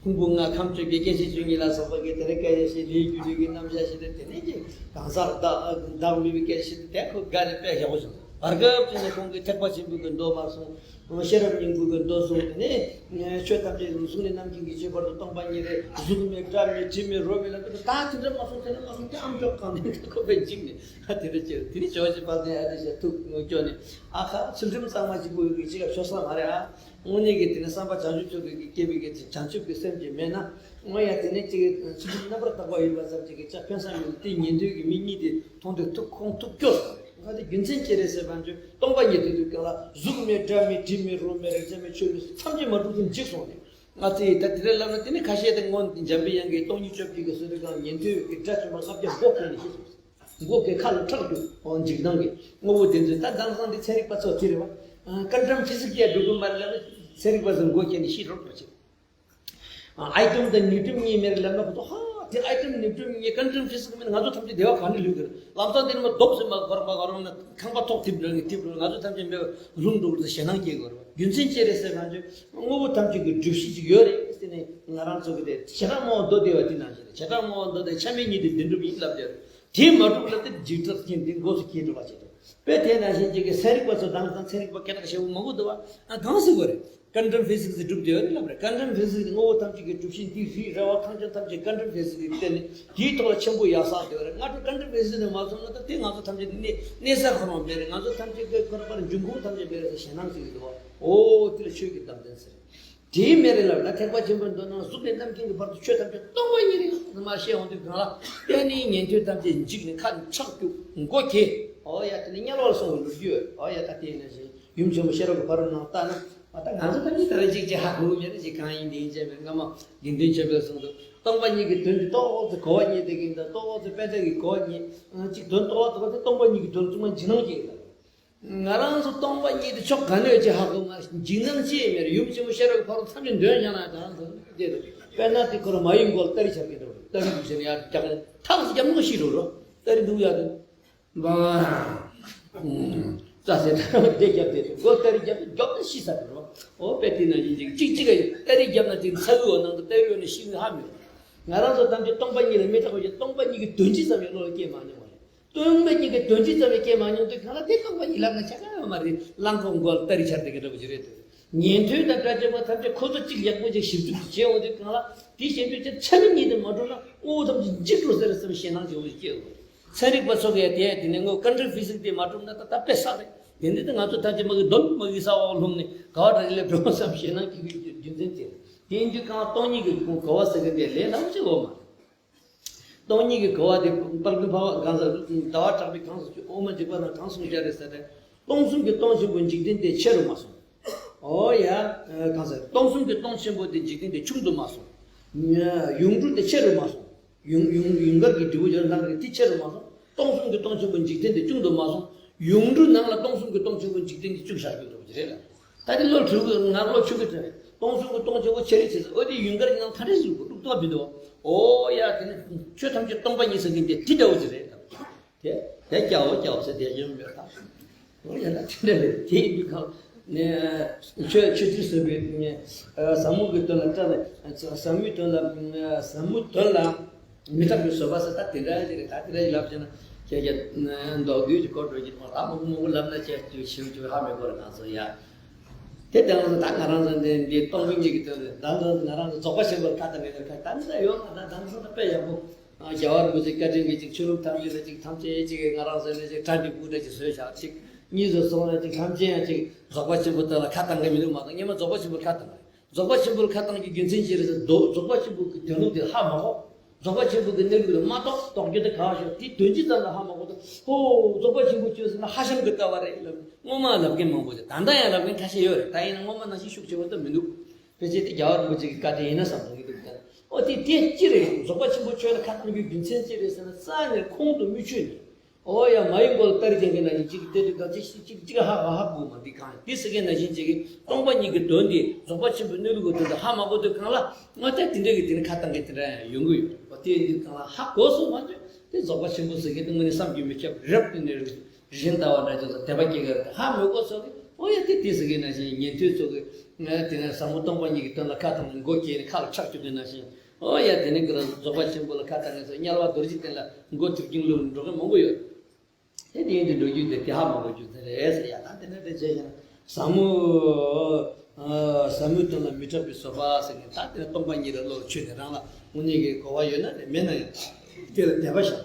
ཕུང་པོ་ལྔ་ཁམས་བཅོ་བརྒྱད་སྐྱེ་མཆེད་བཅུ་གཉིས་ལ་སོགས་པ་གི་དེ་ནས་སྐད་ཆ་བཤད། ལས་རྒྱུ་འབྲས་ཀྱི་རྣམ་གཞག་བཤད་དེ། དེ་ནས་ཀྱི་གང་ཟག་བདག་བདག་མེད་པའི་སྐད་ཆ་བཤད་དེ། དེ་ཁོ་དགའ་ནས་དཔེ་ཡག་པོ་བྱུང་། བར་སྐབས་ཅིག་ནས་ཁོང་གིས་ཐེག་པ་ཆེན་པོའི་གི་མདོ་མར་གསུངས། ཤེས་རབ་སྙིང་པོའི་གི་མདོ་གསུངས། དེ་ནས་ཆོས་ཐམས་ཅད་གཟུགས་ནས་རྣམ་མཁྱེན་གྱི་ཆོས་བར་དུ་སྟོང་པ་ཉིད་རེད། གཟུགས་མེད་སྒྲ་མེད་དྲི་མེད་རོ་མེད་ལ། དེ་ད་དེ་འདྲ་མ་གསུངས་དེ་འདྲ་མ་གསུངས་དེ་ཨམ་ཅོག་གང་ནས་ཁོ་པས་འཇིགས་ནས་དེ་འདྲ་བྱས། དེ་ནས་ཇོ་བོ་རྗེ་དཔལ་ལྡན་ཨ་ཏི་ཤ་ཐུགས་སྐྱོ་ནས། ཨ་ཁ། ཚུལ་ཁྲིམས་གཙང་མ་གཅིག་པུ་ཡོད་གི་ཅི་ག་ཆོག་ས་མ་རེད་ཨ། དངོས་གནས་ཀྱི་དེ་ནི་བསམ་པ་བྱང་ཆུབ་མཆོག་གི་སྐྱེས་པའི་གི་བྱང་ཆུབ་ཀྱི་སེམས་ཀྱི་མེད་ན། དངོས་ཡ་དེ་ནི་ཅིག་ཚུལ་ཁྲིམས་རྣམ་པར་དག་པ་ཡོད་པ་ཙམ་ཅིག་གིས་ཅག་ཕན་ས་མེད། དེ་ཉན་ཐོས་ཀྱི་མི་གཉིས་དེ་མཐོང་དུས་ཐུགས་ཁོང་ཐུགས་སྐྱོ་སོང་། ང་དེ་རྒྱུ་མཚན་ཅི་རེད་ཟེར་བ་ཅིན། སྟོང་པ་ཉིད་དེ་དུས་སྐབས་ལ་གཟུགས་མེད་སྒྲ་མེད་དྲི་མེད་རོ་མེད་རེག་བྱ་མེད་ཆོས་མེད་ཐམས་ཅད་མ་གྲུབ་ཙམ་འཇིག་སོང་ནས། ང་ཚོས་ད་དེ་རེད་ལབ་ན། དེ་ནི་ཁ་ཤས་དེ་སྔོན་འཇམ་པའི་དབྱངས་ཀྱིས་སྟོང་ཉིད་བཅོ་བརྒྱད་ཀྱི་སྲོལ་དུ་གང་ཉན་ཐོས་ཀྱི་སྒྲ་བཅོམ་པ་ལྔ་བརྒྱ་མགོ་ཁོལ་ནས་ཤི་སོང་། མགོ་གི་ཁ་ལ་ཁྲག་སྐྱུག་འཇིགས་སྣང་གི་དངོས་པོ་དེ་ཚོས། ད་དེང་སང་འདི་ཚན་རིག་པ་ཚོ་དེ་རེད་བ། ཀ་ཌམ་ཕི་སིག་ཡ་འགྲོ་གི་མ་རེད་ལབ་ན། ཚན་རིག་པ་ཚོ་མགོ་ཁྱེར་ནས་ཤི་རོགས་པ་བྱེད། ཨའི་ཊམ་དང་ནིའུ་ཊམ་གཉིས་མེད་རེད་ལབ་ན། ཁོ་ཚོ་ཧ། དེ་ཨའི་ཊམ་ནིའུ་ཊམ་གཉིས་ཀ་ཌམ་ཕི་སིག་མེད་ན་ང་ཚོ་ཐམས་ཅད་བདེ་བ་ག་ནས་ལུས་ཀྱི་རེད། ལམ་སང་དེ་ནས་མ་རྡོབ་ཟེར་མ་གོར་མ་གོར་ན་ཁང་པ་ཐོག་ཐིབ་འགྲོ་གི་ཐིབ་འགྲོ། ང་ཚོ་ཐམས་ཅད་མེད་པ་ལྷུང་འགྲོ་གི་རེད་ཟེར་ཞེད་སྣང་སྐྱེ་གི་རེད་བ། རྒྱུ་མཚན་ཅི་རེད་ཟེར་བ་ཅིན། དངོས་པོ་ཐམས་ཅད་ཀྱི་སྒྲིབ་གཞི་ཅིག་ཡོད་རེད་ཟེར་ནས། ང་རང་ཚོ་གི་དེ་བྱེ་བྲག་སྨྲ་བ་མདོ་སྡེ་པ་དེ་ནང་བཞིན་རེད། བྱེ་བྲག་སྨྲ་བ་མདོ་སྡེ་ཆ་མེད་གཉིས་དེ་བདེན་གྲུབ་ཡིན་ལབ་དེ་རེད། དེ་མ་གྲུབ་ལ་དེ་འཇིགས་སྐྲག་ཅན་དེ་འགོག་སུ་སྐྱེས་འགྲོ་བ་བྱེད་དོ། དཔེ་དེ་ནང་བཞིན་ཅིག་གི་ཚན་རིག་པ་ཚོ་དང་དང་ཚན་རིག་པ་སྐད་གྲགས་ཆེ་བོ་མང་པོ་འདུག་བ། ཨ་གང་ཟེར་དགོས་རེད། ཀ་ཌམ་ཕི་སིག་སི་གྲུབ་དེ་ཡོད་རེད་ལབ་རེད། ཀ་ཌམ་ཕི་སིག་སི་དངོས་པོ་ཐམས་ཅད་ཀྱི་གྲུབ་ཆ་འདི་རི་ར་བ་ཐང་ཆེན་ཐམས་ཅད་ཀ་ཌམ་ཕི་སིག་སི་བརྟེན་ནས་དེའི་ཐོག་ལ་ཆེན་པོ་ཡག་ས་དེ་ཡོད་རེད། ང་ཚོ་ཀ་ཌམ་ཕི་སིག་སི་ནས་མ་བཟུང་ན་ད་དེ་ང་ཚོ་ཐམས་ཅད་གནས་གནས་ས་ཁོ་རང་མེད་རེད། ང་ཚོ་ཐམས་ཅད་ཀྱི་ཁོ་རང་པར་འབྱུང་ཁུངས་ཐམས་ཅད་མེད་རེད་ཟེར་ཞེད་སྣང་སྐྱེ་གི་འདུག་བ། ཨོ་དེ་ལ་ཆོས་ཀྱི་བདག་འཛིན་ཟེར། དེའི་མེ་རི་ལ་ལ་ཐེག་པ་ཆེན་པོའི་མདོ་ནང་གཟུགས་ནས་རྣམ་མཁྱེན་གྱི་བར་དུ་ཆོས་ཐམས་ཅད་སྟོང་པ་ཉིད་ཡིན་ཟེར་མར་བཤད་འོང་དུས་གང་ལ། དེ་ནི་ཉན་ཐོས་ཐམས་ཅད་འཇིགས་ནས་ཁ་ནས་ཁྲག་སྐྱུག་མགོ་གྱེས། ཨོ་ཡ། དེ་ནི་དམྱལ་བར་སོང་བའི་ལོ་རྒྱུས་ཡོད། ཨོ་ཡ། ད་དེ་ཡིན་ན་བཞིན་ཡུམ་ཆེན་མོ་ཤེས་རབ་ཀྱི་ཕ་རོལ་ནང་ལྟ་ན། ཨ་ད་ང་ཚོ་ད་ནི་ད་རེ་གཅིག་ཅིག་ཧ་གོ་གི་མེད་ན་ཅིག་གང་ཡིན་དེ་ཡིན་བྱས་པའི་སྔ་མ་དགེ་འདུན་ཆོས་འཕེལ་གསུང་དུ། སྟོང་པ་ཉིད་ཀྱི་དོན་གྱི་རྟོགས་འོག་ཏུ་གོ་བ་རྙེད་དེ་གིན་དང་རྟོགས་འོག་ཏུ་དཔེ་ཆ་གི་གོ་བ་རྙེད། ཅིག་དོན་རྟོགས་འོག་ཏུ་གོ་དེ་སྟོང་པ་ཉིད་ཀྱི་དོན་ཙུང་མ་འཇིགས་སྣང་སྐྱེ་གི་ལ། ང་རང་ཚོ་སྟོང་པ་ཉིད་དེ་ཕྱོགས་ག་ནས་ཡོད་ཅེས་ཧ་གོ་མ། འཇིགས་སྣང་ཅི་ཡང་མེད་རེད། ཡུམ་ཆེན་མོ་ཤེས་རབ་ཀྱི་ཕ་རོལ་ཐམས་ཅད་འདོན་བཞག་ན་ད་རང་ཚོ་བསྡད་འདུག་དཔེར་ན་དེ་ཁོ་རང་མ་ཡིན་མགོ་ལ་སྟ་རེ་འཕྱར་གི་འདུག་སྟ་རེ་འདུག་ཟེར་ནས་ཡར་རྒྱག་ནས་ཐག་ཅིག་རྒྱབ་ནས་ཤི་འགྲོ་རོ། སྟ་རེ་འདུག་ཡ་དེ། བ། རྩྭ་ཟེར་ཐག་རང་དེ་རྒྱབ་དེ་མགོ་སྟ་རེ་རྒྱབ་དེ་རྒྱབ་ནས་ཤི་ས་རེད་རོ། འོ་དཔེ་དེ་ན་ཡིན་ཅིག་ཅིག་ཅིག་ག་སྟ་རེ་རྒྱབ་ན་དེ་ཚ་གི་འོ་ནང་དུ་སྟ་རེ་འོ་ནས་ཤི་ནི་ཧ་མི་རུང་། ང་རང་ཚོ་ཐམས་ཅད་སྟོང་པ་ཉིད་ལ་མི་སྐྲག་པ་ཞིག་སྟོང་པ་ཉིད་ཀྱི་དོན་སྤྱི་ཙམ་ཡང་བློ་ལ་སྐྱེས་མ་མྱོང་བ་རེད། སྟོང་པ་ཉིད་ཀྱི་དོན་སྤྱི་ཙམ་ཡང་སྐྱེས་མ་མྱོང་དུས་གང་ལ་དེ་སྟོང་པ་ཉིད་ལབ་ན་ཆ་ག་ཡོད་མ་རེད། རླངས་འཁོར་མགོ་ལ་སྟ་རེ་འཕྱར་དེ་ག་འདྲ་པོ་ཅིག་རེད་འདུག་ཉན་ཐོས་དང་སྐྲ་བཅད་པ་ཐམས་ཅད་ཁོ་ཚོ་གཅིག་ཡག་པོ་ཅིག་ཞིབ་འཇུག་བྱས་འོང་དུས་གང་ལ་དེ་ཞིབ་འཇུག་བྱས་ཚད་མའི་གཉིས་དེ་མ་གྲུབ་ན་དངོས་པོ་ཐམས་ཅད་འཇིག་འགྲོ་ཟེར་བསམ་ཞེད་སྣང་ཆེན་པོ་ཞིག་སྐྱེ་དགོས། ཚན་རིག་པ་ཚོ་གས་དེ་དེ་ནས་དངོས་ཀ་ཊན་ཕི་ཟིག་དེ་མ་གྲུབ་ན་ད་ད་དཔེ་བསགས་རེད། དེ་འདི་དེ་ང་ཚོ་ཐམས་ཅད་མ་གི་རྡོ་མ་གི་ས་འོག་ལྷུང་ནས་ག་བ་དྲ་ལས་འགྲོ་བསམ་ཞེད་སྣང་སྐྱེ་གི་རྒྱུ་མཚན་དེ་རེད། དེ་ཡིན་དུས་གང་སྟོང་ཉིད་ཀྱི་གོ་བ་ཟེར་གི་འདི་ལས་སླ་པོ་ཅིག་འོང་མ་རེད། སྟོང་ཉིད་ཀྱི་གོ་བ་དེ་དཔལ་མགོན་འཕགས་པ་གང་ཟག་ཟླ་བ་གྲགས་པས་གང་ཟག་ཆོས་དབུ་མ་འཇུག་པ་རྣམས་གང་གསུངས་བཞག་རེད་ཟེར་ཏེ། སྟོང་གསུམ་གྱི་སྟོང་ཆེན་པོ་འཇིག་རྟེན་དེ་ཆེ་རུ་མ་སོང་། ཨོ་ཡ། གང་ཟག་སྟོང་གསུམ་གྱི་སྟོང་ཆེན་པོ་དེ་འཇིག་རྟེན་དེ་ཆུང་དུ་མ་སོང་། ཡུངས་འབྲུ་དེ་ཆེ་རུ་མ་སོང་། ཡུངས་ཡུངས་ཡུངས་ཀར་གྱི་འབྲས་བུ་ཡོད་ནང་གི་དེ་ཆེ་རུ་མ་སོང་། སྟོང་གསུམ་གྱི་སྟོང་ཆེན་པོ་འཇིག་རྟེན་དེ་ཆུང་དུ་མ་སོང་། ཡུངས་འབྲུ་ནང་ལ་སྟོང་གསུམ་གྱི་སྟོང་ཆེན་པོ་འཇིག་རྟེན་གྱི་བཅུག་བཞག་རྒྱུ་འདྲ་པོ་ཅིག་རེད་ལ། ད་དེ་བློ་འཁྲུལ་གི་ང་བློ་ཆུད་གི་དྲན། སྟོང་གསུམ་གྱི་སྟོང་ཆེན་པོ་ཆེ་རིགས་ཆེ་ཟེར་ཨོ་དེ་ཡུངས་ཀར་གྱི་ནང་ཐ་དད་ཟེར་གི་འདུག་ཏོ་བི་འདུག་ཨོ་ཡ་དེ་ནི་ཆོས་ཐམས་ཅད་སྟོང་པ་ཉིད་ཟེར་གི་འདི་དེ་འདྲ་བོ་ཅིག་རེད་དམ། དེ་དེ་སྐྱ་བོ་སྐྱ་བོ་ཟེར་དེ་ཡོང་མེད་དམ། ཨོ་ཡ་ད་དེ་འདྲ་རེད། དེ་ཡིན་དུས་གང་ནས་ཆོས་ཆོས་ཚུལ་ཟེར་བའི་ཟབ་མོ་གི་དོན་ལ་བཀྲ་ནས་ཟབ་མོའི་དོན་ལ་ཟབ་མོའི་དོན་ལ། མི་རྟག་པའི་བཟོད་པ་ཟེར་ད་དེ་འདྲ་ཞིག་རེད། ད་དེ་འདྲ་ཞིག་ལབ་བྱས་ན་ཁྱེད་ཀྱི་མདོ་རྒྱུད་ཀྱི་སྐོར་འགྲོ་གི་མ་ད་མང་པོ་མང་པོ་ལབ་ན་ཁྱེད་ཀྱི་ཞིབ་ཞིབ་ཧ་མི་གོ་ར་ང་ཚོ་ཡ། དེ་དེ་རང་ཚོ་ད་ང་རང་ཚོ་འདི་འདི་སྟོང་པ་ཉིད་ཀྱི་དོན་རེད། ད་ང་ང་རང་ཚོ་རྫོགས་པ་ཆེན་པོར་ཁ་བཏང་གི་ཡོད་ཁ་ད་འདི་ཡོད་ང་ད་ད་ཚོ་ད་དཔེ་ཡག་པོ། རྒྱལ་བ་རིན་པོ་ཆེ་བཀའ་དྲིན་གྱིས་ཅིག་ཆོས་ལུགས་ཐམས་ཅད་ལ་ཅིག་ཐམས་ཅད་ཅིག་ང་རང་ཚོ་ནས་ཅིག་གྲ་འགྲིག་པོ་འདྲ་ཅིག་བཟོས་བཞག་ཅིག་གཉིས་སུ་སོང་ན་ཅིག་ཐམས་ཅད་ཡང་ཅིག་རྫོགས་པ་ཆེན་པོ་དོན་ལ་ཁ་བཏང་གི་མི་འདུག་མ་གཏོགས་སྔོན་མ་རྫོགས་པ་ཆེན་པོར་ཁ་བཏང་གི་རེད། རྫོགས་པ་ཆེན་པོར་ཁ་བཏང་གི་རྒྱུ་མཚན་ཅི་རེད་ཟེར། རྫོགས་རྫོགས་པ་ཆེན་པོ་གི་དོན་ལུགས་དེ་ཧ་མ་གོ། རྫོགས་པ་ཆེན་པོ་གི་གནས་ལུགས་དེ་མ་རྟོགས། རྟོགས་རྒྱུ་དེ་ག་བ་ཞིག་དེ་དོན་སྤྱི་ཙམ་ལ་ཧ་མ་གོ་དུས་ཧོ་རྫོགས་པ་ཆེན་པོ་ཆོས་ཟེར་ན་ཧ་ཤང་གི་ལྟ་བ་རེད་ལབ། སྔོན་མ་ལབ་མཁན་མང་པོ་ཞིག་ད་ལྟ་ཡང་ལབ་མཁན་ཁ་ཤས་ཡོད་རེད། ད་ཡིན་ན་སྔོན་མ་ནང་བཞིན་ཤུགས་ཆེ་བ་ད་མི་འདུག་ཕལ་ཆེར་དེ་རྒྱལ་བ་རིན་པོ་ཆེ་གི་བཀའ་དྲིན་ཡིན་ན་བསམ་གྱི་འདུག་ཨོ་དེ་དེ་ཅི་རེད། རྫོགས་པ་ཆེན་པོ་ཆོས་ལ་ཁ་བཏང་རྒྱུའི་རྒྱུ་མཚན་ཅི་རེད་ཟེར་ན་རྩ་ནས་ཁོང་དུ་མི་ཆུད་ནས། ཨོ་ཡ་མ་ཡིན་མགོ་ལ་སྟ་རེ་འཐེན་མཁན་ནང་བཞིན་གཅིག་གིས་བལྟས་དུས་གང་ཅི་ཞིག་གཅིག་གཅིག་ཧ་གོ་ཧ་གོ་མ་འདི་གང་འདི་ཟེར་མཁན་ནང་བཞིན་གཅིག་གིས་སྟོང་པ་ཉིད་ཀྱི་དོན་འདི་རྫོགས་པ་ཆེན་པོའི་གནས་ལུགས་ཀྱི་དོན་དུ་ཧ་མ་གོ་དུས་གང་ལ་ང་ལྟ་དེ་འདྲ་གི་དེ་ནི་ཁ་བཏང་གི་དེ་འདྲ་ཡང་ཡོང་གི་ཡོད་རེད། ཨོ་དེ་འདི་གང་ལ་ཧ་གོ་སོང་མ་བྱུང་དེ་རྫོགས་པ་ཆེན་པོ་ཟེར་མཁན་དེ་དངོས་གནས་བསམ་གྱིས་མི་ཁྱབ་རབ་ཏུ་ནས་རིན་ལྟ་བ་འདྲ་ཅིག་དེ་དད་པ་སྐྱེ་གི་རེད། ཧ་མི་གོ་སོང་གི་ཨོ་ཡ་དེ་དེ་ཟེར་མཁན་ནང་བཞིན་ཉན་ཐོས་ཚོ་གི་ང་དེ་ནས་ཟབ་མོ་སྟོང་པ་ཉིད་ཀྱི་དོན་ལ་ཁ་བཏང་ནས་མགོ་སྐྱེས་ནས་ཁ་ལ་ཆག་བཅུག་མཁན་ནང་བཞིན། ཨོ་ཡ་དེ་ནི་ཀི་ར་རྫོགས་པ་ཆེན་པོ་ལ་ཁ་བཏང་ངེས་སོ་དམྱལ་བ་རྡོ་རྗེ་གདན་ལ་མགོ་ཐུག་ཀྱིན་ལུག་འགྲོ་མཁན་མང་པོ་ཡོད། དེ་དེ་ཡིན་དུས་འགྲོ་རྒྱུ་དེ་དེ་ཧ་མ་གོ་རྒྱུ་དེ་རེད་ཟེར་ཡ། ད་དེ་ནི་དེ་བྱས་ཀྱང་ཟབ་མོ་ཟབ་མོའི་དོན་ལ་མི་སྐྲག་པའི་བཟོད་པ་ཟེར་མཁན་ད་དེ་ནི་སྟོང་པ་ཉིད་ལ་བློ་ཆོད་ནས་རང་ལ་དངོས་གནས་ཀྱི་གོ་བ་ཡོད་ན་རེད་མེད་ན་ཡང་དེ་ལ་དད་པ་བཞག་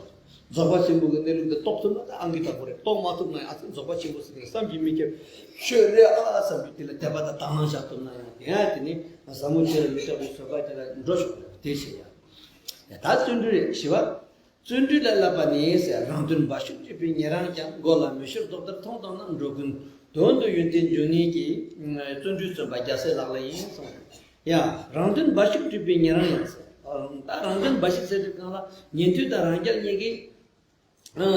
རྫོགས་པ་ཆེན་པོ་གི་གནས་ལུགས་དེ་རྟོགས་ཐུབ་ན་ད་ཨང་ཀི་དང་པོ་རེད། རྟོགས་མ་ཐུབ་ན་ཡང་ཨ་ཙི་རྫོགས་པ་ཆེན་པོ་ཟེར་མཁན་བསམ་གྱིས་མི་ཁྱབ་ཤོས་རེད་ཨ་བསམ་རྒྱུ་དེ་ལ་དད་པ་དང་དང་བླངས་བཞག་ཐུབ་ན་ཡང་དེ་ཡང་དེ་ནི་ཟབ་མོ་ཆོས་ལ་མི་སྐྲག་པའི་བཟོད་པ་དེ་ལ་འགྲོ་ཆོག་རེད། དེ་བྱས་ཡ། ད་བརྩོན་འགྲུས་རེད་ཞི་བ། བརྩོན་འགྲུས་ལ་བསླབ་པ་ནི་ཟེར། རང་དོན་འབའ་ཞིག་སྒྲུབ་པའི་ཉེ་རང་ཀྱང་། མགོ་ལ་མི་ཤོར་རྫོགས་ལྟར་མཐོང་དང་ན། འགྲོ་ཀུན་དོན་དུ་ཡོན་ཏན་འབྱུང་ནུས་ཀྱི། བརྩོན་འགྲུས་བརྩོན་པ་རྒྱལ་སྲས་ལག་ལེན་ཡིན་གསུངས། ཡ། རང་དོན་འབའ་ཞིག་སྒྲུབ་པའི་ཉེ་རང་ཡང་ཟེར། ད་རང་དོན་འབའ་ཞིག་ཟེར་དུས་གང་ལ་ཉན་ཐོས་དང་རང་རྒྱལ་གཉིས་ཀྱིས།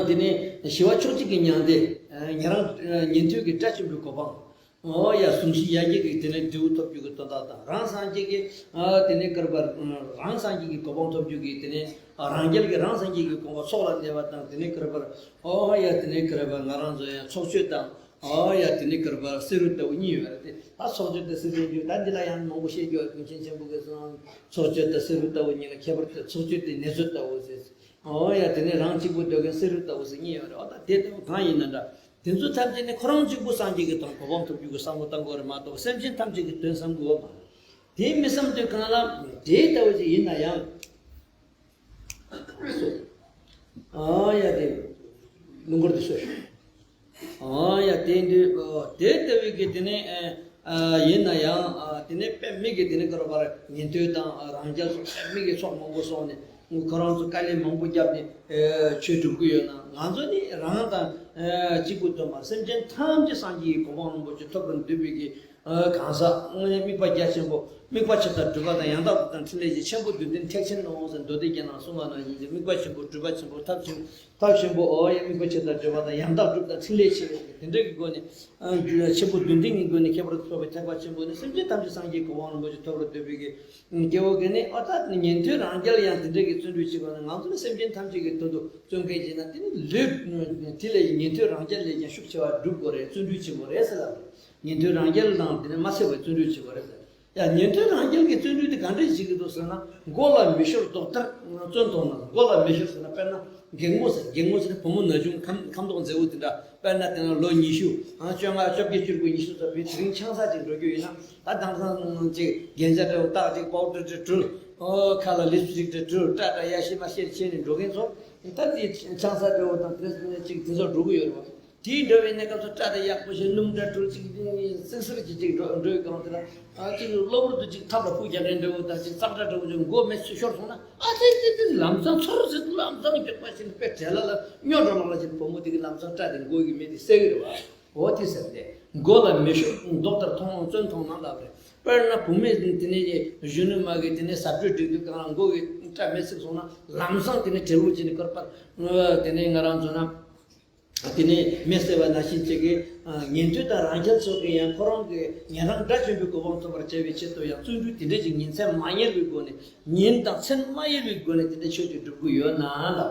དེ་ནས་ཞི་བ་ཕྱོགས་གཅིག་གི་མྱང་འདས། ཉན་རང་ཉན་ཐོས་ཀྱི་སྒྲ་ཆེན་པོའི་གོ་འཕང་། ཨོ་ཡ་གཟུངས་གཞི་ཡ་གྱལ་གྱི་དེ་ནས་འབྲས་བུ་ཐོབ་རྒྱུ་གི་དོན་དག་དང་རང་སངས་རྒྱས་ཀྱི་དེ་ནས་ཀར་པར་རང་སངས་རྒྱས་ཀྱི་གོ་འཕང་ཐོབ་རྒྱུ་གི་དེ་ནས་རང་རྒྱལ་གྱི་རང་སངས་རྒྱས་ཀྱི་གོ་འཕང་ཚོགས་ལ་གནས་པ་དང་དེ་ནས་ཀར་པར་ཨོ་ཡ་དེ་ནས་ཀར་པར་ང་རང་ཚོ་ཡང་ཚོགས་མཆོད་དང་ཨོ་ཡ་དེ་ནས་ཀར་པར་བསེ་རུ་ལྟ་བུ་གཉིས་ཡོད་རེད་དེ། ད་ཚོགས་མཆོད་དང་བསེ་རུ་རྒྱུ་ད་འདི་ལ་ཡང་མང་པོ་བཤད་རྒྱུ་ཡོད། ཀུན་མཁྱེན་ཆེན་པོ་གིས་གསུངས། ཚོགས་མཆོད་དང་བསེ་རུ་ལྟ་བུ་གཉིས་ལ་ཁྱད་པར་དུ་ཚོགས་མཆོད་དེ་ནེ་ཙོ་ལྟ་བུ་ཟེར། ཨོ་ཡ་དེ་ནས་རང་གཅིག་པུ་སྡོད་མཁན་བསེ་རུ་ལྟ་བུ་ཟེར་གཉིས་ཡོད་རེད། ཨོ་ད་དེ་ལྟ་བུ་གང་ཡིན་ན་འདྲ་དེ་ཚོ་ཐམས་ཅད་ནི་ཁོ་རང་གཅིག་པུ་སངས་རྒྱས་ཀྱི་དང་གོ་འཕང་ཐོབ་རྒྱུ་གི་བསམ་བློ་བཏང་དགོས་རེད་མ་གཏོགས་སེམས་ཅན་ཐམས་ཅད་ཀྱི་དོན་བསམ་དགོས་པ་མ་རེད། དེ་མི་བསམ་དུས་གང་ལ་འདྲེ་ལྟ་བུ་ཅིག་ཡིན་ན་ཡང་། ཨོ་ཡ་དེ་ལུང་སྐོར་དེ་སོས་ཤོག་ཨོ་ཡ་དེ་འདི་དེ་ལྟ་བུའི་གི་དེ་ནས་ཡིན་ན་ཡང་དེ་ནས་དཔེ་མི་གི་དེ་ནས་ཀར་པར་ཉན་ཐོས་དང་རང་རྒྱལ་སོགས་དཔེ་མི་གི་ཚོགས་མང་པོ་སོང་ནས་ཁོ་རང་ཚོ་དཀའ་ལས་མང་པོ་བརྒྱབ་ནས་ཆོས་སྒྲུབ་ཀྱི་ཡོད་ན་ང་ཚོ་ནི་རང་དང་གཅིག་པུ་སྟོན་པ་སེམས་ཅན་ཐམས་ཅད་སངས་རྒྱས་ཀྱི་གོ་འཕང་རིན་པོ་ཆེ་ཐོབ་པར་འདོད་པའི་གི་གང་ཟག་དངོས་གནས་དམིགས་པ་རྒྱ་ཆེན་པོ། དམིགས་པ་ཇི་ལྟར་སྒྲུབ་པ་དང་། ཡང་དག་སྒྲུབ་དང་ཕྲིན་ལས་ཀྱི། ཆེན་པོ་བདུན་ལྡན་ཐེག་ཆེན་ནོ་ཟེར། མདོ་སྡེ་རྒྱན་ནང་གསུངས་པ་ནང་བཞིན་གྱི་དམིགས་པ་ཆེན་པོ། སྒྲུབ་པ་ཆེན་པོ། ཐབས་ཆེན། ཐབས་ཆེན་པོ། འོ་ཡ། དམིགས་པ་ཇི་ལྟར་སྒྲུབ་པ་དང་། ཡང་དག་སྒྲུབ་དང་ཕྲིན་ལས་ཆེ་བའི་དེ་འདྲ་གི་སྒོ་ནས། ཆེན་པོ་བདུན་ལྡན་གྱི་སྒོ་ནས་ཁྱད་པར་དུ་འཕགས་པའི་ཐེག་པ་ཆེན་པོ་ནི། སེམས་ཅན་ཐམས་ཅད་སངས་རྒྱས་གོ་འཕང་རིན་པོ་ཆེ་ཐོབ་པར་འདོད་པའི་གི་སྐྱེ་བོ་གིས་ནི། ཨོ་ད་ཉན་ཐོས་རང་རྒྱལ་ཡང་དེ་འདྲ་གི་བརྩོན་འགྲུས་བྱེད་པ་ནི། ང་ཚོ་ནི་སེམས་ཅན་ཐམས་ཅད་ཀྱི་དོན་དུ་བརྩོན་མཁན་བྱས་ན། དེ་ནི་ལུས་དེ་ལས་ཉན་ཐོས་རང་རྒྱལ་ལས་ཀྱང་ཤུགས་ཆེ་བ་སྒྲུབ་དགོས་རེད། བརྩོན་འགྲུས་ཆེན་པོ་རེད་ཟེར་ལབ་རེད། ཉན་ཐོས་རང་རྒྱལ་དང་དེ་ནི་མ་ཚད་པའི་བརྩོན་འགྲུས་བྱེད་དགོས་རེད་ཟེར། ཡ། ཉན་ཐོས་རང་རྒྱལ་གྱི་བརྩོན་འགྲུས་དེ་ག་འདྲས་བྱེད་ཀྱི་འདུག་ཟེར་ན། མགོ་ལ་མི་ཤོར་རྡོག་ལྟར་བརྩོན་མཐོང་ན། མགོ་ལ་མི་ཤོར་ཟེར་ན། དཔེར་ན་སྒེག་མོ་ཟེར། སྒེག་མོ་ཟེར་ན་བུ་མོ་ན་ཆུང་ཁམ་ཁམ་མདོག་མཛེས་པོ་དེ་འདྲ། དཔེར་ན་དེ་ན་ལོ་ཉི་ཤུ། ཨང་བཅོ་ལྔ། བཅོ་བརྒྱད། བཅུ་དགུ། ཉི་ཤུ་ཙམ་པའི་དེ་རིང་ཆང་ས་ཅིག་འགྲོ་རྒྱུ་ཡིན་ན། ད་དེང་སང་ཅིག་རྒྱན་ཆ་འདྲ་བོ་བཏགས། ཅིག་པའུ་ཌར་ཅིག་བྲུས། ཨོ་ཁ་ལ་ལིབ་སི་ཊིག་འདྲ་བྲུས། སྐྲ་འདྲ་ཡ་ཤེད་མ་ཤེད་བྱས་ནས་འགྲོ་མཁན་ཚོ། ད་དེ་ཆང་ས་འདྲ་བོ་དང་དེ་ཅིག་དེ་ཚོ་འགྲོ་གི་ཡོད་རེད་བ། དེའི་འདྲ་བའི་གནས་སྐབས་སུ་སྐྲ་དེ་ཡག་པོ་ཞིག་སྣུམ་འདྲ་བྲུས། ཅིག་བསིལ་བསིལ་གྱིས་ཅིག་འགྲོ་འགྲོ་བའི་སྒང་དེ་ལ། ཨ་ཅིག་གློ་བུར་དུ་ཅིག་ཐབ་ལ་ཕུག་རྒྱག་མཁན་འདྲ་བོ་དང་། ཅིག་ཙག་སྒྲ་འདྲ་བོ་ཅིག་མགོ་མེ་ཤོར་སོང་ན། ཨ་ཙི་ཙི་ཙི། ལམ་སང་ཚོར་ཟེར་དུས་ལམ་སང་མགྱོགས་པ་ཞིག་དཔེ་བྲེལ་ལ་ལ་སྨྱོ་འགྲོ་ལ་ལ་ཅིག་བུ་མོ་དེ་གི་ལམ་སང་སྐྲ་དེ་མགོ་གི་མེ་དེ་བསད་གི་རེད་བ། འོ་དེ་ཟེར་ཏེ། མགོ་ལ་མེ་ཤོར་རྡོག་ལྟར་མཐོང་། བརྩོན་མཐོང་ན་ལབ་རེད། དཔེར་ན་བུད་མེད་དེ་ནས་གཞོན་ནུ་མ་གིས་དེ་ནས་གཟབ་སྤྲོས་སྒྲིག་དུས་སྒང་ལ་མགོ་གི་སྐྲ་མེ་བསྲེགས་སོང་ན། ལམ་སང་དེ་ནས་བྲེལ་བོ་བྱས་ནས་སྐོར་པར། དེ་ནས་ང་རང་ཚོ་ན། དེ་ནས་མེ་བསད་པ་ནང་བཞིན་བྱེད་ཀྱི། ཉན་ཐོས་དང་རང་རྒྱལ་ཚོ་གིས་ཡང་ཁོ་རང་གི་ཉན་རང་དགྲ་བཅོམ་པའི་གོ་འཕང་ཐོབ་པར་བྱ་བའི་ཆེད་དུ་ཡང་བརྩོན་འགྲུས་དེ་འདྲ་ཅིག་ཉིན་མཚན་མ་གཡེལ་བའི་སྒོ་ནས། ཉིན་དང་མཚན་མ་གཡེལ་བའི་སྒོ་ནས་དེ་འདྲ་ཆོས་ཅིག་སྒྲུབ་ཀྱི་ཡོད་ན་ལབ།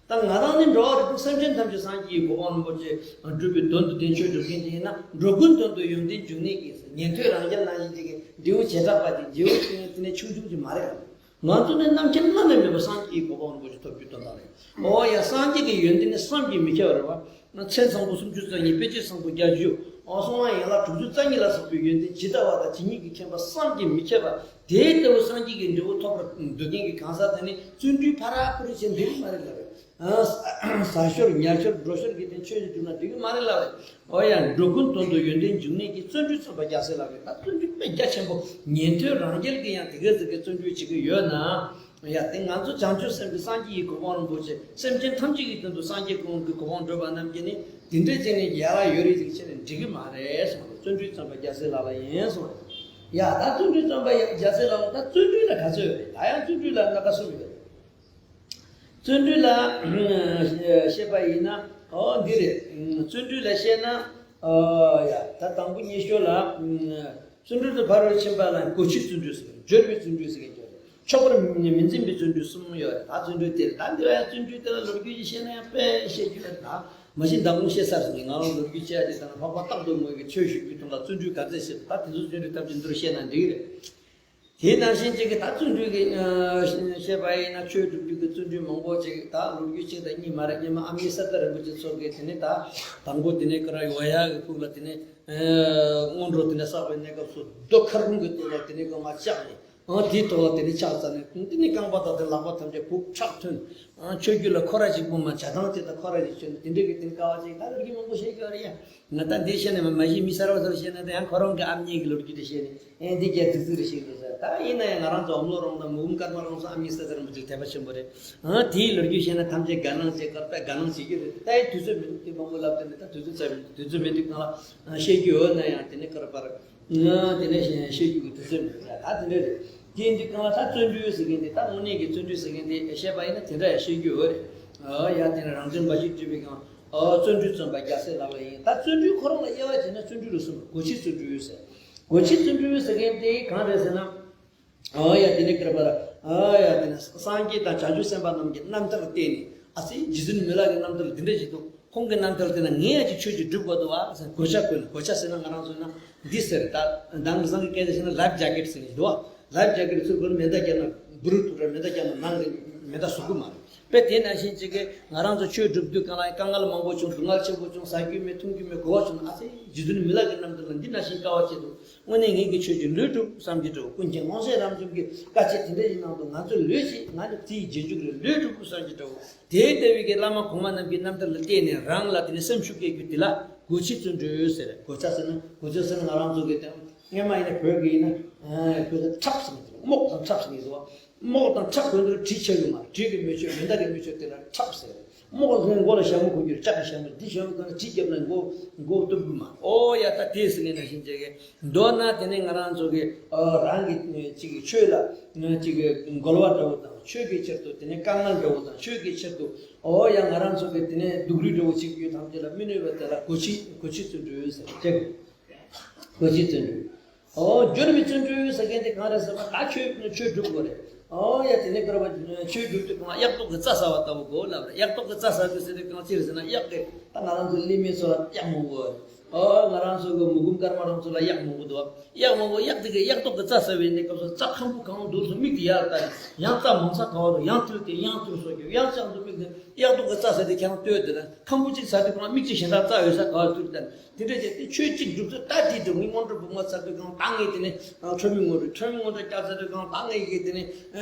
ད་ང་རང་ནི་འགྲོ་བ་རིགས་དྲུག་སེམས་ཅན་ཐམས་ཅད་སངས་རྒྱས་ཀྱི་གོ་འཕང་རིན་པོ་ཆེ་སྒྲུབ་པའི་དོན་དུ་དེ་ཆོས་སྒྲུབ་མཁན་ཅིག་ཡིན་ན། འགྲོ་ཀུན་དོན་དུ་ཡོན་ཏན་འབྱུང་ནི་གི་ཉན་ཐོས་རང་རྒྱལ་ནང་བཞིན་ཅིག་གི་འབྲས་བུ་བྱེ་བྲག་པ་དེ། འབྲས་བུ་དེ་ནི་ཆུང་ཆུང་ཅིག་མ་རེད། ང་ཚོ་ནི་རྣམ་མཁྱེན་བླ་ན་མེད་པ་སངས་རྒྱས་ཀྱི་གོ་འཕང་རིན་པོ་ཆེ་ཐོབ་རྒྱུའི་དོན་དག་རེད། འོ་ཡ། སངས་རྒྱས་ཀྱི་ཡོན་ཏན་ནི་བསམ་གྱིས་མི་ཁྱབ་པ་རེད་བ། མཚན་བཟང་པོ་སུམ་ཅུ་རྩ་གཉིས། དཔེ་བྱད་བཟང་པོ་བརྒྱད་ཅུ། འོ་གསང་བ་ཡན་ལག་དྲུག་ཅུ་རྩ་གཉིས་ལ་སོགས་པའི་ཡོན་ཏན་ཇི་ལྟ་བ་དང་ཇི་སྙེད་ཀྱིས་མཁྱེན་པ་བསམ་གྱིས་མི་ཁྱབ་པ། དེ་ལྟ་བུ་སངས་རྒྱས་ཀྱི་འབྲས་བུ་ཐོབ་པར་འདོད་མཁན་གྱི་གང་ཟག་དེ་ནི་བརྩོན་འགྲུས་ཕར་ར་ཕུར་ར་བྱེད་འདོད་ཀྱི་མ་རེད་ལབ་རེད། ཟ་ཞོར་ཉལ་ཞོར་འགྲོ་ཞོར་གྱི་དེ་ཆོས་ཅིག་སྒྲུབ་ན་འགྲིག་གི་མ་རེད་ལབ་རེད། འོ་ཡ། འགྲོ་ཀུན་དོན་དུ་ཡོན་ཏན་འབྱུང་ནི་གི་བརྩོན་འགྲུས་བརྩོན་པ་རྒྱལ་སྲས་ལབ་རེད། ད་བརྩོན་འགྲུས་དཔེ་རྒྱ་ཆེན་པོ། ཉན་ཐོས་རང་རྒྱལ་གྱིས་ཡང་དེ་ག་ཟེ་གི་བརྩོན་འགྲུས་བྱེད་ཀྱི་ཡོད་ན། ཡ། དེ་ང་ཚོ་བྱང་ཆུབ་སེམས་ཀྱི་སངས་རྒྱས་ཀྱི་གོ་འཕང་རིན་པོ་ཆེ། སེམས་ཅན་ཐམས་ཅད་ཀྱི་དོན་དུ་སངས་རྒྱས་ཀྱི་གོ་འཕང་བགྲོད་པ་རྣམས་ཀྱིས་ནི་དེ་འདྲའི་ཅིག་ནི་ཡ་ར་ཡོད་རེད་ཅིག་བྱས་ནས་འགྲིག་གི་མ་རེད་གསུངས་པ་རེད། བརྩོན་འགྲུས་བརྩོན་པ་རྒྱལ་སྲས་ལག་ལེན་ཡིན་གསུངས་པ་རེད། ཡ། ད་བརྩོན་འགྲུས་བརྩོན་པ་རྒྱལ་སྲས་ལག་ལེན། ད་བརྩོན་འགྲུས་ལ་ག་ཚོད་ཡོད་རེད། ད་ཡང་བརྩོན་འགྲུས་ལ་སྣ་ཁ་གསུམ་ཡོད་རེད། བརྩོན་འགྲུས་ལ་བཤད་པ་ཡིན་ན། ཨོ་འདི་རེད། བརྩོན་འགྲུས་ལ་བཤད་ན། ཨོ་ཡ། ད་དང་པོ་ཉི་ཤོ་ལ། བརྩོན་འགྲུས་དང་ཕ་རོལ་ཕྱིན་པ་ལ་གོ་ཆའི་བརྩོན་འགྲུས་ཟེར། སྦྱོར་བའི་བརྩོན་འགྲུས་ཟེར་གྱི་ཡོད་རེད། ཆོག་པར་མི་འཛིན་པའི་བརྩོན་འགྲུས་གསུམ་ཡོད་རེད། ད་བརྩོན་འགྲུས་དེ་རེད། ད་འདི་བ་ཡང་བརྩོན་འགྲུས་དེ་ལ་ལོ་རྒྱུས་ཅིག་བཤད་ན་ཡང་དཔེ་བཤད་རྒྱུ་ཡོད་རེད། ད་མ་གཞི་མདང་དགོང་བཤད་ཚར་སོང་གི། ང་རང་ལོ་རྒྱུས་བཤད་ཡ་དེ་དང་འཕགས་པ་སྟག་གདོང་མོ་གི་ཆོས་ཞུ་རྒྱུ་དང་ལ་བརྩོན་འགྲུས་ག་ཚད་བཤད། ད་དེ་ཚོ་བརྩོན་འགྲུས་ཐམས་ཅད་འདིར་བཤད་ན་འགྲིག་གི་རེད། དེ་ནང་བཞིན་ཅིག་གི་ད་བརྩོན་འགྲུས་ཀྱི་ཨ་བཤད་པ་ཡིན་ན། ཆོས་སྒྲུབ་རྒྱུ་གི་བརྩོན་འགྲུས་མང་པོ་ཅིག་ད་ལོ་རྒྱུས་གཅིག་དང་གཉིས་མ་རེད། སྔོན་མ་ཨ་མྱེས་གསེར་རྟ་རིན་པོ་ཆེ་མཆོག་གིས་དེ་ནས་ད་དང་པོ་དེ་ནས་ཀ་ར་ཡོ་ཡ་གི་ཕུག་ལ་དེ་ནས་ཨ་སྔོན་འགྲོ་དེ་ནས་བསགས་པའི་གནས་སྐབས་སུ་རྡོ་མཁར་ཁུང་གི་སྟེང་ལ་དེ་ནས་གོ་མ་བཅག་ནས། ཨ་དེའི་ཐོག་ལ་དེ་ནས་ཕྱག་འཚལ་ནས། དེ་ནས་རྐང་པ་དང་དེ་ལག་པ་ཐམས་ཅད་ཕུག་ཁྲག་ཐོན། ཨ་ཆོས་བརྒྱུད་ལ་ཁོ་ར་གཅིག་པུ་མ། བྱ་བཏང་དེ་དང་ཁོ་ར་གཅིག་ཆོས་ནས་དེ་འདྲ་གི་དེ་ནས་དཀའ་བ་ཅིག་ད་ལོ་རྒྱུས་མང་པོ་བཤད་ཀྱི་ཡོད་རེད་ཡ། ང་ད་འདི་བཤད་ནས་མ་མ་གཞི་མི་གསར་བ་ཚོར་བཤད་ན། ད་ཡང་ཁོ་རང་གི་ཨ་མྱེས་ཀྱི་ལོ་རྒྱུས་དེ་བཤད་ནས། ཨེ་འདི་རྒྱ་ཙིག་ཙིག་རེ་བཤད་འདུག་ཟེར། ད་ཡིན་ན་ཡང་ང་རང་ཚོ་ཨོམ་ལོ་རོང་དང་མུ་གུམ་ཀརྨ་རོང་ཚོ་ཨ་མྱེས་གསེར་རྟ་རིན་པོ་ཆེ་དད་པ་ཆེན་པོ་རེད། ཨ་དེའི་ལོ་རྒྱུས་བཤད་ན་ཐམས་ཅད་དགའ་སྣང་བྱེད་ཀར་དགའ་སྣང་བྱེད་ཀྱི་རེད། ད་ཡང་དུས་ཚོད་མི་འདུག་དེ་མང་པོ་ལབ་དེ་ནས་ད་དུས་ཚོད་ཚར་མི་འདུག་དུས་ཚོད་མི་འདུག་གང་ལ་བཤད་རྒྱུ་ཡོད་ན་ཡང་དེ་ནས་ཀར་པར་ང་དེ་ནས་བཤད་རྒྱུ་གི་དུས་ཚོད་མི་འདུག་ད་དེ་འདྲ་རེད། དེ་འདི་གང་ལ་ད་བརྩོན་འགྲུས་ཟེར་མཁན་དེ་ད་དངོས་གནས་ཀྱི་བརྩོན་འགྲུས་ཟེར་མཁན་དེ་བཤད་པ་ཡིན་ན་དེ་འདྲ་ཡང་བཤད་རྒྱུ་ཡོད་རེད། ཨ་ཡ་དེ་ནས་རང་དོན་འབའ་ཞིག་སྒྲུབ་པའི་སྒང་། ཨོ་བརྩོན་འགྲུས་བརྩོན་པ་རྒྱལ་སྲས་ལག་ལེན་ཡིན། ད་བརྩོན་འགྲུས་ཁོ་རང་ལ་དབྱེ་བ་བྱས་ན་བརྩོན་འགྲུས་ལ་གསུམ་རེད། གོ་ཆའི་བརྩོན་འགྲུས་ཟེར། གོ་ཆའི་བརྩོན་འགྲུས་ཟེར་མཁན་དེ་གང་རེད་ཟེར་ན། ཨོ་ཡ་དེ་ནས་ཀར་པར། ཨོ་ཡ་དེ་ནས་སངས་རྒྱས་དང་བྱང་ཆུབ་སེམས་དཔའ་རྣམས་ཀྱི་རྣམ་ཐར་བལྟས་ནས། ཨ་ཙི་རྗེ་བཙུན་མི་ལ་གི་རྣམ་ཐར་འདི་འདྲ་ཞིག་འདུག་ཁོང་གི་རྣམ་ཐར་བལྟས་ན་ངས་ཡང་ཅིག་ཆོས་ཅིག་སྒྲུབ་དགོས་འདུག་བ་ཟེར། གོ་ཆ་གོན། གོ་ཆ་ཟེར་ན་ང་རང་ཚོ་ན་འདི་ཟེར། ད་དེང་སང་གི་སྐད་ཆ་བཤད་ན་ལའིཕ་ཇེ་ཀེཊ་ཟེར་གྱི་འདུག་བ། ལའིཕ་ཇེ་ཀེཊ་ཚུར་བོར་མེ་མདའ་བརྒྱབ་ན་འབུ་རུ་ཐུག་ར། མེ་མདའ་བརྒྱབ་ན་ནང་གི་མེ་མདའ་ཟུག་གི་མ་རེད། དཔེ་དེ་ནང་བཞིན་ཅིག་གིས་ང་རང་ཚོ་ཆོས་སྒྲུབ་དུས་སྒང་ལ་དཀའ་ངལ་མང་པོ་བྱུང་། སྡུག་བསྔལ་ཆེན་པོ་བྱུང་། ཟ་རྒྱུ་མེད། འཐུང་རྒྱུ་མེད། གོ་བ་བྱུང་ན། ཨ་ཙི་རྗེ་བཙུན་མི་ལ་གི་རྣམ་ཐར་ལ་འདི་ནང་བཞིན་དཀའ་བ་སྤྱད་འདུག་དངོས་གནས་ངེད་ཀྱི་ཆོས་ཀྱི་ལུས་གྲུབ་བསམ་གྱི་འདྲ་བོ། ཀུན་མཁྱེན་དབང་ཆེན་རབ་འབྱམས་ཀྱི་བཀའ་ཆད་དེ་འདྲ་ཡིན་ནང་དུ་ང་ཚོས་ལུས་ཤིག་ང་ནི་དེའི་རྗེས་འཇུག་རེད། ལུས་གྲུབ་བསམ་གྱི་འདྲ་བོ། དེ་ལྟ་བུའི་གི་བླ་མ་གོང་མ་རྣམས་ཀྱི་རྣམ་ཐར་ལ་བལྟས་ནས་རང་ལ་དེ་ནས་སེམས་ཤུགས་སྐྱེད་རྒྱུ་དེ་ལ་གོ་ཆའི་བརྩོན་འགྲུས་ཟེར། གོ་ཆ་ཟེར་ན། གོ་ཆ་ཟེར་ན་ང་རང་ཚོ་གི་དེ་སྔོན་མ་ཡིན་ན་བོད་ཀྱི་ཡིན་ན་ཨ་གོ་ཆ་ཁྲབ་ཟེར་གྱི་འདུག་རྨོག་དང་ཁྲབ་ཟེར་གྱི་འདུག་རྨོག་དང་ཁྲབ་གོན་དུས་གྲི་ཆག་གི་མ། གྲི་གི་མི་ཆོད། མེ་མདའ་གི་མི་ཆོད། དེ་ལ་ཁྲབ་ཟེར། རྨོག་གི་མགོ་ལ་ཞྭ་མོ་གོན་རྒྱུ་རེད། ལྕགས་ཀྱི་ཞྭ་མོ་འདི་ཞྭ་མོ་གོན་ན་གྲི་རྒྱབ་ན་མགོ་མགོ་གཏུབ་གི་མ། ཨོ་ཡ། ད་དེ་ཟེར་ནས་ན་ཤིང་བྱེད་གི། མདོར་ན་དེ་ནས་ང་རང་ཚོ་གི་ཨ་རང་གི་ཅིག་གི་ཆོས་ལ་ཅིག་གི་རྒོལ་བ་འདྲ་བོ་དང་། ཆོས་ཀྱི་ཆེད་དུ་དེ་ནས་དཀའ་ངལ་འདྲ་བོ་དང་། ཆོས་ཀྱི་ཆེད་དུ་ཨོ་ཡ་ང་རང་ཚོ་གི་དེ་ནས་སྡུག་རུས་འདྲ་བོ་བྱེད་ཀྱི་ཡོད་ཐམས་ཅད་ལ་མི་གནོད་པ་དེ་ལ་གོ་ཆི་གོ་ཆི་བརྩོན་འགྲུས་ཟེར་བྱེད་དགོས། གོ་ཆི་བརྩོན་འགྲུས། ཨོ་སྦྱོར་བའི་བརྩོན་འགྲུས་ཟེར་མཁན་དེ་གང་རེད་ཟེར་བ། ད་ཆོས་ཆོས་སྒྲུབ་དགོས་རེད། ཨོ་ཡ། དེ་ནས་ཁོ་ར་བ་ཆོས་སྒྲུབ་དུས་གང་གཡག་ཏོག་གི་རྩྭ་ཟ་བ་ལྟ་བུ་དགོས་ལབ་རེད། གཡག་ཏོག་གི་རྩྭ་ཟ་དུས་ཟེར་དུས་གང་ཅི་རེད་ཟེར་ན། གཡག་གི་ད་ང་རང་ཚོ་གླེ་མེད་ཚོ་ལ་གཡག་མང་པོ། ཨོ་ང་རང་ཚོ་གི་མུ་གུམ་སྐར་མ་རང་ཚོ་ལ་གཡག་མང་པོ་འདུག་གཡག་མང་པོ། གཡག་དེ་གི་གཡག་ཏོག་གི་རྩྭ་ཟ་བའི་གནས་སྐབས་སུ་རྩྭ་ཁམ་བུ་གང་འདུག་སོང་། མིག་དེ་ཡར་ལྟ་ཡང་རྩྭ་མང་ས་ག་བ་རུ་ཡང་ཐུལ་ཏེ་ཡང་ཐུལ་སོགས་ཀྱི་ཡང་ཅང་དུ་མིག་དེ་གཡག་ཏོག་གི་རྩྭ་ཟ་དེ་ཁྱེད་རང་ལྟོས་དེ་ན་ཁམ་བུ་གཅིག་ཟ་དུས་གང་མིག་གཅིག་གཞན་དག་རྩྭ་ཡོད་ས་ག་བ་ཐུལ་ཏེ། དེ་འདྲ་བྱས་ཏེ་ཆོས་གཅིག་སྒྲུབ་ཚུལ་ད་དེ་སྒྲུབ། ངས་སྔོན་འགྲོ་སྦུག་མ་ཚར་དུས་གང་ད་ངས་དེ་ནས་ཁྲོ་མི་ངོ་རུ། ཁྲོ་མི་ངོ་རུ་སྐྱབས་ཚར་དུས་གང་ད་ངས་ཀྱི་དེ་ནས་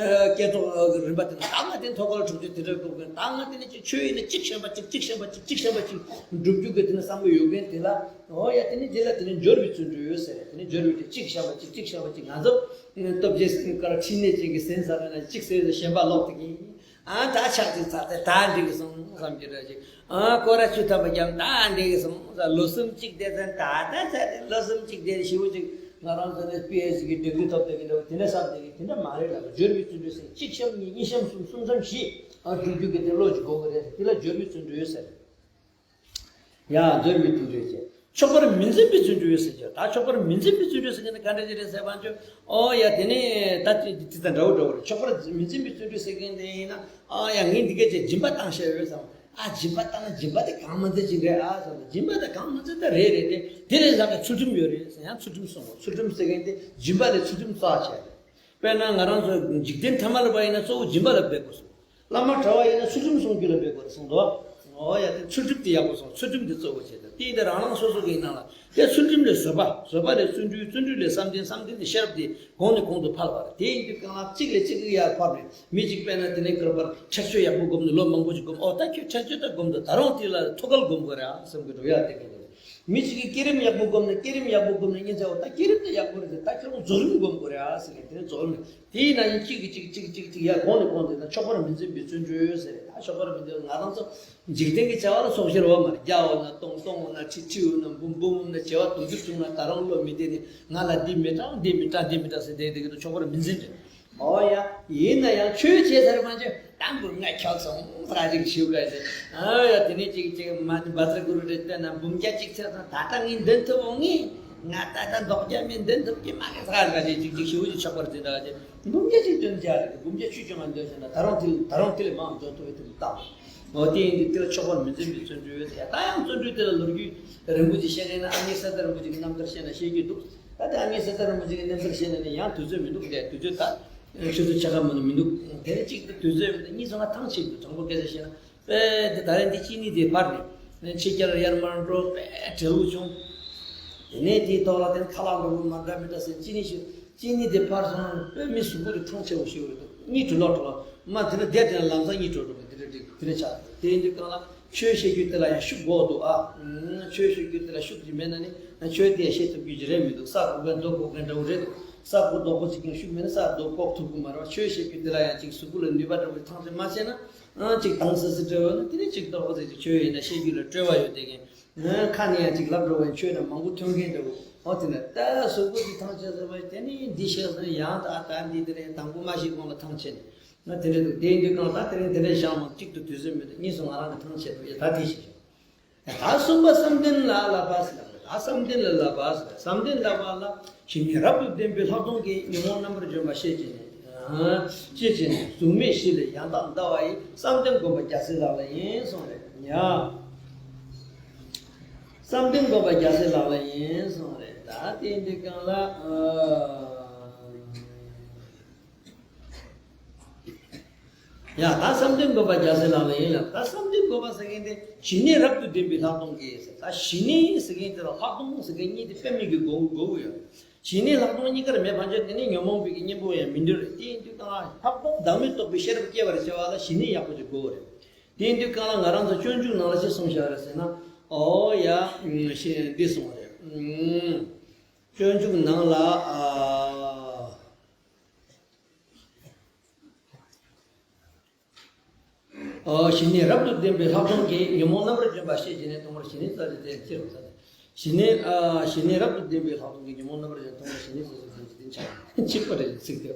བསྐྱེད་རྫོགས་ཀྱི་རིམ་པ་དེ་ནས་ད་ང་དེ་ནས་ཐོད་རྒལ་དྲུག་ཅུ་དེ་འདྲ་སྒྲུབ་དགོས། ད་ང་དེ་ནས་ཅིག་ཆོས་ཡིན་ན་གཅིག་གཞན་པ་གཅིག་གཅིག་གཞན་པ་གཅིག་གཅིག་གཞན་པ་གཅིག་སྒྲུབ་རྒྱུ་གི་དེ་ནས་བསམ་བློ་ཡོད་མཁན་དེ་ལ། ཨོ་ཡ། དེ་ནས་དེ་ལ་དེ་ནས་སྦྱོར་བའི་བརྩོན་འགྲུས་ཡོད་ཟེར། དེ་ནས་སྦྱོར་བའི་དེ་གཅིག་གཞན་པ་གཅིག་གཅིག་གཞན་པ་གཅིག་ང་ཚོ་སྟོབས་རྒྱལ་སྲིད་ཀ་ར་ཁྲིད་ནས་ཅིག་གི་ཟན་ཟ་ར་ན་གཅིག་ཟེར་ཟེར་གཞན་པ་ལོག་དེ་གིན། ཨ་ད་ཕྱག་ཅིག་འཚལ་ཏེ་ད་འགྲིག་སོང་བསམ་གྱི་རེད་ཅིག་ཨ་སྐོར་ར་བཅུ་ཐམ་པ་བརྒྱབ་ད་འགྲིག་སོང་ཟེར། ལོ་གསུམ་གཅིག་བསྡད་ཙང་ད་ད་ཚར་ཏེ་ལོ་གསུམ་གཅིག་བསྡད་ཞེ་པོ་ཅིག་ང་རང་ཚོ་ནས་པི་ཨེཆ་ཌི་གི་འབྲི་གུ་ཐོབ་བསྡད་ཀྱི་འདྲ་བོ་དེ་འདྲ་བསམ་བསྡད་ཀྱི་དེ་འདྲ་མ་རེད་ལ། སྦྱོར་བའི་བརྩོན་འགྲུས་ཟེར་གཅིག་གཤམ་གཉིས། གཉིས་གཤམ་གསུམ། གསུམ་གཤམ་བཞི། ཨ་སྒྲུབ་རྒྱུ་གི་དེ་བློ་ཅིག་དགོས་ཀྱི་རེད། དེ་ལ་སྦྱོར་བའི་བརྩོན་འགྲུས་ཟེར། ཡ། སྦྱོར་བའི་བརྩོན་འགྲུས་བྱས། ཆོག་པར་མི་འཛིན་པའི་བརྩོན་འགྲུས་ཟེར་གྱི། ད་ཆོག་པར་མི་འཛིན་པའི་བརྩོན་འགྲུས་ཟེར་གྱི་ནི་ག་འདྲ་ཅིག་རེད་ཟེར་བ་ཅོ། ཨོ་ཡ། དེ་ནི་ད་དེ་དེ་དང་འདྲ་བོ་འདྲ་བོ་རེད། ཆོག་པར་མི་འཛིན་པའི་བརྩོན་འགྲུས་ཟེར་གྱི་འདི་ཡིན་ན། ཨ་ཡ། ངས་འདི་སྐད་ཅེས་སྦྱིན་པ་བཏང་བཞག་ཡོད་བསམ། ཨ་སྦྱིན་པ་བཏང་ན་སྦྱིན་པ་དེ་གང་མ་འཛིན་ཅིག་རེད་ཨ་བསམ། སྦྱིན་པ་དེ་གང་མ་འཛིན་ད་རེད་རེད་དེ། དེ་ལས་ལྷག་པའི་ཚུལ་ཁྲིམས་ཡོད་རེད་ཟེར། ཡང་ཚུལ་ཁྲིམས་གསུངས་པ། ཚུལ་ཁྲིམས་ཟེར་གྱི་འདི་སྦྱིན་པ་ལས་ཚུལ་ཁྲིམས་རྩ་ཆེ་རེད། དཔེར་ན་ང་རང་ཚོ་འཇིག་རྟེན་ཐ་མལ་པ་ཡིན་ན་གཙོ་བོ་སྦྱིན་པ་ལ་འབད་དགོས་སོ། བླ་མ་གྲྭ་བ་ཡིན་ན་ཚུལ་ཁྲིམས་སྲུང་རྒྱུ་ལ་འབད་དགོས་རེད་གསུངས་འདུག་ཨོ་ཡ། དེ་ཚུལ་ཁྲིམས་དེ་ཡག་པོ་སྲུང་། ཚུལ་ཁྲིམས་དེ་གཙོ་བོ་བྱེད་དང་། དེ་ཡིན་དུས་རང་རང་སོ་སོ་གི་ནང་ལ་དེ་ཚུལ་ཁྲིམས་ལས་བཟོད་པ། བཟོད་པ་ལས་བརྩོན་འགྲུས། བརྩོན་འགྲུས་ལས་བསམ་གཏན། བསམ་གཏན་ལས་ཤེས་རབ་དེ་གོང་ནས་གོང་དུ་འཕེལ་བ་རེད། དེ་ཡིན་དུས་གང་ལ་གཅིག་ལས་གཅིག་ཡར་འཕར་ནས། མི་གཅིག་དཔེར་ན་དེ་ནས་ཁར་པར་ཁྲེགས་ཆོད་ཡག་པོ་སྒོམ་ནས་ལོ་མང་པོ་ཞིག་སྒོམ། ཨོ་ད་ཁྱོད་ཁྲེགས་ཆོད་ད་སྒོམ་འདུག་ད་རུང་དེ་ལ་ཐོད་རྒལ་སྒོམ་དགོས་རེད་ཨ་བསམ་གྱི་འདུག་ཡ། དེ་ག་ནས། མི་གཅིག་གིས་བསྐྱེད་རིམ་ཡག་པོ་བསྒོམས་ནས། བསྐྱེད་རིམ་ཡག་པོ་བསྒོམས་ནས་ཉིན་མཚན་འོ་ད་བསྐྱེད་རིམ་དེ་ཡག་པོ་རེད་ཟེར། ད་ཁྱོད་རང་རྫོགས་རིམ་བསྒོམ་དགོས་རེད་ཨ་ཟེར་གི། དེ་ནས་རྫོགས་རིམ་དེ་ཡིན་ན་ཡང་གཅིག་གིས་གཅིག་གཅིག་གཅིག་གཅིག་ཡར་གོང་ནས་གོང་དུ་ན་ཆོག་པར་མི་འཛིན་པའི་བརྩོན་འགྲུས་ཟེར། ད་ཆོག་པར་མི་འཛིན། ང་རང་ཚོ་འཇིག་རྟེན་གྱི་བྱ་བ་ལ་སོགས་བཞིར་འོ་མར། བརྒྱ་འོ་ན་སྟོང་། སྟོང་འོ་ན་ཁྲི། ཁྲི་འོ་ན་འབུམ། འབུམ་འོ་ན་བྱེ་བ་དུང་ཕྱུར་བྱུང་ན་ད་རུང་བློ་མི་བདེ་ནས་ང་ལ་འདི་མི་སྐྲག་འདི་མི་སྐྲག་འདི་མི་སྐྲག་ཟེར་བསྡད་བསྡད་ཀྱི་འདུག་ཆོག་པར་མི་འཛིན་ཏེ། ཨོ་ཡ། ཡིན་ན་ཡང་ཆོས་བྱས་ཚར་མ་ཆོད་ད་འབུམ་ལྔ་ཁྱབ་སོང་ཟེར་ཅིག་ཞུ་དགོས་ཏེ། ཨོ་ཡ། དེ་ནས་ཅིག་ཅིག་མ་ནི་བཛྲ་གུ་རུ་རེ་བསྟན་ན་འབུམ་བརྒྱ་ཅིག་ཚར་སོང་། ད་ལྟ་ངས་འདོན་ཐུབ་འོང་ངས། ང་ད་ལྟ་མདོག་བརྒྱ་མིན་འདོན་ཐུབ་ཀྱི་མ་རེད་ཟེར་ཅིག་ཅིག་ཅིག་ཞུ་ཅིག་ཆོག་པར་འཛིན་ར་ཅིག་འབུམ་བརྒྱ་ཅིག་འདོན་བྱ་རེད། འབུམ་བརྒྱ་ཆུ་ཅུང་མ་འདོན་ཟེར་ན་ད་རུང་དེ་ད་རུང་དེ་ལས་མང་འདོན་ཐུབ་པའི་དེ་ལ་བཏང་། འོ་དེ་ཡིན་དུས་དེ་ལ་ཆོག་པར་མི་འཛིན་པའི་བརྩོན་འགྲུས་ཡོད་ཟེར། ད་ཡང་བརྩོན་འགྲུས་དེ་ལ་ལོ་རྒྱུས་རིང་པོ་ཅིག་བཤད་ན་ཨ་མྱེས་གསེར་རྟ་རིན་པོ་ཆེ་གི་རྣམ་ཐར་བཤད་ན་བཤད་རྒྱུ་འདུག་ད་ལྟ་ཨ་མྱེས་གསེར་རྟ་རིན་པོ་ཆེ་གི་རྣམ་ཐར་བཤད་ན་ནི་ཡང་དུས་ཚོད་མི་འདུག་དེ་དུས་ཚོད་ད་ཆུ་ཚོད་ཕྱེད་ཀ་མ་གཏོགས་མི་འདུག་དེ་ནས་གཅིག་ཏུ་དུས་ཚོད་མི་འདུག་གཉིས་སུ་ང་ཐང་ཆད་འདུག་དྲང་པོ་སྐད་ཆ་བཤད་ན། དཔེ་དེ་ད་རེས་འདི་གཅིན་སྙི་དེ་ཕར་ནས་ཕྱི་རྒྱལ་ལ་ཡར་མར་འགྲོ་དཔེ་བྲེལ་བོ་བྱུང་། དེ་ནས་དེའི་ཐོག་ལ་དེ་ནས་ཁ་ལག་འགྲོ་དགོས་མ་འདྲ་མི་འདྲ་ཟེར་གཅིན་སྙི་ཞིག་གཅིན་སྙི་དེ་ཕར་སོང་ན་དཔེ་མི་གཟུགས་པོ་དེ་ཐང་ཆད་པོ་ཞིག་རེད་འདུག་གཉིད་འགྲོ་ལོག་འགྲོ་ལོག་མ་དེ་ནས་བསྡད་དེ་ན་ལམ་སང་གཉིད་འགྲོ་འགྲོ་གི་དེ་འདྲ་འདྲ་དེ་འདྲ་ཆགས། དེ་ཡིན་དུས་གང་ལ་ཆོས་བཤད་རྒྱུ་དེ་ལ་ཡང་ཤུགས་དགོས་འདུག་ཨ། ཆོས་བཤད་རྒྱུ་དེ་ལ་ཤུགས་ཅིག་མེད་ན་ནི་ཆོས་དེ་ཡང་བཤད་ཐུབ་རྒྱུ་ཅིག་རེད་མི་འདུག་ས་གོ་གན་རྡོ་གོ་གན་འདྲ་བོ་རེད་འདུག་ས་གོ་རྡོ་གོ་ཅིག་ཀྱང་ཤུགས་མེད་ན་ས་རྡོ་བཀོག་ཐུབ་ཀྱི་མ་རེད་བ། ཆོས་བཤད་རྒྱུ་དེ་ལ་ཡང་ཅིག་གཟུགས་པོ་ལ་ནུས་པ་འདྲ་བོ་ཐང་ཆད་མ་བྱས་ན། ཨང་ཅིག་དྭངས་སིལ་སིལ་སྤྲོ་བ་ན་དེ་ནས་ཅིག་ཏོག་ཙམ་ཅིག་ཆོས་ཡིན་ན་བཤད་རྒྱུ་ལ་སྤྲོ་བ་ཡོད་དེ་གིན། ཁ་ནས་ཡང་ཅིག་ལབ་འགྲོ་བའི་ཆོས་ན་མང་པོ་ཐོན་མཁན་འདྲ་བོ། ཨོ་དེ་ནས་ད་གཟུགས་པོ་ཅིག་ཐང་ཆད་ཟེར་བ་དེ་ནས་འདི་བཤད་ཟེར་ཡང་ད་ད་འདི་དེ་ནས་དང་པོ་མ་ཤེས་གོང་ལ་ཐང་ཆད་ནས་ང་དེ་འདྲ་འདུག་དེ་ཡིན་དུས་གང་ད་དེ་རིང་དེ་འདྲའི་ཞང་མང་གཅིག་ཏུ་དུས་ཚོད་མེད་དུ་གཉིས་སུ་ང་རང་གི་ཐང་ཆད་འདུག་ད་དེ་ཞིག་ད་གསུམ་པ་བསམ་གཏན་ལ་བསླབ་པ་ཟེར། ད་བསམ་གཏན་ལ་བསླབ་པ་ཟེར། བསམ་གཏན་བསླབ་པ་ལ་ཞི་གནས་རབ་ཏུ་ལྡན་པའི་ལྷག་མཐོང་གིས་ཉོན་མོངས་རྣམ་པར་འཇོམས་པ་ཤེས་བྱས་ནས། ཤེས་བྱས་ནས་གཟུགས་མེད་བཞི་ལས་ཡང་དག་འདའ་བ་ཡི། བསམ་གཏན་བསྒོམ་པ་རྒྱལ་སྲས་ལག་ལེན་ཡིན་གསུངས་རེད་ཡ། བསམ་གཏན་བསྒོམ་པ་རྒྱལ་སྲས་ལག་ལེན་ཡིན་གསུངས་རེད། ད་དེ་འདི་གང་ལ། ཡ་ད་བསམ་གཏན་བསྒོམ་པ་རྒྱལ་སྲས་ལག་ལེན་ཡིན་ལ། ད་བསམ་གཏན་བསྒོམ་པ་ཟེར་མཁན་དེ་ཞི་གནས་རབ་ཏུ་ལྡན་པའི་ལྷག་མཐོང་གིས་ཟེར། ད་ཞི་གནས་ཟེར་མཁན་དེ་ལ་ལྷག་མཐོང་ཟེར་མཁན་གཉིས་དེ་དཔེ་མེད་ཀྱི་དགོས་དགོས་ཀྱི་ཡོད། ཞི་གནས་ལྷག་མཐོང་གཉིས་ཀར་མེད་པ་ཅན་དེ་ནི་ཉོན་མོངས་པའི་གི་གཉེན་པོ་ཡང་མི་འདུལ་རེད། དེ་ཡིན་དུས་གང་ལ་ལྷག་མཐོང་བདག་མེད་རྟོགས་པའི་ཤེས་རབ་སྐྱེ་བར་བྱ་བ་ལ་ཞི་གནས་ཡག་པོ་ཅིག་དགོས་རེད། དེ་ཡིན་དུས་གང་ལ་ང་རང་ཚོ་སྤྱོད་འཇུག་ནང་ལ་ཅི་གསུངས་བཞག་རེད་ཟེར་ན། ཨོ་ཡ། ཞེས་འདི་གསུངས་རེད། སྤྱོད་འཇུག་ནང་ལ་ཨ། ཨ། ཞི་གནས་རབ་ཏུ་ལྡན་པའི་ལྷག་མཐོང་གིས། ཉོན་མོངས་རྣམ་པར་འཇོམས་པ་ཤེས་བྱས་ནས། ཐོག་མར་ཞི་གནས་རྩ་ལས་དེ་ཡང་སྐྱེ་རུ་བྱ་སྟེ། ཞི་གནས། ཨ། ཞི་གནས་རབ་ཏུ་ལྡན་པའི་ལྷག་མཐོང་གིས། ཉོན་མོངས་རྣམ་པར་འཇོམས། ཐོག་མར་ཞི་གནས་སོ་སོར་འཇོམས། འཇིག་རྟེན་ཆགས་པ་མེད་པའི་དབང་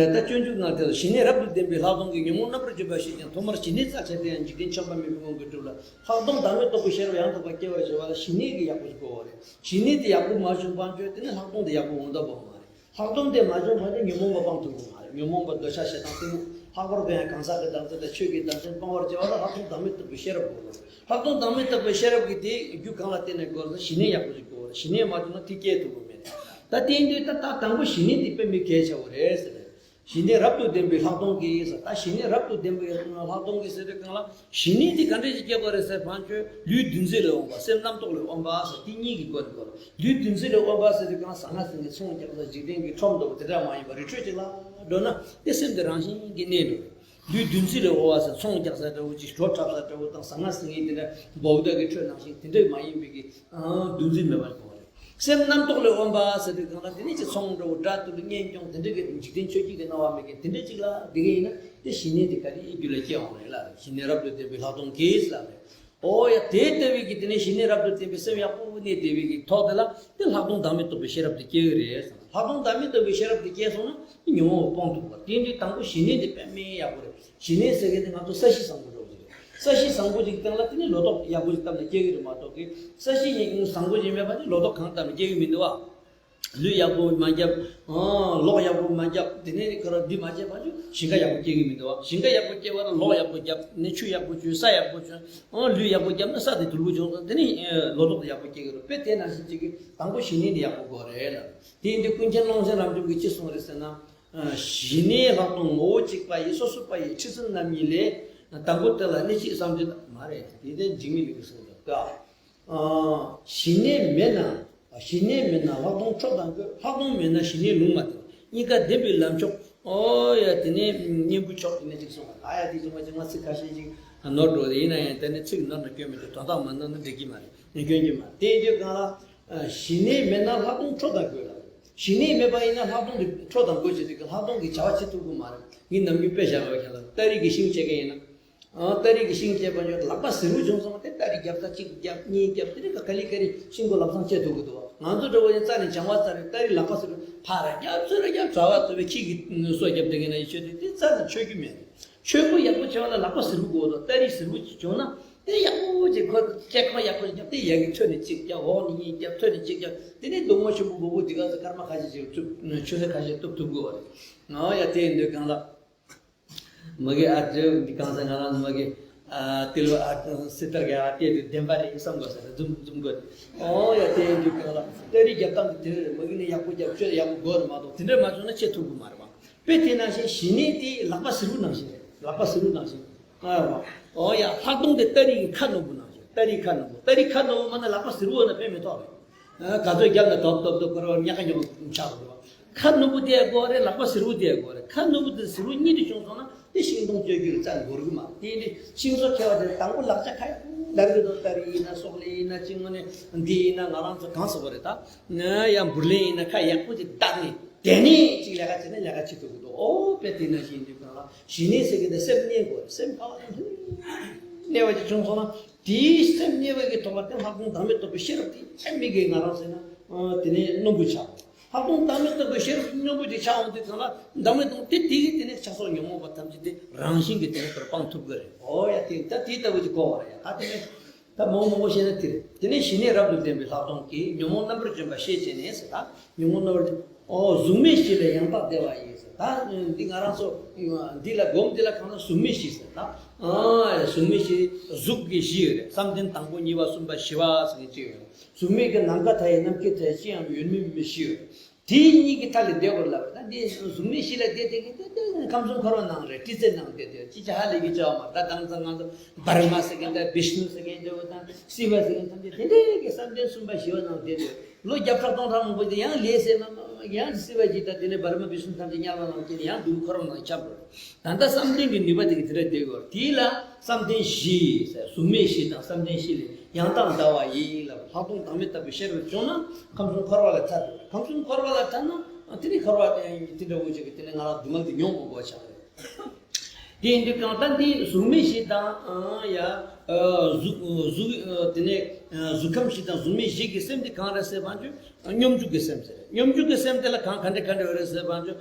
དུ་གྱུར་ལ། ཞི་གནས་རབ་ཏུ་ལྡན་པའི་ལྷག་མཐོང་གིས། ཉོན་མོངས་རྣམ་པར་འཇོམས་པ་ཤེས་བྱས་ནས། ཐོག་མར་ཞི་གནས་རྩ་ལས་དེ་ཡང་འཇིག་རྟེན་ཆགས་པ་མེད་པའི་དབང་གིས་གྲུབ་ལ། ལྷག་མཐོང་བདག་མེད་རྟོགས་པའི་ཤེས་རབ་ཡང་དག་པར་སྐྱེ་བར་བྱ་བ་ལ་ཞི་གནས་ཀྱིས་ཡག་པོ་ཞིག་དགོས་པ་རེད། ཞི་གནས་དེ་ཡག་པོ་མ་བྱུང་བ་ཅོས་དེ་ནི་ལྷག་མཐོང་དེ་ཡག་པོ་འོང་ཐུབ་པ་མ་རེད། ལྷག་མཐོང་དེ་མ་བྱུང་བ་ནི་ཉོན་མོངས་པ་སྤང་ཐུབ་ཀྱི་མ་རེད། ཉོན་མོངས་པ་འདོད་ཆགས་ཞེ་སྡང་གཏི་མུག་ལྷག་པར་དུ་ཡང་གང་ཟག་གི་བདག་འཛིན་དང་ཆོས་ཀྱི་བདག་འཛིན་སྤང་བར་བྱ་བ་ལ་ལྷག་མཐོང་བདག་མེད་རྟོགས་པའི་ཤེས་རབ་དགོས་ལ། ལྷག་མཐོང་བདག་མེད་རྟོགས་པའི་ཤེས་རབ་ཀྱི་དེ་རྒྱུ་གང་ལ་བརྟེན་ནས་དགོས་ལ། ཞི་གནས་ཡག་པོ་ཞིག་དགོས་ལ། ཞི་གནས་མ་བྱུང་ན་དེ་སྐྱེ་ཐུབ་ཀྱི་མེད། ད་དེ་ཡིན་དུས་ད་ད་དང་པོ་ཞི་གནས་དེ་དཔེ་མི་གལ་ཆེ་བ་རེད་ཟེར། ཞི་གནས་རབ་ཏུ་ལྡན་པའི་ལྷག་མཐོང་གིས་ཟེར། ད་ཞི་གནས་རབ་ཏུ་ལྡན་པའི་ལྷག་མཐོང་གིས་ཟེར་དུས་གང་ལ་ཞི་གནས་དེ་ག་འདྲ་ཞིག་སྐྱེ་དགོས་རེད་ཟེར་བ་ཅོས། ལུས་འདུ་འཛི་ལས་འོངས་པ། སེམས་རྣམ་རྟོག་ལས་འོངས་པ་ཟེར། དེ་གཉིས་ཀྱི་སྒོ་ནས་གོ། ལུས་འདུ་འཛི་ལས་འོངས་པ་ཟེར་དུས་གང་ཟང་ངེ་ཟིང་ངེ་ཚོང་རྒྱག་ས་འཇིག་རྟེན་གྱི་ཁྲོམ་འདྲ་བོ་དེ་འདྲ་མ་ཡིན་པ་རི་ཁྲོད་ཅིག་ལ་འགྲོ་ན་དེ་སེམས་དེ་རང་བཞིན་གྱིས་གནས་འགྲོ་རེད། ལུས་འདུ་འཛི་ལས་འོངས་པ་ཟེར། ཚོང་རྒྱག་ས་འདྲ་བོ་ཅིག་གྲོ་འཁྲབ་ས་འདྲ་བོ་དང་ཟང་ངེ་ཟིང་ངེ་དེ་འདྲ་འབོག་ཐག་གི་ཁྲོད་ནང་བཞིན་དེ་འདྲ་མ་ཡིན་པའི་གི་འདུ་འཛི་མེད་པ་དགོས་པ་རེད། སེམས་རྣམ་རྟོག་ལས་འོངས་པ་ཟེར་དུས་གང་ལ་དེ་ནི་ཅི་སོང་འགྲོ་དགྲ་བཏུལ་གཉེན་སྐྱོང་དེ་འདྲ་གི་འཇིག་རྟེན་ཆོས་བརྒྱད་ཀྱི་སྣང་བ་མེད་མཁན་དེ་འདྲ་ཅིག་ལ་དེ་ག་ཡིན་ན་དེ་ཞི་གནས་དེ་ག་རེ་རྒྱུད་ལ་སྐྱེ་འོང་རེད་ལ། ཞི་གནས་རབ་ཏུ་ལྡན་པའི་ལྷག་མཐོང་གིས་ལ་རེད། ཨོ་ཡ། དེ་ལྟ་བུའི་གི་དེ་ནས་ཞི་གནས་རབ་ཏུ་ལྡན་པའི་སེམས་ཡག་པོ་གནས་བསྡད་པའི་གི་ཐོག་དེ་ལ་དེ་ལྷག་མཐོང་བདག་མེད་རྟོགས་པའི་ཤེས་རབ་དེ་སྐྱེ་གི་རེད། ལྷག་མཐོང་བདག་མེད་རྟོགས་པའི་ཤེས་རབ་དེ་སྐྱེས་སོང་ན་དེ་ཉོན་མོངས་པ་སྤོང་ཐུབ་པ། དེ་འདྲའི་དང་པོ་ཞི་གནས་དེ་དཔེ་མི་ཡག་པོ་རེད། ཞི་གནས་ཟེར་མཁན་དེ་ང་ཚོ་ས་གཞི་བཟང་པོ་འདྲ་བོ་ཞིག་རེད། ས་གཞི་བཟང་པོ་ཞིག་སྟེང་ལ་དེ་ནི་ལོ་ཏོག་ཡག་པོ་ཞིག་བཏབ་ན་སྐྱེ་གི་རེད་མ་གཏོགས་གི། ས་གཞི་ཡིན་བཟང་པོ་ཞིག་མེད་པ་ནི་ལོ་ཏོག་གང་བཏབ་ན་སྐྱེ་གི་མི་འདུག་བ། ལུད་ཡག་པོ་མ་བརྒྱབ། ཨང་། གློག་ཡག་པོ་མ་བརྒྱབ། དེ་ནས་ཁོ་རང་འདི་མ་བྱས་པ་ཅིག་ཞིང་ཁ་ཡག་པོ་སྐྱེ་གི་མི་འདུག་བ། ཞིང་ཁ་ཡག་པོ་སྐྱེ་བ་ལ་གློག་ཡག་པོ་བརྒྱབ་ནས་ཆུ་ཡག་པོ་བྱུང་། ས་ཡག་པོ་བྱུང་། ཨང་། ལུད་ཡག་པོ་བརྒྱབ་ན་ས་དེ་དུལ་པོ་བྱུང་སོང་། དེ་ནས་ལོ་ཏོག་ཡག་པོ་སྐྱེ་གི་རེད། དཔེ་དེ་ནང་བཞིན་ཅིག་གི་དང་པོ་ཞི་གནས་འདི་ཡག་པོ་དགོས་རེད་ལ། དེ་ཡིན་དུས་ཀུན་མཁྱེན་ཀློང་ཆེན་རབ་འབྱམས་ཀྱིས་ཅི་གསུངས་རེད་ཟེར་ན། ཨ། ཞི་གནས་ལྷག་མཐོང་ངོ་བོ་གཅིག་པ་ཡི། སོ་སོ་པ་ཡི་འཁྲི་ཚུལ་རྣམ་གཉིས་ལས། དང་པོ་དེ་ལ་གནད་གཅིག་བསམ་གྱིས་མ་རེད། དེ་ལྟར་འཇིགས་མེད་ལུགས་ཀྱིས་གསུངས་པ་དང་། ཨ། ཞི་གནས་མེད་ན། ཞི་གནས་མེད་ན་ལྷག་མཐོང་འཕྲོ་དང་རྒོལ། ལྷག་མཐོང་མེད་ན་ཞི་གནས་ལུང་མ་བསྟན། གཉིས་ཀ་བདེན་པའི་ལམ་མཆོག་ཨོ་ཡ། དེ་ནས་གཉེན་པོ་མཆོག་དེ་ནས་ཅིག་གསུངས་པ། ཨ་ཡ། དེ་ཅུང་མ་ཅུང་མ་ཚིག་ཁ་ཤས་ཅིག་ནོར་འགྲོ་རེད། ཡིན་ན་ཡང་དེ་ནས་ཚིག་ནོར་ན་སྐྱོན་མི་འདུག་དོན་དག་མ་ནོར་ན་འགྲིག་གི་མ་རེད། སྐྱོན་གྱི་མ་རེད། དེ་ཡིན་དུས་གང་ལ། ཞི་གནས་མེད་ན་ལྷག་མཐོང་འཕྲོ་དང་རྒོལ་ལ། ཞི་གནས་མེད་པ་ཡིན་ན་ལྷག་མཐོང་དེ་འཕྲོ་དང་རྒོལ་བྱེད་དུས་ཀྱི་ལྷག་མཐོང་གི་བྱ་བ་བྱེད་ཐུབ་ཀྱི་མ་རེད། ངས་ནམ་རྒྱུན་དཔེ་བཞག་པ་ཁྱེད་ལ་སྟ་རེ་གི་ཤིང་བཅད་མཁན་ཡིན་ན། ཨང་། སྟ་རེ་གི་ཤིང་བཅད་པ་ཡོད། ལག་པ་སེར་པོ་བྱུང་སོང་བ་དེ་སྟ་རེ་རྒྱབ་ས་གཅིག་རྒྱབ་གཉིས་རྒྱབ་དེ་རིགས་ག་ལེ་ག་ལེ་ཤིང་སྒོ་ལམ་སང་བཅད་ཐུབ་ཀྱི་འདུག་ང་ཚོ་འདྲ་བོ་ཡིན་རྩ་ནས་སྦྱང་བ་རྩ་རེད། སྟ་རེ་ལག་པ་སེར་པོ་ཕར་རྒྱབ་ཚུར་རྒྱབ་གྲྭ་བ་ལྟ་བུའི་ཁྱི་གི་སོ་རྒྱབ་བསྡད་མཁན་ན་ཡི་ཆོས་དེ་དེ་རྩ་ནས་ཆོས་རྒྱུ་མེད། ཆོས་པོ་ཡག་པོ་བྱེད་པ་ལ་ལག་པ་སེར་པོ་དགོས་འདུག་སྟ་རེ་སེར་པོ་ཅིག་བྱུང་ན་དེ་ཡག་པོ་ཅིག་ཁོ་ལྕེ་ཁོག་ཡག་པོ་ཅིག་བརྒྱབ། དེ་ཡ་གི་ཐོད་ནས་གཅིག་རྒྱབ། འོག་ནས་གཉིས་རྒྱབ། ཐོད་ནས་གཅིག་རྒྱབ། དེ་ནས་མདུང་མ་ཆེན་པོ་མགོ་བོ་འདི་ག་ཚོ་སྐར་མ་ཁ་ཤས་ཅིག་བཙུགས་ཆུ་ཚོད་ཁ་ཤས་གཏུབ་ཐུབ་དགོས་པ་རེད། ང་ཡ་དེ་ཡིན་དུས་གང་ལ། མ་གི་ཨ་ཙི་འདི་གང་ཟེར། ང་རང་མ་གི་ཨ་ཏི་ལོ་ཨ་སི་ཏར་གི་ཨ་ཏེ་དུ་བདེན་པ་རེད་བསམ་དགོས་ཟེར་འཛུམ་འཛུམ་དགོས། ཨོ་ཡ་དེ་ཡིན་དུས་གང་ལ་སྟ་རེ་རྒྱབ་སྟངས་དེ་དེ་རེད། མ་གི་ནི་ཡག་པོ་རྒྱབ་ཆོས་ཡག་པོ་དགོས་རེད་མ་གཏོགས་དེ་འདྲ་མ་བྱུང་ན་བྱེད་ཐུབ་ཀྱི་མ་རེད་བ། དཔེ་དེ་ནང་བཞིན་ཞི་གནས་དེ་ལག་པ་སེར་པོ་ནང་བཞིན་རེད། ལག་པ་སེར་པོ་ནང་བཞིན། ཨ་ཨོ་ཡ་ལྷག་མཐོང་དེ་སྟ་རེ་གི་ཁ་རྣོན་པོ་ནང་བཞིན། སྟ་རེ་ཁ་རྣོན་པོ། སྟ་རེ་ཁ་རྣོན་པོ་མ་ན་ལག་པ་སེར་པོ་ན་ཕན་མི་ཐོགས་རེད། ཨ་ག་ཚོད་རྒྱབ་ན་ཐོབ་ཐོབ་ཐོབ་ཁོ་རང་ཉག་ག་ཉོག་ཆགས་འགྲོ། ཁ་རྣོན་པོ་དེ་དགོས་རེད། ལག་པ་སེར་པོ་དེ་དགོས་རེད། ཁ་རྣོན་པོ་དེ་སེར་པོ་གཉིས་དེ་བྱུང་སོང་ན་དེ་ཤིང་སྡོང་གཅོད་རྒྱུ་ལ་རྩ་འགོར་གི་མ་རེད། དེ་ཤིང་བཟོ་མཁས་པ་དེ་དང་པོ་ལག་ཆ་ཁ་ཡག་པོ་ལར་གི་དོ། སྟ་རེ་ཡིན་ན་སོག་ལེ་ཡིན་ན་ཅི་དངོས་གནས་འདི་ཡིན་ན་ང་རང་ཚོ་གང་ཟེར་བ་རེད་ད། ཡང་འབུར་ལེན་ཡིན་ན་ཁ་ཡག་པོ་ཅིག་བཏགས་ནས། དེ་ནས་ཅིག་ལས་ཀ་བྱེད་ན་ལས་ཀ་བྱེད་ཐུབ་ཀྱི་འདུག་ཨོ་དཔེ་དེ་ནང་བཞིན་དུས་གང་ལ་ཞི་གནས་ཟེར་གྱི་འདི་སེམས་གནས་དགོས། སེམས་ཕ་ག་ནས་གནས་པ་ཅིག་བྱུང་སོང་ན་དེའི་སེམས་གནས་པ་གི་ཐོག་ལ་དེ་ལྷག་མཐོང་བདག་མེད་རྟོགས་པའི་ཤེས་རབ་དེ་ཚད་མེད་ཀྱི་ང་རང་ཟེར་ན་དེ་ནས་རྣོན་པོ་ཆགས། ལྷག་མཐོང་བདག་མེད་རྟོགས་པའི་ཤེས་རབ་རྣོན་པོ་ཅིག་ཆགས་འོང་དུས་གང་ལ་བདག་མེད་རྟོགས་དེ་དེ་གི་དེ་ནས་ཆགས་སོགས་ཉོན་མོངས་པ་ཐམས་ཅད་དེ་རང་བཞིན་གྱིས་དེ་ནས་དེར་སྤང་ཐུབ་ཀྱི་རེད། ཨོ་ཡ་དེ་ད་དེ་ལྟ་བུ་ཅིག་གོ་བ་རེད་ཡ། ད་དེ་ནས། ད་མང་མང་པོ་བཤད་ན་དེ་རེད། དེ་ནས་ཞི་གནས་རབ་ཏུ་ལྡན་པའི་ལྷག་མཐོང་གིས། ཉོན་མོངས་རྣམ་པར་འཇོམས་པ་ཤེས་བྱས་ནས་ཟེར། ད་ཉོན་མོངས་རྣམ་པར་འཇོམས། ཨོ་གཟུགས་མེད་བཞི་ལས་ཡང་དག་བདེ་བ་ཡི་ཟེར། ད་འདི་ང་རང་ཚོ་འདི་ལ་སྒོམ་འདི་ལ་གང་ལ་གཟུགས་མེད་བཞི་ཟེར། ད་ཨ་གཟུགས་མེད་བཞི། གཟུགས་ཀྱི་བཞི་ཡོད་རེད། བསམ་གཏན་དང་པོ་གཉིས་པ་གསུམ་པ་བཞི་པ་ཟེར་གྱི་ཡོད་རེད། གཟུགས་མེད་ཀྱི་ནམ་མཁའ་མཐའ་ཡས། ནམ་མཁའི་མཐའ་ཡས་ཅི་ཡང་མེད། ཡོད་མིན་མེད་བཞི་ཡོད་རེད། དེ་གཉིས་ཀྱི་མཐའ་ལས་འདས་པར་ལབ་པ། ད་འདི་གཟུགས་མེད་བཞི་ལས་འདས་དེ་གི་དེ་དེ་ཁམས་གསུམ་འཁོར་བ་ནང་རེད། ཏི་ཙེ་ནང་དེ་དེ་ཅི་ཅི་ཧ་ལས་ཀྱི་བྱ་བ་མ། ད་དང་ཚང་ང་ཚོ་བྷར་མ་ཟེར་མཁན་དང་བིཤ་ནུ་ཟེར་མཁན་དེ་བོ་དང་སི་བ་ཟེར་མཁན་ཐམས་ཅད་དེ་འདྲའི་གི་བསམ་གཏན་གསུམ་པ་བཞི་པ་ནང་དེ་དེ་ལོ་བརྒྱ་ཕྲག་སྟོང་ཕྲག་མང་པོ་དེ་ཡང་ལས་ཟེར་མ་མ་ཡང་སི་བ་གཅིག་དང་དེ་ནས་བྷར་མ་བིཤ་ནུ་ཐམས་ཅད་དམྱལ་བ་ནང་སྐྱེས་ནས་ཡང་སྡུག་འཁོར་བ་ནང་ཁྱབ་འགྲོ། ད་ལྟ་བསམ་གཏན་གྱི་ནུས་པ་དེ་གི་དེ་འདྲ་བསྡད་དགོས། དེ་ལ་བསམ་གཏན་བཞི་ཟེར། གཟུགས་མེད་བཞི་དང་བསམ་གཏན་བཞི་ལས་ཡང་དག་འདའ་བ་ཡིན་ལབ། ལྷག་མཐོང་བདག་མེད་ལྟ་བུའི་ཤེས་རབ་བྱུང་ན་ཁམས་གསུམ་འཁོར་བ་ལས་ཐར་འགྲོ། ཁམས་གསུམ་འཁོར་བ་ལས་ཐར་ན་དེ་ནི་འཁོར་བ་དེ་འདྲ་བོ་ཅིག་གི་དེ་ནི་ང་རང་སྡུག་བསྔལ་དེ་མྱོང་དགོས་པ་ཆགས་རེད། དེ་ཡིན་དུས་གང་ལྟར་འདི་གཟུགས་མེད་བཞི་དང་། ཡ། གཟུགས་གཟུགས་དེ་ནས་གཟུགས་ཁམས་བཞི་དང་གཟུགས་མེད་བཞི་གི་སེམས་འདི་གང་རེད་ཟེར་བ་ཅོ། སྙོམས་འཇུག་གི་སེམས་ཟེར། སྙོམས་འཇུག་གི་སེམས་དེ་ལ་གང་ག་འདྲ་ག་འདྲ་ཡོད་རེད་ཟེར་བ་ཅོ།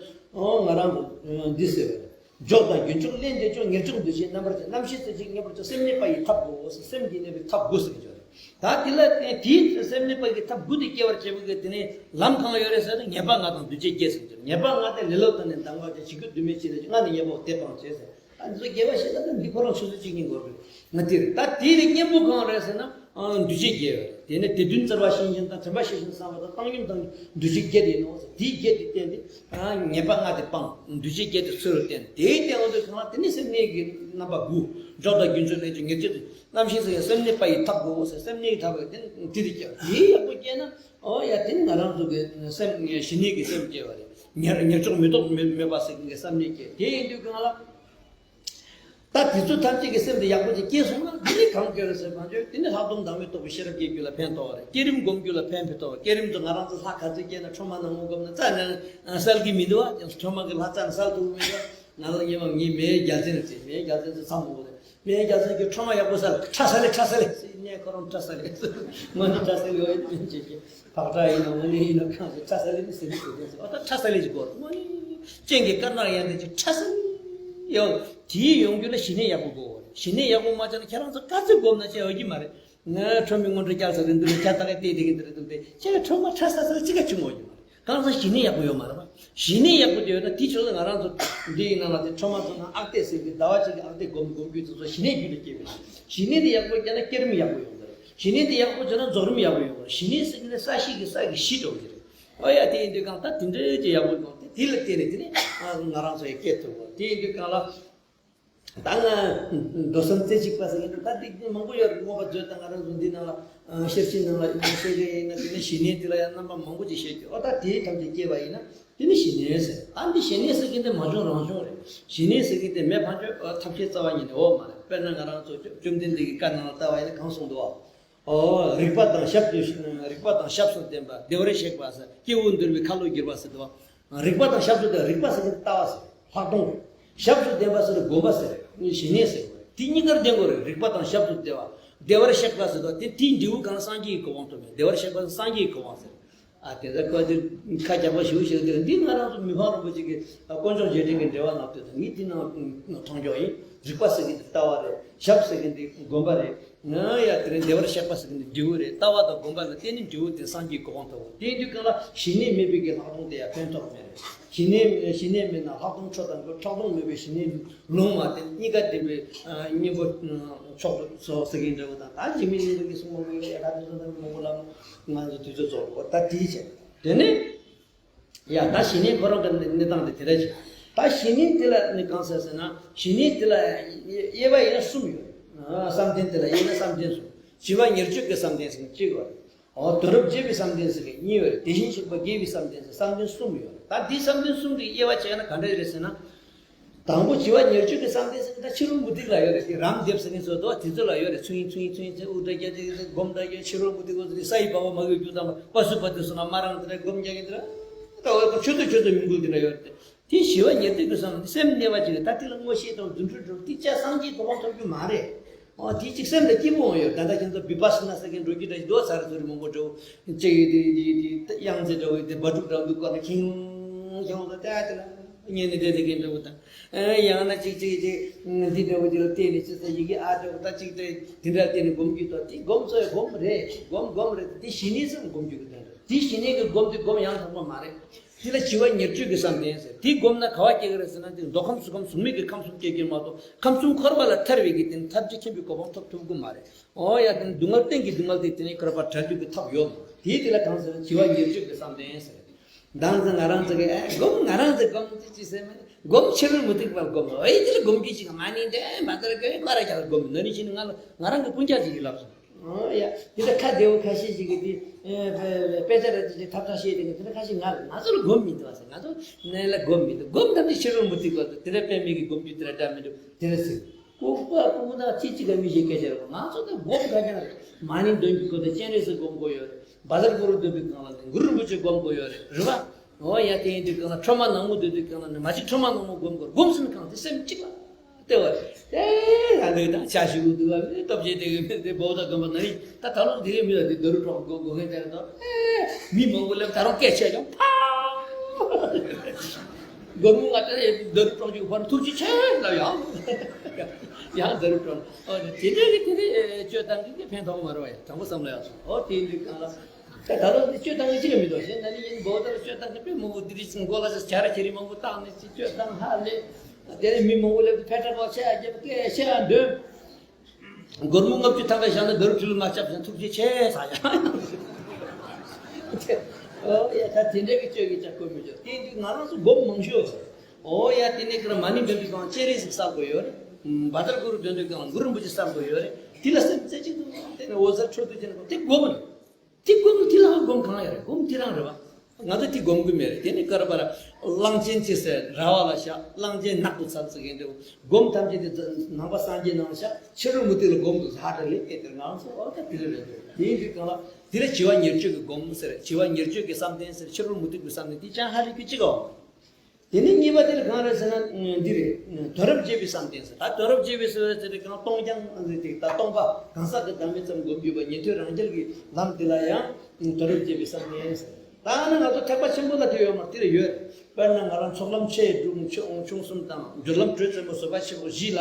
ང་རང་ཚོ་འདི་ཟེར་བ་རེད། འཇོག་དང་རྒྱུན་འཇོག་བླན་དེ་ཅོ། ཉེར་འཇོག་འདུ་བྱེད་རྣམ་པར་བཅད། རྣམ་ཤེས་རྩེ་གཅིག་གཉེན་པོར་བྱ། སེམས་གནས་པ་ཡི་ཐབས་དགུའོ་ཟེར། སེམས་ཀྱི་གནས་པའི་ཐབས་དགུ་ཟེར་གྱི་ཡོད་རེད། ད་དེ་ལ་བརྟེན་དེའི་སེམས་གནས་པ་ཡི་ཐབས་དགུ་དེ་སྐྱེ་བར་བྱེད་པ་གི་དེ་ནས་ལམ་གང་ཡོད་རེད་ཟེར་ན། ཉེས་པ་ལྔ་དང་འདུ་བྱེད་བརྒྱད་ཟེར་གྱི་ཡོད་རེད། ཉེས་པ་ལྔ་དེ་ལེ་ལོ་དང་ནི་སྡང་བ་དང་། བྱེད་རྒྱུ་དུ་མའི་ཕྱིར་ལས་ཀྱི་ལྔ་ནི་ཉེས་པའོ། དེ་སྤང་བྱེད་ཟེར། ད་འདི་ཚོ་དགེ་བ་བཤད་ན་ད་འདི་ཁོ་རང་ཆུ་ཚོད་གཅིག་གཉིས་འགོར་གི་ང་དེ་རེད། ད་དེ་ལས་གཉེན་པོ་གང་རེད་ཟེར་ན། ཨང་། འདུ་བྱེད་བརྒྱད་ཡོད་རེད། དེ་ནས་དེ་དོན་བཙལ་བ་ཤེས་བཞིན་དང་། དྲན་པ་ཤེས་བཞིན་བསམ་པ་དང་། བཏང་སྙོམས་དང་འདུ་བྱེད་བརྒྱད་དེ་ཡིན་ནོ་ཟེར། དེའི་བརྒྱད་དེ་བསྟན་ཏེ། ཨང་། ཉེས་པ་ལྔ་དེ་སྤང་། འདུ་བྱེད་བརྒྱད་དེ་ཚུལ་དུ་བསྟན། དེའི་སྟེང་འོ་དེ་གང་ལ་དེ་ནི་སེམས་གནས་ཀྱི་རྣམ་པ་དགུ། འཇོག་དང་རྒྱུན་འཇོག་བླན་དེ་ཅོ། ཉེར་འཇོག་རྣམ་ཤེས་ཟེར། སེམས་གནས་པ་ཡི་ཐབས་དགུའོ་ཟེར། སེམས་གནས་ཀྱི་ཐབས་དེ་དེ་དེ་སྐྱེ་བ། དེའི་ཡག་པོ་སྐྱེས་ན། ཨོ་ཡ། དེ་ནི་ང་རང་ཚོ་གི་སེམས་ཞི་གནས་ཀྱི་སེམས་སྐྱེ་བ་རེད། ཉེར་ཉེར་འཇོག་མི་རྟོག་མེད་མེད་པ་ཟེར་གྱི་བསམ་གནས་སྐྱེ། དེ་ཡིན་དུས་གང་ལ། ད་དེ་ཚོ་ཐམས་ཅད་ཀྱི་སེམས་དེ་ཡག་པོ་ཅིག་སྐྱེས་སོང་ན། འདི་ནི་གང་སྐྱེ་རེད་ཟེར་བ་ཅོ། དེ་ནི་ལྷག་མཐོང་བདག་མེད་རྟོགས་པའི་ཤེས་རབ་སྐྱེ་རྒྱུ་ལ་ཕན་ཐོགས་པ་རེད། བསྐྱེད་རིམ་སྒོམ་རྒྱུ་ལ་ཕན་ཕན་ཐོགས་པ། བསྐྱེད་རིམ་དུ་ང་རང་ཚོ་ལྷ་ག་ཚོད་སྐྱེས་ན། ཁྲོས་མ་ནག་མོ་སྒོམ་ན་རྩ་ནས་བསལ་གྱི་མི་འདུག་བ། ཡང་ཁྲོས་མ་གི་ལྷ་རྩ་ནས་བསལ་ཐུབ་ཀྱི་མི་འདུག་ང་ཚོ་སྔོན་མ་ངའི་མེའི་རྒྱལ་མཚན་ཟེར། མེའི་རྒྱལ་མཚན་ཟེར་ཚ་མོ་རེད། མེའི་རྒྱལ་མཚན་གྱིས་ཁྲོས་མ་ཡག་པོ་བསལ། ཁྲ་ས་ལེ། ཁྲ་ས་ལེ་ཟེར། ནས་ཁོ་རང་ཁྲ་ས་ལེ་ཟེར། ངོ་ནས་ཁྲ་ས་ལེ་ཡོད་ཡོད་ཅེས་ཀྱི། བག་ཁྲ་ཡིན་ན་དངོས་གནས་ཡིན་ན། གང་ཞིག་ཁྲ་ས་ལེ་ནི་ཟེར་ནི་ཟེར་ཟེར། ཨོ་ད་ཁྲ་ས་ལེ་ཞིག་གོ། དངོས་གནས་སྤྱན་གྱི་དཀར་ནག་ཡང་དེ་ཅིག་ཁྲ་ས་ལེ་ཡོད། དེའི་ཡོང་རྒྱུ་ལ་ཞི་གནས་ཡག་པོ་དགོས། ཞི་གནས་ཡག་པོ་མ་བྱུང་ན་ཁྱེད་རང་ཚོ་ག་ཚོད་སྒོམ་ན་ཅི་ཡོང་གི་མ་རེད། ང་ཁྲོས་མའི་སྔོན་འགྲོ་བསྐྱལ་ཚར་རེད། འདི་ལ་ཁྱེད་ད་ག་བལྟས་བསྡད་ཀྱི་འདི་རེད་འདུག་སྟེ། ཁྱེད་ཁྲོས་མ་ཁྲ་ས་ས་ལེ་ཅི་ག་བྱུང་ཡོང་གི་མ་རེད། གང་ཟག་ཞི་གནས་ཡག་པོ་ཡོད་མ་རེད་པ། ཞི་གནས་ཡག་པོ་དེ་ཡོད་ན། དེ་ཕྱོགས་ལ་ང་རང་ཚོ་འདི་ཡི་ནང་ལ་དེ་ཁྲོས་མ་ཚོ་ནང་ཨག་ཏེ་ཟེར་གྱི་ཟླ་བ་གཅིག་གི་ཨག་ཏེ་སྒོམ་སྒོམ་རྒྱུ་དེ་ཚོ་ཞི་གནས་རྒྱུད་ལ་སྐྱེ་བའི་ཞི་གནས་དེ་ཡག་པོ་སྐྱེ་ན་བསྐྱེད་རིམ་ཡག་པོ་ཡོང་གི་རེད། ཞི་གནས་དེ་ཡག་པོ་བྱུང་ན་རྫོགས་རིམ་ཡག་པོ་ཡོང་གི་རེད། ཞི་གནས་ཟེར་གྱི་ནི་ས་གཞི་གི་ས་གི་གཞི་འགྲོ་གི་རེད། ཨོ་ཡ། དེ་ཡིན་དུས་གང་ལྟར་དེ་འདྲའི་ཅིག་ཡག་པོ་ཡོང་སྟེ། དེ་ལ་བརྟེན་ནས་དེ་ནས་ང་རང་ཚོ་ཡི་སྐད་ཐུབ་པ། དེ་ཡིན་དུས་གང་ལ། ད་ང་མདོ་གསུམ་རྩེ་གཅིག་པ་ཟེར་གྱི་འདུག་ད་འདི་མང་པོ་ཡོད་རེད། མངོན་པ་མཛོད་དང་ང་རང་ཚོ་འདི་ནང་ལ་ཨ་ཤེར་ཕྱིན་ནང་ལ་ཡིན་ན་ཤེར་ཕྱིན་ཡིན་ན། དེ་ནས་ཞི་གནས་དེ་ལ་ཡང་རྣམ་པ་མང་པོ་ཅིག་བཤད་རྒྱུ། ཨོ་ད་དེའི་ཐམས་ཅད་སྐྱེས་པ་ཡིན་ན་དེ་ནི་ཞི་གནས་ཟེར། ཨ་འདི་ཞི་གནས་ཟེར་གྱི་འདི་མ་བྱུང་རང་བྱུང་རེད། ཞི་གནས་ཟེར་གྱི་འདི་མེད་པ་ཅོ། ཨ་ཐབས་ཤེས་རྩ་བ་ཉིད་ནས་ཡོད་མ་རེད། དཔེར་ན་ང་རང་ཚོ་བཅོམ་ལྡན་འདས་ཀྱི་བཀའ་ནང་ལ་ལྟ་བ་ཡིན་ན་གང་གསུངས་འདུག་བ། ཨོ། རིག་པ་དང་ཞབས་ཏུ། རིག་པ་དང་ཞབས་སུ་ལྡན་པ། བདེ་བར་གཤེགས་པ་ཟེར། སྐྱེས་བུ་འདུལ་བའི་ཁ་ལོ་བསྒྱུར་བ་ཟེར་འདུག་བ། རིག་པ་དང་ཞབས་སུ་ལྡན། རིག་པ་ཟེར་གྱི་ལྟ་བ་ཟེར། ལྷག་མཐོང་རེད། ཞབས་སུ་ལྡན་པ་ཟེར་དགོངས་པ་ཟེར། ཞི་གནས་ཟེར། དེ་གཉིས་ཀར་ལྡན་དགོས་རེད། རིག་པ་དང་ཞབས་སུ་ལྡན་པ། བདེ་བར་གཤེགས་པ་ཟེར་དུས་དེ་དེའི་འབྲས་བུ་གང་ལ། སངས་རྒྱས་ཀྱི་གོ་འཕང་ཐོབ་པས། བདེ་བར་གཤེགས་པ་སངས་རྒྱས་ཀྱི་གོ་འཕང་ཟེར། ཨ་དེ་ཚོ་ཁོ་དེ་ཁ་རྒྱག་པ་ཞིག་བཤད་དེ། འདི་ང་རང་ཚོ་མི་ཕམ་རིན་པོ་ཆེ་གི་དཀོན་མཆོག་རྗེས་དྲན་གྱི་འགྲེལ་པ་ནང་དུ་དང་ངས་དེ་ནང་མཐོང་རྒྱུ་ཡིན། རིག་པ་ཟེར་གྱི་འདི་ལྟ་བ་རེད། ཞབས་ཟེར་གྱི་འདི་སྒོམ་པ་རེད། ང་ཡ་དེ་རིང་བདེ་བར་གཤེགས་པ་ཟེར་གྱི་འདི་འབྲས་བུ་རེད། ལྟ་བ་དང་སྒོམ་པ་ལ་བརྟེན་ནས་འབྲས་བུ་དེ་སངས་རྒྱས་གོ་འཕང་ཐོབ་པ། དེ་ཡིན་དུས་གང་ལ་ཞི་གནས་མེད་པའི་གི་ལྷག་མཐོང་དེ་ཡང་ཕན་ཐོགས་མེད་རེད། ཞི་གནས་ཞི་གནས་མེད་ན་ལྷག་མཐོང་འཕྲོ་དང་ལྷག་མཐོང་མེད་པའི་ཞི་གནས་ལོང་བ་དེ་གཉིས་ཀ་ལྡན་པའི་གཉེན་པོ་མཆོག་ཏུ་སོགས་ཟེར་གྱི་འདྲ་བོ་དང་། ད་འཇིགས་མེད་གླིང་པ་གིས་གསུངས་པ་མ་ཡིན་པའི་ཡ་ད་དེ་ཚོ་ད་མང་པོ་ལ་ང་ཚོ་དུས་ཚོད་རྫོགས་པ། ད་དེའི་ཆེད་དེ་ནས། ཡ་ད་ཞི་གནས་ཁོ་རང་གི་གནས་སྟངས་དེ་དེ་འདྲ་ཞིག་ད་ཞི་གནས་དེ་ལ་ནི་གང་ཟེར་ཟེར་ན། ཞི་གནས་དེ་ལ་དབྱེ་བ་ཡིན་ན་གསུམ་ཡོད། བསམ་གཏན་དེ་ལ་དབྱེ་ན་བསམ་གཏན་གསུམ། བྱིས་པ་ཉེར་སྤྱོད་ཀྱི་བསམ་གཏན་ཟེར་གྱི་གཅིག་ཡོད་རེད། འོ་དོན་རབ་འབྱེད་པའི་བསམ་གཏན་ཟེར་གྱི་གཉིས་ཡོད་རེད། དེ་བཞིན་གཤེགས་པ་དགྱེས་པའི་བསམ་གཏན་ཟེར། བསམ་གཏན་གསུམ་ཡོད་རེད། ད་འདིའི་བསམ་གཏན་གསུམ་གྱི་དབྱེ་བ་བྱས་ན་ག་འདྲ་རེད་ཟེར་ན། དང་པོ་བྱིས་པ་ཉེར་སྤྱོད་ཀྱི་བསམ་གཏན་ཟེར་ན་ད་ཕྱི་རོལ་མུ་སྟེགས་ལ་ཡོད་རེད། དེ་རམ་འདེབས་ཟེར་མཁན་ཚོ་དོ་དེ་ཚོ་ལ་ཡོད་རེད། ཚུན་ཚུན་ཚུན་ཚུན་དབུ་སྐྲ་རྒྱག་རྒྱག་སྒོམ་སྒྲ་རྒྱག་ཕྱི་རོལ་མུ་སྟེགས་ཚོ་དེ་ས་ཡི་བ་བ་མ་གི་རྒྱུ་དང་པ་སུ་པ་དེ་སོང་ན་མ་རང་དེ་འདྲ་སྒོམ་རྒྱག་གི་འདི་ར་ད་བ་ཁོ་ཆོས་དུ་ཆོས་དུ་མི་འགུལ་དེ་འདྲ་ཡོད་རེད། དེ་བྱིས་པ་ཉེར་སྤྱོད་ཀྱི་བསམ་གཏན་སེམས་གནས་པ་ཅིག་རེད། ད་དེ་ལ་མངོན་ཤེས་དང་རྫུ་འཕྲུལ་འགྲུབ་དེ་ཅག་སངས་རྒྱས་གོ་འཕང་ཐོབ་རྒྱུ་མ་རེད། ཨོ་དེ་ཅིག་སེམས་ལ་སྐྱིད་པོ་ཡོད། ད་ལྟ་ཁྱེད་ཚོ་བི་པ་སི་ན་ཟེར་མཁན་འགྲོ་རྒྱུ་འདྲ་ཞིག་འདུག་ས་ར་ཚོ་རི་མང་པོ་འགྲོ། ཅིག་དེ་དེ་དེ་དབྱངས་ཅན་འདྲ་བོ་དེ་སྦ་ཕྲུག་འདྲ་འདུག་ག་ལ་ཁེངས་ཁེངས་ད་ལྟ་དེ་ལ་ཉན་ནས་བསྡད་དེ་གིན་འདྲ་བོ་དང་། ཡང་ན་ཅིག་ཅིག་ཅིག་འདི་འདྲ་བོ་དེ་ལ་བལྟས་ནས་ཅི་ཟེར་ཡི་གེ་ཨ་འདྲ་བོ་ད་ཅིག་དེ་དེ་འདྲ་བལྟས་ནས་སྒོམ་རྒྱུ་དང་། དེ་སྒོམ་ཚོ་ཡ་སྒོམ་རེད། སྒོམ་སྒོམ་རེད། དེ་ཞི་གནས་སམ་སྒོམ་རྒྱུ་གི་དོན་རེད། དེ་ཞི་གནས་ཀྱི་སྒོམ་དེ་སྒོམ་ཡང་དག་པ་མ་རེད། དེ་ལ་བྱིས་པ་ཉེར་སྤྱོད་ཀྱི་བསམ་གཏན་ཟེར། དེ་བསྒོམས་ན་ག་བ་སྐྱེ་གི་རེད་ཟེར་ན། དེ་མདོ་ཁམས་གཟུགས་ཁམས་གཟུགས་མེད་ཀྱི་ཁམས་གསུམ་སྐྱེ་གི་མ་གཏོགས། ཁམས་གསུམ་འཁོར་བ་ལ་ཐར་བའི་གི་དེ་ནི་ཐར་རྒྱུ་ཆེན་པོའི་གོ་འཕང་ཐོབ་ཐུབ་ཀྱི་མ་རེད། ཨོ་ཡ། དེ་ནི་སྡུག་བསྔལ་གཏན་གྱི་སྡུག་བསྔལ་དེ་དེ་ནི་འཁོར་བ་བྲལ་རྒྱུ་གི་ཐབས་ཡོད་མ་རེད། དེ་དེ་ལ་གང་ཟེར་ན་བྱིས་པ་ཉེར་སྤྱོད་ཀྱི་བསམ་གཏན་ཟེར། མདང་ཚེ་ང་རང་ཚོ་གི་ཨེ་སྒོམ་ང་རང་ཚོ་སྒོམ་ཅི་ཅི་ཟེར་མེད། སྒོམ་ཕྱི་རོལ་མུ་སྟེགས་པར་སྒོམ། ཨེ་དེ་ལ་སྒོམ་རྒྱུ་ཅིག་མ་ནི་འདྲ་མ་ལྟར་གི་ཀ་ར་ཀྱང་སྒོམ་ནི་ནི་ཕྱིན་ང་ང་རང་གི་སྤུན་ཀྱག་ཅིག་གིས་ལབ་སོང་། ཨོ་ཡ། དེ་འདྲ་ཁ་བདེ་བོ་ཁ་ཤས་ཤིག་གིས་དེ་དཔེ་ཆ་ར་དེ་འདྲ་ཐབས་ཆག་བཤད་དེ་གི་དེ་འདྲ་ཁ་ཤས་ང་ང་ཚོ་ལ་སྒོམ་མི་འདུག་ཟེར། ང་ཚོ་ནས་ལ་སྒོམ་མི་འདུག་སྒོམ་ཐམས་ཅད་ཕྱི་རོལ་མུ་སྟེགས་པ་དེ་འདྲ་དཔེ་མེད་ཀྱི་སྒོམ་རྒྱུ་དེ་འདྲ་འདྲ་མི་འདུག་དེ་འདྲ་ཟེར། ལྐུགས་པ་ལྐུགས་དང་ཅི་ཅི་ག་མི་ཤེས་སྐད་ཆ་རེད། ང་ཚོ་ད་སྒོམ་ག་ཀྱང་རེད། མ་ཎི་འདོན་རྒྱུ་དགོས་དང་སྤྱན་རས་གཟིགས་སྒོམ་དགོས་ཡོད་རེད། བཛྲ་གུ་རུ་འདོན་པའི་སྒང་ལ་ནི་གུ་རུ་རིན་པོ་ཆེ་སྒོམ་དགོས་ཡོད་རེད། རེད་པ། ཨོ་ཡ། དེ་ཡིན་དུས་སྒང་ལ་ཁྲོས་མ་ནག་མོ་འདོན་དུས་སྒང་ལ་ནི་མ་གཅིག་ཁྲོས་མ་ནག་མོ་སྒོམ་དགོས། སྒོམ་ཟིན་གང་དེ་སེམས་གཅིག་ལ། ལྟེ་བ་དེ་ང་ལུས་དང་ཆ་ཞུ་འདུག་བ། མི་སྟོབས་ཆེ་དེ་གི་མི་དེ་བོ་ད་དགོན་པ་ན་རིང་ད་ད་ལོ་དེ་གི་མི་ལ་དེ་རྡོ་རུ་གྲོགས་གོ་གོ་མཁན་དེ་རེད་དོ། མི་མང་པོ་སླེབས་ད་རུང་སྐད་ཆ་ཀྱང་ཕ། སྒོར་མོ་ང་ད་རྡོ་རུ་གྲོགས་ཀྱི་ཕར་ཐུགས་རྗེ་ཆེ་ལབ་ཡང་ཡང་རྡོ་རུ་གྲོགས། ཨོ་དེ་འདྲ་གི་དེ་འདྲ་སྤྱོད་སྟངས་ཀྱི་ཕན་ཐོགས་མ་རེད་བ། ཡ་དྲང་པོ་བསམ་ལ་ཡག་སོང་། ཨོ་དེ་འདྲ་གང་ལ། ད་ད་ལོ་འདི་སྤྱོད་སྟངས་ཀྱི་ཅི་ཡང་མི་འདུག་ཞེས་ན་ནི་ཡིན་འབོ་ལྟར་སྤྱོད་སྟངས་ཀྱི་དཔེ་མང་པོ་འདི་རིགས་མགོ་ལ་ཆ་ར་ཁྱེར་མང་པོ་བཏང་ནས་ཅི་སྤྱོད་སྟངས་ཧ་ལས། དེ་ནས་མི་མང་པོ་སླེབས་ཏེ་ཕེ་ཏྲ་པ་ཆེ་ཡ་རྒྱབ་སྐད་ཆེ་ཡ་འདོན། སྒོར་མོ་ལྔ་བཅུ་ཐམ་པ་བཞག་ན་རྡོ་རུ་ཁྲི་ལོ་མ་ཆགས་ཟིན་ཐུགས་རྗེ་ཆེ་ཟ་ཡ། ཨོ་ཡ་ད་དེ་འདྲའི་གི་སྤྱོད་ཀྱི་ཅག་གོ་མི་འཇོག་དེ་འདི་ང་རང་ཚོ་སྒོམ་མང་ཤོས། ཨོ་ཡ་དེ་ནས་ཀྱི་མ་ཎི་འདོན་དུས་གང་ལྕེ་རེ་ཟིག་གསར་དགོས་ཡོད་རེད། བ་དར་གུ་རུ་འདོན་དུས་གང་གུ་རུ་རིན་པོ་ཆེ་གསར་དགོས་ཡོད་རེད། དེ་ལ་སེམས་རྩེ་གཅིག་ཏུ་དེ་ནས་འོད་གསལ་འཕྲོ་འདུ་ཅན་དེ་སྒོམ་རེད། དེ་སྒོམ་དེ་ལ་སྒོམ་གང་ཡོད་རེད། སྒོམ་དེ་རང་རེད་བ། ང་ཚོ་དེ་སྒོམ་གི་མེད་རེད། དེ་ནི་ཀར་པར་གླང་ཆེན་ཅི་ཟེར་ར་བ་ལ་བཞག་གླང་ཆེན་ནག་ཏུ་ཚར་ཟེར་གྱིན་འདུག་སྒོམ་ཐམས་ཅད་དེ་ནང་པ་སངས་རྒྱས་ནང་བཞག་ཕྱི་རོལ་མུ་སྟེགས་ལ་སྒོམ་དུ་ལྷག་འདྲ་ལེགས་སྐད་དེར་ང་ཚོ་ཨོ་ད་དེ་རེད་རེད། དེ་ཡིན་དུས་གང་ལ་དེ་ལ་བྱི་བ་ཉེར་སྤྱོད་ཀྱི་སྒོམ་ཟེར། བྱི་བ་ཉེར་སྤྱོད་ཀྱི་བསམ་གཏན་ཟེར། ཕྱི་རོལ་མུ་སྟེགས་ཀྱི་བསམ་གཏན་དེ་ཅང་ཧ་ལས་རྒྱུ་ཅི་ག་འོང་། དེ་ནས་གཉིས་པ་དེ་ལ་གང་རེད་ཟེར་ན་འདི་རེད། དོན་རབ་རྒྱས་པའི་བསམ་གཏན་ཟེར། ད་དོན་རབ་རྒྱས་པའི་ཟེར་བ་ཟེར་དེ་གང་སྟོང་རྐྱང་ཟེར་དེ་ད་སྟོང་པ་གང་ཟག་གི་བདག་མེད་ཙམ་སྒོམ་རྒྱུ་བ་ཉན་ཐོས་རང་རྒྱལ་གྱི་ལམ་དེ་ལ་ཡང་དོན་རབ་རྒྱས་པའི་བསམ་གཏན་ཟེར། ད་ནི་ང་ཚོ་ཐེག་པ་ཆེན་པོ་ལ་དེ་ཡོད་མ་རེད། དེ་ལ་ཡོད། དཔེར་ན་ང་རང་ཚོགས་ལམ་ཆེ་འབྲིང་ཆུང་གསུམ་དང་སྦྱོར་ལམ་དྲོད་རྩེ་མོ་བཟོད་པ་ཆེན་པོ་བཞི་ལ་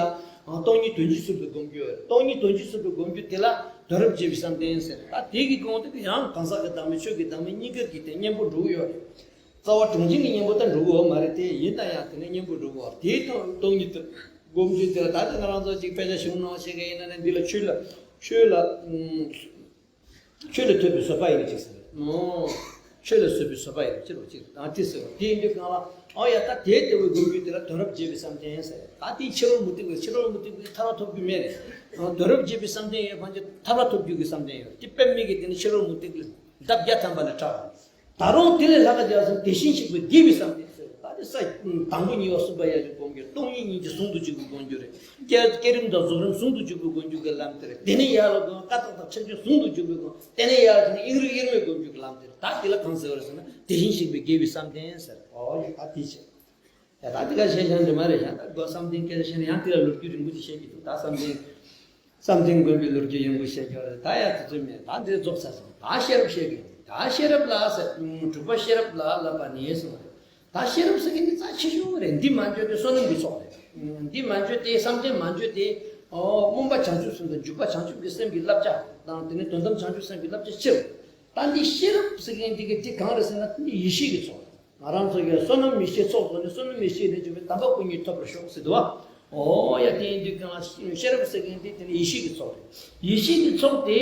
སྟོང་ཉིད་དོན་བྱེད་ཚུལ་དུ་སྒོམ་རྒྱུ་ཡོད་རེད། སྟོང་ཉིད་དོན་བྱེད་ཚུལ་དུ་སྒོམ་རྒྱུ་དེ་ལ་དོན་རབ་རྒྱས་པའི་བསམ་གཏན་ཟེར། ད་དེ་གི་གོང་དུ་ཡང་གང་ཟག་གི་བདག་མེད་ཆོས་ཀྱི་བདག་མེད་གཉིས་ཀ་གི་སྟེང་གཉེན་པོ་འགྲོ་གི་ཡོད་རེད། རྩ་བ་གྲོང་ཆེན་གྱི་གཉེན་པོ་ད་འགྲོ་གི་ཡོད་མ་རེད་དེ། ཡིན་ན་ཡང་དེ་ནས་གཉེན་པོ་འགྲོ་གི་ཡོད་རེད། དེའི་ཐོག་སྟོང་ཉིད་དུ་སྒོམ་རྒྱུ་དེ་ལ་ད་ལྟ་ང་རང་ཚོ་ཅིག་དཔེ་ཆ་གཞུང་ནང་བཤད་མཁན་ཡིན་ན་ནི་འདི་ལ་ཆོས་ལ་ཆོས་ལ་ཆོས་ལ་ཐོས་པའི་བཟོད་པ་ཡིན་ཅིག་ཟེར། ཨོ། ཆོས་ལ་བཟོད་པའི་བཟོད་པ་ཡིན་ཅི་རུ་ཅིག་དང་དེ་ཟེར་བ་དེ་ཡིན་དུས་གང་ལ་ཨོ་ཡ་ད་དེ་ལྟ་བུའི་སྒོམ་རྒྱུ་དེ་ལ་དོན་རབ་རྒྱས་པའི་བསམ་གཏན་ཟེར། ད་དེ་ཕྱི་རོལ་མུ་སྟེགས་ལ་ཕྱི་རོལ་མུ་སྟེགས་ལ་ཐར་པ་ཐོབ་རྒྱུ་མེད་རེད། དོན་རབ་རྒྱས་པའི་བསམ་གཏན་ཡོད་ཕན་ཆད་ཐར་པ་ཐོབ་རྒྱུ་གི་བསམ་གཏན་ཡོད་དེ་དཔེ་མེད་ཀྱི་དེ་ནི་ཕྱི་རོལ་མུ་སྟེགས་ལ། ལྡབ་བརྒྱ་ཐམ་པ་ལས་དྲག་ད་རུང་དེ་ལས་ལྷག་ག་རྒྱག་ཟིན་དེ་བཞིན་གཤེགས་པའི་དགེ་བའི་བསམ་གཏན་ཟེར། ད་དེ་ས་དང་པོ་གཉིས་པ་གསུམ་པ་ཡར་གྱི་སྒོམ་རྒྱུ། སྟོང་ཉིད་གཉིས་ཀྱི་ཟུང་དུ་འཇུག་པའི་སྒོམ་རྒྱུ་རེད། བསྐྱེད་བསྐྱེད་རིམ་དང་རྫོགས་རིམ་ཟུང་དུ་འཇུག་པའི་སྒོམ་རྒྱུ་གི་ལམ་དེ་རེད། དེ་ནས་ཡར་ལ་སྒོམ་ཀ་དག་དང་ཁྱབ་བྱེད་ཟུང་དུ་འཇུག་པའི་སྒོམ། དེ་ནས་ཡར་དེ་ནས་དབྱིངས་རིག་དབྱེར་མེད་སྒོམ་རྒྱུ་གི་ལམ་དེ་རེད། ད་དེ་ལ་གང་ཟེར་བ་རེད་ཟེར་ན་དེ་བཞིན་གཤེགས་པའི་དགེ་བའི་བསམ་གཏན་ཟེར། ཨོ་ཡ་ད་དེ་བྱས། ཡ་ད་དེ་ག་བཤད་ཤང་དེ་མ་རེད་ཤང་ད་སྒོ་བསམ་གཏན་སྐད་ཆ་བཤད་ན་ཡང་དེ་ལ་ལོ་རྒྱུས་རིང་པོ་ཅིག་བཤད་ཀྱི་འདུག་ད་བསམ་གཏན། བསམ་གཏན་སྒོམ་པའི་ལོ་རྒྱུས་ཡོང་གི་བཤད་རྒྱུ་རེད། ད་ཡ་དེ་ཚོ་མེད། ད་འདིར་རྫོགས་ཚར་སོང་། ད་ཤེས་རབ་བཤད་གི། ད་ཤེས་རབ་ལ་ཟེར། དྲུག་པ་ཤེས་རབ་ལ་ལབ་པ་ནས་སོང་རེད། ད་ཤེས་རབ་ཟེར་གི་འདི་རྩ་ཆེ་ཤོས་རེད། འདི་མ་འཇོན་དེ་བསོད་ནམས་ཀྱི་ཚོགས་རེད། འདི་མ་འཇོན་དེ་བསམ་གཏན་མ་འཇོན་དེ། ཨོ་སྨོན་པ་བྱང་ཆུབ་སེམས་དང་འཇུག་པ་བྱང་ཆུབ་ཀྱི་སེམས་ཀྱི་བསླབ་བྱ་དང་དེ་ནས་དོན་དམ་བྱང་ཆུབ་སེམས་ཀྱི་བསླབ་བྱ་ཕྱིར། ད་འདི་ཤེས་རབ་ཟེར་གི་འདི་གི་འདི་གང་རེད་ཟེར་ན་འདི་ཡེ་ཤེས་ཀྱི་ཚོགས་རེད། ང་རང་ཚོ་གིས་བསོད་ནམས་ཡེ་ཤེས་ཚོགས་རྫོགས་ནས་བསོད་ནམས་ཡེ་ཤེས་ལས་བྱུང་བའི་དམ་པ་སྐུ་གཉིས་ཐོབ་པར་ཤོག་ཟེར་འདུག་བ། ཨོ་ཡ་དེ་ཡིན་དུས་གང་ལ་ཤེས་རབ་ཟེར་མཁན་དེ་དེ་ནི་ཡེ་ཤེས་ཀྱི་ཚོགས་རེད། ཡེ་ཤེས་ཀྱི་ཚོགས་དེ།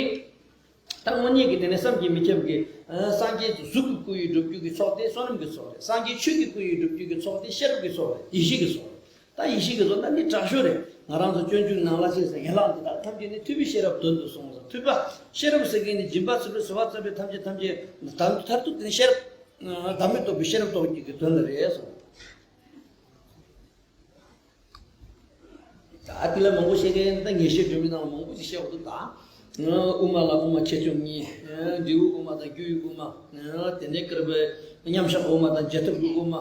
ད་དངོས་གནས་ཀྱི་དེ་ནི་བསམ་གྱིས་མི་ཁྱབ་ཀྱི་སངས་རྒྱས་ཀྱི་གཟུགས་ཀྱི་སྐུ་ཡིས་སྒྲུབ་རྒྱུ་གི་ཚོགས་དེ་བསོད་ནམས་ཀྱི་ཚོགས་རེད། སངས་རྒྱས་ཆོས་ཀྱི་སྐུ་ཡིས་སྒྲུབ་རྒྱུ་གི་ཚོགས་དེ་ཤེས་རབ་ཀྱི་ཚོགས་རེད། ཡེ་ཤེས་ཀྱི་ཚོགས་རེད། ད་ཡེ་ཤེས་ཀྱི་ཚོགས་ད་འདི་དྲག་ཤོས་རེད། ང་རང་ཚོ་སྤྱོད་འཇུག་ནང་ལ་ཅི་ཟེར་ཡན་ལག་འདི་དག་ཐམས་ཅད་ནི་ཐུབ་པའི་ཤེས་རབ་དོན་དུ་གསུངས་ཟེར། ཐུབ་པ་ཤེས་རབ་ཟེར་མཁན་ནི་སྦྱིན་པ་ཚུལ་ཁྲིམས་བཟོད་པ་བརྩོན་འགྲུས་ཐམས་ཅད་ཐམས་ཅད་དང་མཐར་ཐུག་དེ་ནི་ཤེས་རབ། བདག་མེད་རྟོགས་པའི་ཤེས་རབ་རྟོགས་རྒྱུ་གི་དོན་ལ་རེད་གསུངས། ད་དེ་ལ་མང་པོ་བཤད་མཁན་ད་ངེས་ཤེས་སྒྲོན་མེ་ནང་ལ་མང་པོ་ཞིག་བཤད་འོ་འདུག་ད། དབུ་མ་ལ་དབུ་མ་ཆེ་ཆུང་གཉིས། འབྲས་བུ་དབུ་མ་དང་རྒྱུ་ཡི་དབུ་མ། དེ་ནས་ཀིར་པའི་མཉམ་བཞག་དབུ་མ་དང་རྗེས་ཐོབ་ཀྱི་དབུ་མ།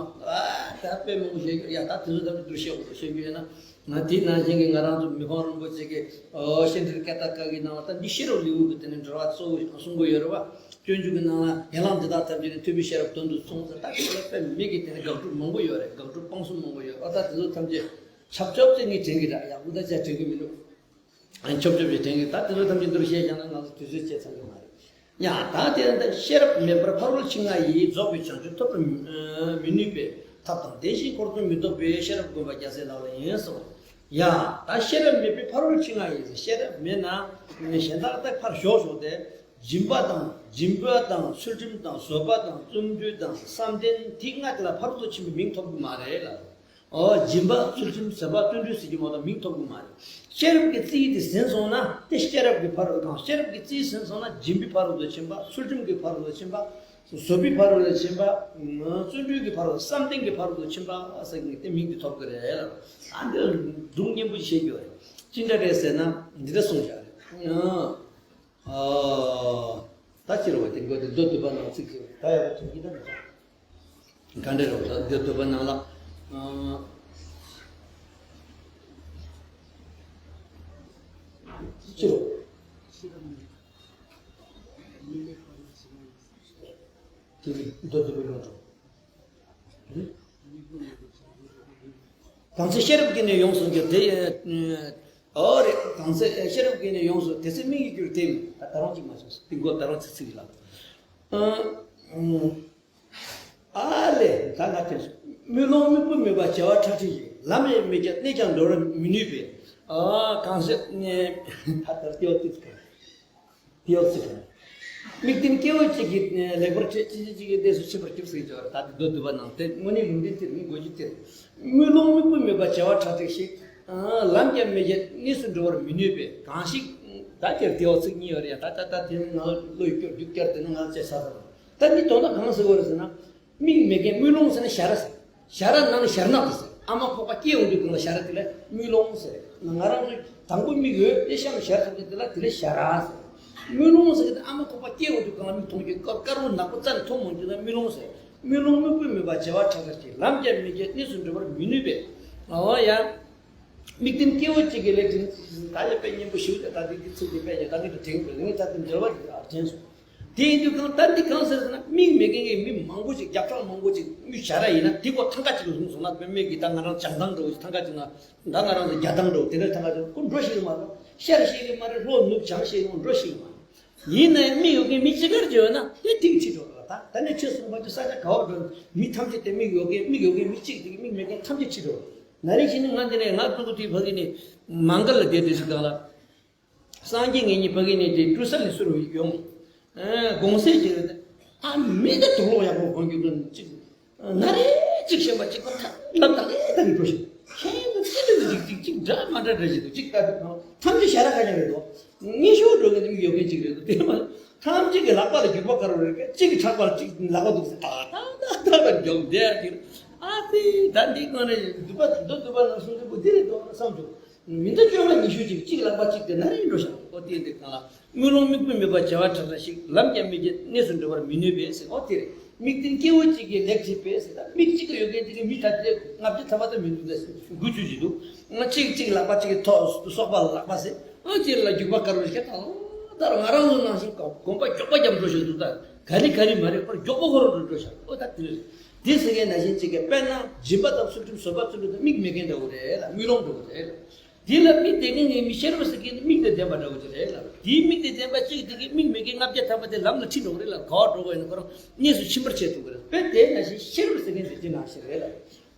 ད་དཔེ་མང་པོ་བཤད་རྒྱུ་ཡ་ད་དེ་ཚོ་ད་དུ་བཤད་འོ་འདུག་བཤད་རྒྱུ་ཡིན་ན། ང་དེ་ནང་བཞིན་གྱི་ང་རང་ཚོ་མི་ཕམ་རིན་པོ་ཆེ་གི་བཤད་འདིར་སྐད་བཏགས་ཀ་གི་ནང་ལ་ད་འདི་ཤེས་རབ་ལེའུ་གི་དེ་ནས་འགྲེལ་བ་གཙོ་བོ་གསུང་གི་ཡོད་རེད་བ། སྤྱོད་འཇུག་གི་ནང་ལ་ཡན་ལག་འདི་དག་ཐམས་ཅད་ནི་ཐུབ་པའི་ཤེས་རབ་དོན་དུ་གསུངས་ཟེར། ད་དེ་ལ་དཔེ་མི་གི་དེ་ནི་དགག་སྒྲུབ་མང་པོ་ཡོད་རེད། དགག་སྒྲུབ་སྤང་གསུམ་མང་པོ་ཡོད་རེད། ཨ་ད་དེ་ཚོ་ཐམས་ཅད་ཆབ་ཆབ་ཙེ་ངས་དྲན་གི་ར་ཡག་པོ་ད་ཅག་དྲན་གི་མི་འདུག་ཨ་ཆབ་ཆབ་ཅིག་དྲན་གི། ད་དེ་ཚོ་ཐམས་ཅད་འདིར་བཤད་ཀྱང་ན་ང་ཚོ་དུས་ཚོད་བཅད་ཚར་གི་མ་རེད། ཡང་ད་དེ་ལྟར་ཤེས་རབ་མེད་པར་ཕ་རོལ་ཕྱིན་ལྔ་ཡིས་རྫོགས་པའི་བྱང་ཆུབ་ཐོབ་པར་མི་ནུས་པས་ཐབས་དང་ལྡན་ཞིང་འཁོར་དོན་མི་རྟོགས་པའི་ཤེས་རབ་བསྒོམ་པ་རྒྱལ་སྲས་ལག་ལེན་ཡིན་གསུངས། ཡང་ད་ཤེས་རབ་མེད་པའི་ཕ་རོལ་ཕྱིན་ལྔ་ཡིས། ཤེས་རབ་མེད་ན་གཞན་དག་ད་ཕར་ཞོག་ཞོག་སྟེ་སྦྱིན་པ་དང་སྦྱིན་པ་དང་ཚུལ་ཁྲིམས་དང་བཟོད་པ་དང་བརྩོན་འགྲུས་དང་བསམ་གཏན་དེ་ལྔ་དེ་ལ་ཕ་རོལ་ཏུ་ཕྱིན་པའི་མིང་ཐོབ་གི་མ་རེད་ལ། ཨོ་སྦྱིན་པ་ཚུལ་ཁྲིམས་བཟོད་པ་བརྩོན་འགྲུས་ཟེར་གྱི་མ་གཏོགས་མིང་ཐོབ་གི་མ་རེད། ཤེས་རབ་ཀྱི་རྩིས་དེ་ཟིན་སོང་ན་དེ་ཤེས་རབ་ཀྱི་ཕ་རོལ་དང་། ཤེས་རབ་ཀྱི་རྩིས་ཟིན་སོང་ན་སྦྱིན་པའི་ཕ་རོལ་ཏུ་ཕྱིན་པ། ཚུལ་ཁྲིམས་ཀྱི་ཕ་རོལ་ཏུ་ཕྱིན་པ། བཟོད་པའི་ཕ་རོལ་ཏུ་ཕྱིན་པ། བརྩོན་འགྲུས་ཀྱི་ཕ་རོལ། བསམ་གཏན་གྱི་ཕ་རོལ་ཏུ་ཕྱིན་པ་ཟེར་གྱི་དེ་མིང་དེ་ཐོབ་ཀྱི་རེད། ཨ་འདི་སྒྲུང་སྙན་པོ་ཞིག་བཤད་རྒྱུ་རེད། ཅི་འདྲ་རེད་ཟེར་ན་འདི་འདྲ་གསུངས་བཞག་རེད། ཨ་ད་ཕྱིར་བ་དེ་འགོ་དེ་མདོ་སྡུད་པ་ནང་ཚིག་ཅིག་ད་ཡག་པོ་ཐོན་གྱི་ད་མི་ཚང་། ག་འདྲ་རེད་བ། ད་འདི་སྡུད་པ་ནང་ལ། ཨ། ཅི་རུ། དེ་གི་མདོ་སྡུད་པའི་ལུང་དུ། གང་ཚེ་ཤེས་རབ་ཀྱིས་ནི་ཡོངས་སུ་འགྱུར་དེ། ཨོ་རེད། གང་ཚེ་ཤེས་རབ་ཀྱིས་ནི་ཡོངས་སུ་དེ་ཚེ་མིག་གིས་གྱུར་དེ། ད་ད་རུང་གཅིག་མ་བྱུང་། དེ་མགོ་ད་རུང་ཚིག་ཚིག་ལ། ཨ་ལས་ད་ང་དེ་དམུས་ལོང་དམིགས་བུ་མེད་པ་བྱེ་བ་ཁྲག་ཁྲིག་ཡིན། ལམ་ཡང་མི་རྒྱག་གནས་ཀྱང་འགྲོ་བར་མི་ནུས་པས། ཨ་གང་ཟེར་ནས་ད་ལྟར་ཏེའོ་ཏི་ཚིག་ཏེའོ་ཚིག་དམིགས་རྟེན་སྐྱེ་བོ་གཅིག་གིས་ལེགས་པར་བྱས། ཅི་ཅི་གཅིག་གིས་ལྟས་སུ་ཆུད་པར་གྱུར་ཟེར་གྱི་བ། ད་དེ་མདོ་སྡུད་པ་ནང་དེ་དངོས་གནས་ལུང་འདྲེན་དེར་མི་དགོས་རྒྱུ་དེར། དམུས་ལོང་དམིགས་བུ་མེད་པ་བྱེ་བ་ཁྲག་ཁྲིག་ཞིག་ལམ་ཡང་མི་རྒྱག་གནས་སུ་འགྲོ་བར་མི་ནུས་པས། གང་ཞིག་ད་དེར་ཏེའོ་ཚིག་གཉིས་ཡོད་རེད་ཡ། ད་ད་ད་དེ་ནི་ང་བློ་ཡི་སྐྱོར་རྒྱུག་བསྐྱར་དེ་ནི་ང་བཅས་ས་ས། ད་འདི་དོན་དག་གང་ཟེར་བ་རེད་ཟེར་ན། མིག་མེད་མཁན་དམུས་ལོང་ཟེར་ན་ཞ་ར་ཟེར། ཞ་ར་ནང་ནས་ཞར་ནག་ཏུ་ཟེར། ཨ་མ་ཁོག་པ་སྐྱེས་འོང་དུས་སྒང་ལ་ཞ་ར་དེ་ལ་དམུས་ལོང་ཟེར། ང་རང་ཚོ་དང་པོ་མིག་ཡོད་དེ་གཤམ་ཞར་ཐུབ་དེ་དེ་ལ་དེ་ལ་ཞ་ར་ཟེར། དམུས་ལོང་ཟེར་གི་དེ་ཨ་མ་ཁོག་པ་སྐྱེས་འོང་དུས་སྒང་ལ་མིག་མཐོང་རྒྱུ་དཀར་དཀར་པོ་ནག་པོ་རྩ་ནས་མཐོང་མ་འོང་དུས་ལ་དམུས་ལོང་ཟེར། དམུས་ལོང་དམིགས་བུ་མེད་པ་བྱེ་བ་ཁྲག་ཁྲིག་ལམ་ཡང་མི་རྒྱག་གནས་སུ་འགྲོ་བར་མི་ནུས་པས། ཨོ་ཡ། དམིགས་རྟེན་སྐྱེ་བོ་གཅིག་གིས་ལེགས་བྱས། ད་ཡ་དཔེ་སྙན་པོ་ཞིག་ད་འདི་འདི་ཚིག་འདི་དཔེ་ཡ་ད་ངས་ད་དྲན་དགོས། ངས་ད་དེ་འགྲེལ་བ་དེ་ཨ་དྲན་སོང་། དེ་ཡིན་དུས་གང་ད་འདི་གང་ཟེར་ཟེར་ན། མིག་མེད་མཁན་གྱི་མི་མང་པོ་ཅིག་བརྒྱ་ཕྲག་མང་པོ་ཅིག་དམུས་ཞ་ར་ཡིན་ན་དེ་ཁོ་ཐང་ག་ཅིག་ལ་བཟུང་སོང་ན། དཔེ་མེད་ཀྱི་ད་ང་རང་བྱང་ཐང་འགྲོ་ཐང་ག་ཅིག་ན། ད་ང་རང་ཚོ་རྒྱ་ཐང་འགྲོ་དེ་འདྲ་ཐང་ག་ཅིག་ཁོ་འགྲོ་ཤེས་ཀྱི་མ་རེད། ཤར་ཤེས་ཀྱི་མ་རེད། ལྷོ་ནུབ་བྱང་ཤེས་ཀྱི་མ་རེད། འགྲོ་ཤེས་ཀྱི་མ་རེད། ཡིན་ན་ཡང་མིག་ཡོད་མཁན་མི་གཅིག་གར་བརྗོད་ན་དེ་ཏིག་ཁྲིད་འགྲོ་གི་རེད། ད་ད་ནི་ཁྱོད་གསུངས་པ་དུ་ས་ཆ་ག་བར་འགྲོ་མི་ཐམས་ཅད་དེ་མིག་ཡོད་མཁན་མིག་ཡོད་མཁན་མི་གཅིག་དེ་གི་མིག་མེད་མཁན་ཐམས་ཅད་ཁྲིད་འགྲོ་གི་རེད། ན་རེ་ཞིག་ནི་ང་འདི་ནས་ང་ཀྲུང་གོ་དུས་ཕ་གི་ནས་མང་ག་ལ་བསྡད་དུས་སུ་གང་ལ། སངས་རྒྱས་ངེད་གཉིས་ཕ་གི་ནས་དེ་ཀྲུ་ས་ནས་བསུ་རུ་ཡོང་། ཨ་དགོང་ཟས་ཀྱི་ཨ་མི་འདི་དུག་ལོག་ཡག་པོ་གོན་རྒྱུ་ཀུན་གཅིག་ང་རེ་གཅིག་ཤེས་པ་གཅིག་པ་ཐབས་ལམ་དང་ལས་དང་གི་འགྲོ་ཞིང་ཁྱེད་ཀྱི་གཅིག་ཏུ་གཅིག་གཅིག་གཅིག་འདྲ་མ་འདྲ་འདྲ་ཞིག་ཏུ་གཅིག་ལྟ་དུས་ཐམས་ཅད་ཞ་ར་ཁ་ཉག་རེད་དོ། ངེས་ཤོག་འགྲོ་མཁན་དེ་མི་ཡོད་མཁན་གཅིག་རེད་དོ། དེ་མ་ཐམས་ཅད་ཀྱི་ལག་པ་ལ་རྒྱུག་པ་དཀར་པོ་རེད། གཅིག་གི་ཕྲག་པ་ལ་གཅིག་ལག་པ་འདུག་ཟེར་ཏག་ཏག་ཏག་ཏག་རྒྱུག་བསྡད་ཡ་དེ། ཨ་ཙི་ད་འདི་གང་རེད། སྡུག་པ་མདོ་སྡུག་པ་ནང་གསུངས་འདུག་གོ་འདི་རེད་དོ་བསམ་བྱུང་། མི་འདི་བཅོས་མ་ཉི་ཤུ་ཅིག་གཅིག་ལག་པ་གཅིག་དེ་ན་རེ་འགྲོ་ཤག་ཨོ་དེ་འདི་གང་ལ། དམུས་ལོང་དམིགས་བུ་མེད་པ་བྱེ་བ་ཁྲག་ཁྲིག་ཞིག་ལམ་ཡང་མི་རྒྱག་གནས་སུ་འགྲོ་བར་མི་ནུས་པས་ཟེར། ཨོ་དེ་རེད། དམིགས་རྟེན་སྐྱེ་བོ་གཅིག་གིས་ལེགས་བྱས་པས་ཟེར། ད་མིག་གཅིག་གི་ཡོད་མཁན་དེ་གི་མི་ད་དེ་ལྔ་བརྒྱ་ཐམ་པ་ད་མི་འདུག་ད་དགུ་བཅུ་ཅིག་འདུག་ང་གཅིག་གཅིག་ལག་པ་གཅིག་གི་ཐོག་སོག་པ་ལ་ལག་པ་ཟེར། ཨོ་དེ་ལ་རྒྱུག་པ་དཀར་པོ་ཞིག་ད་ལྟ་ང་རང་ཚོ་ནང་བཞིན་གོམ་པ་མགྱོགས་པ་རྒྱབ་འགྲོ་བཞིན་འདུག་ད་ག་རེ་ག་རེ་མ་རེད། པར་མགྱོགས་པོ་ཁོ་རང་འགྲོ་འགྲོ་ཤག་ཨོ་ད་དེ་རེད། དེ་ཟེར་མཁན་ནང་བཞིན་གཅིག་གི་དཔེར་ན་སྦྱིན་པ་དང་ཚུལ་ཁྲིམས་བཟོད་པ་བརྩོན་འགྲུས་དང་མིག་མེད་མཁན་འདྲ་བོ་རེད་ལ། དམུས་ལོང་འདྲ་བོ་རེད་ལ། དེ་ལ་མིག་ལྡན་མཁན་གྱི་མི་ཤེས་རབ་ཟེར་མཁན་དེ་མིག་དང་ལྡན་པ་འདྲ་བོ་ཅིག་རེད་ལ། དེའི་མིག་དང་ལྡན་པ་གཅིག་དེ་གིས་མིག་མེད་མཁན་ལྔ་བརྒྱ་ཐམ་པ་དེ་ལམ་ལ་ཁྲིད་འགྲོ་གི་རེད་ལ། ག་བ་འགྲོ་དགོས་ཡིན་ན་ཁོ་རང་གནས་སུ་ཕྱིན་པར་བྱེད་ཐུབ་ཀྱི་རེད། དཔེ་དེ་ནང་བཞིན་ཤེས་རབ་ཟེར་མཁན་དེ་དེ་ནང་བཞིན་རེད་ལ།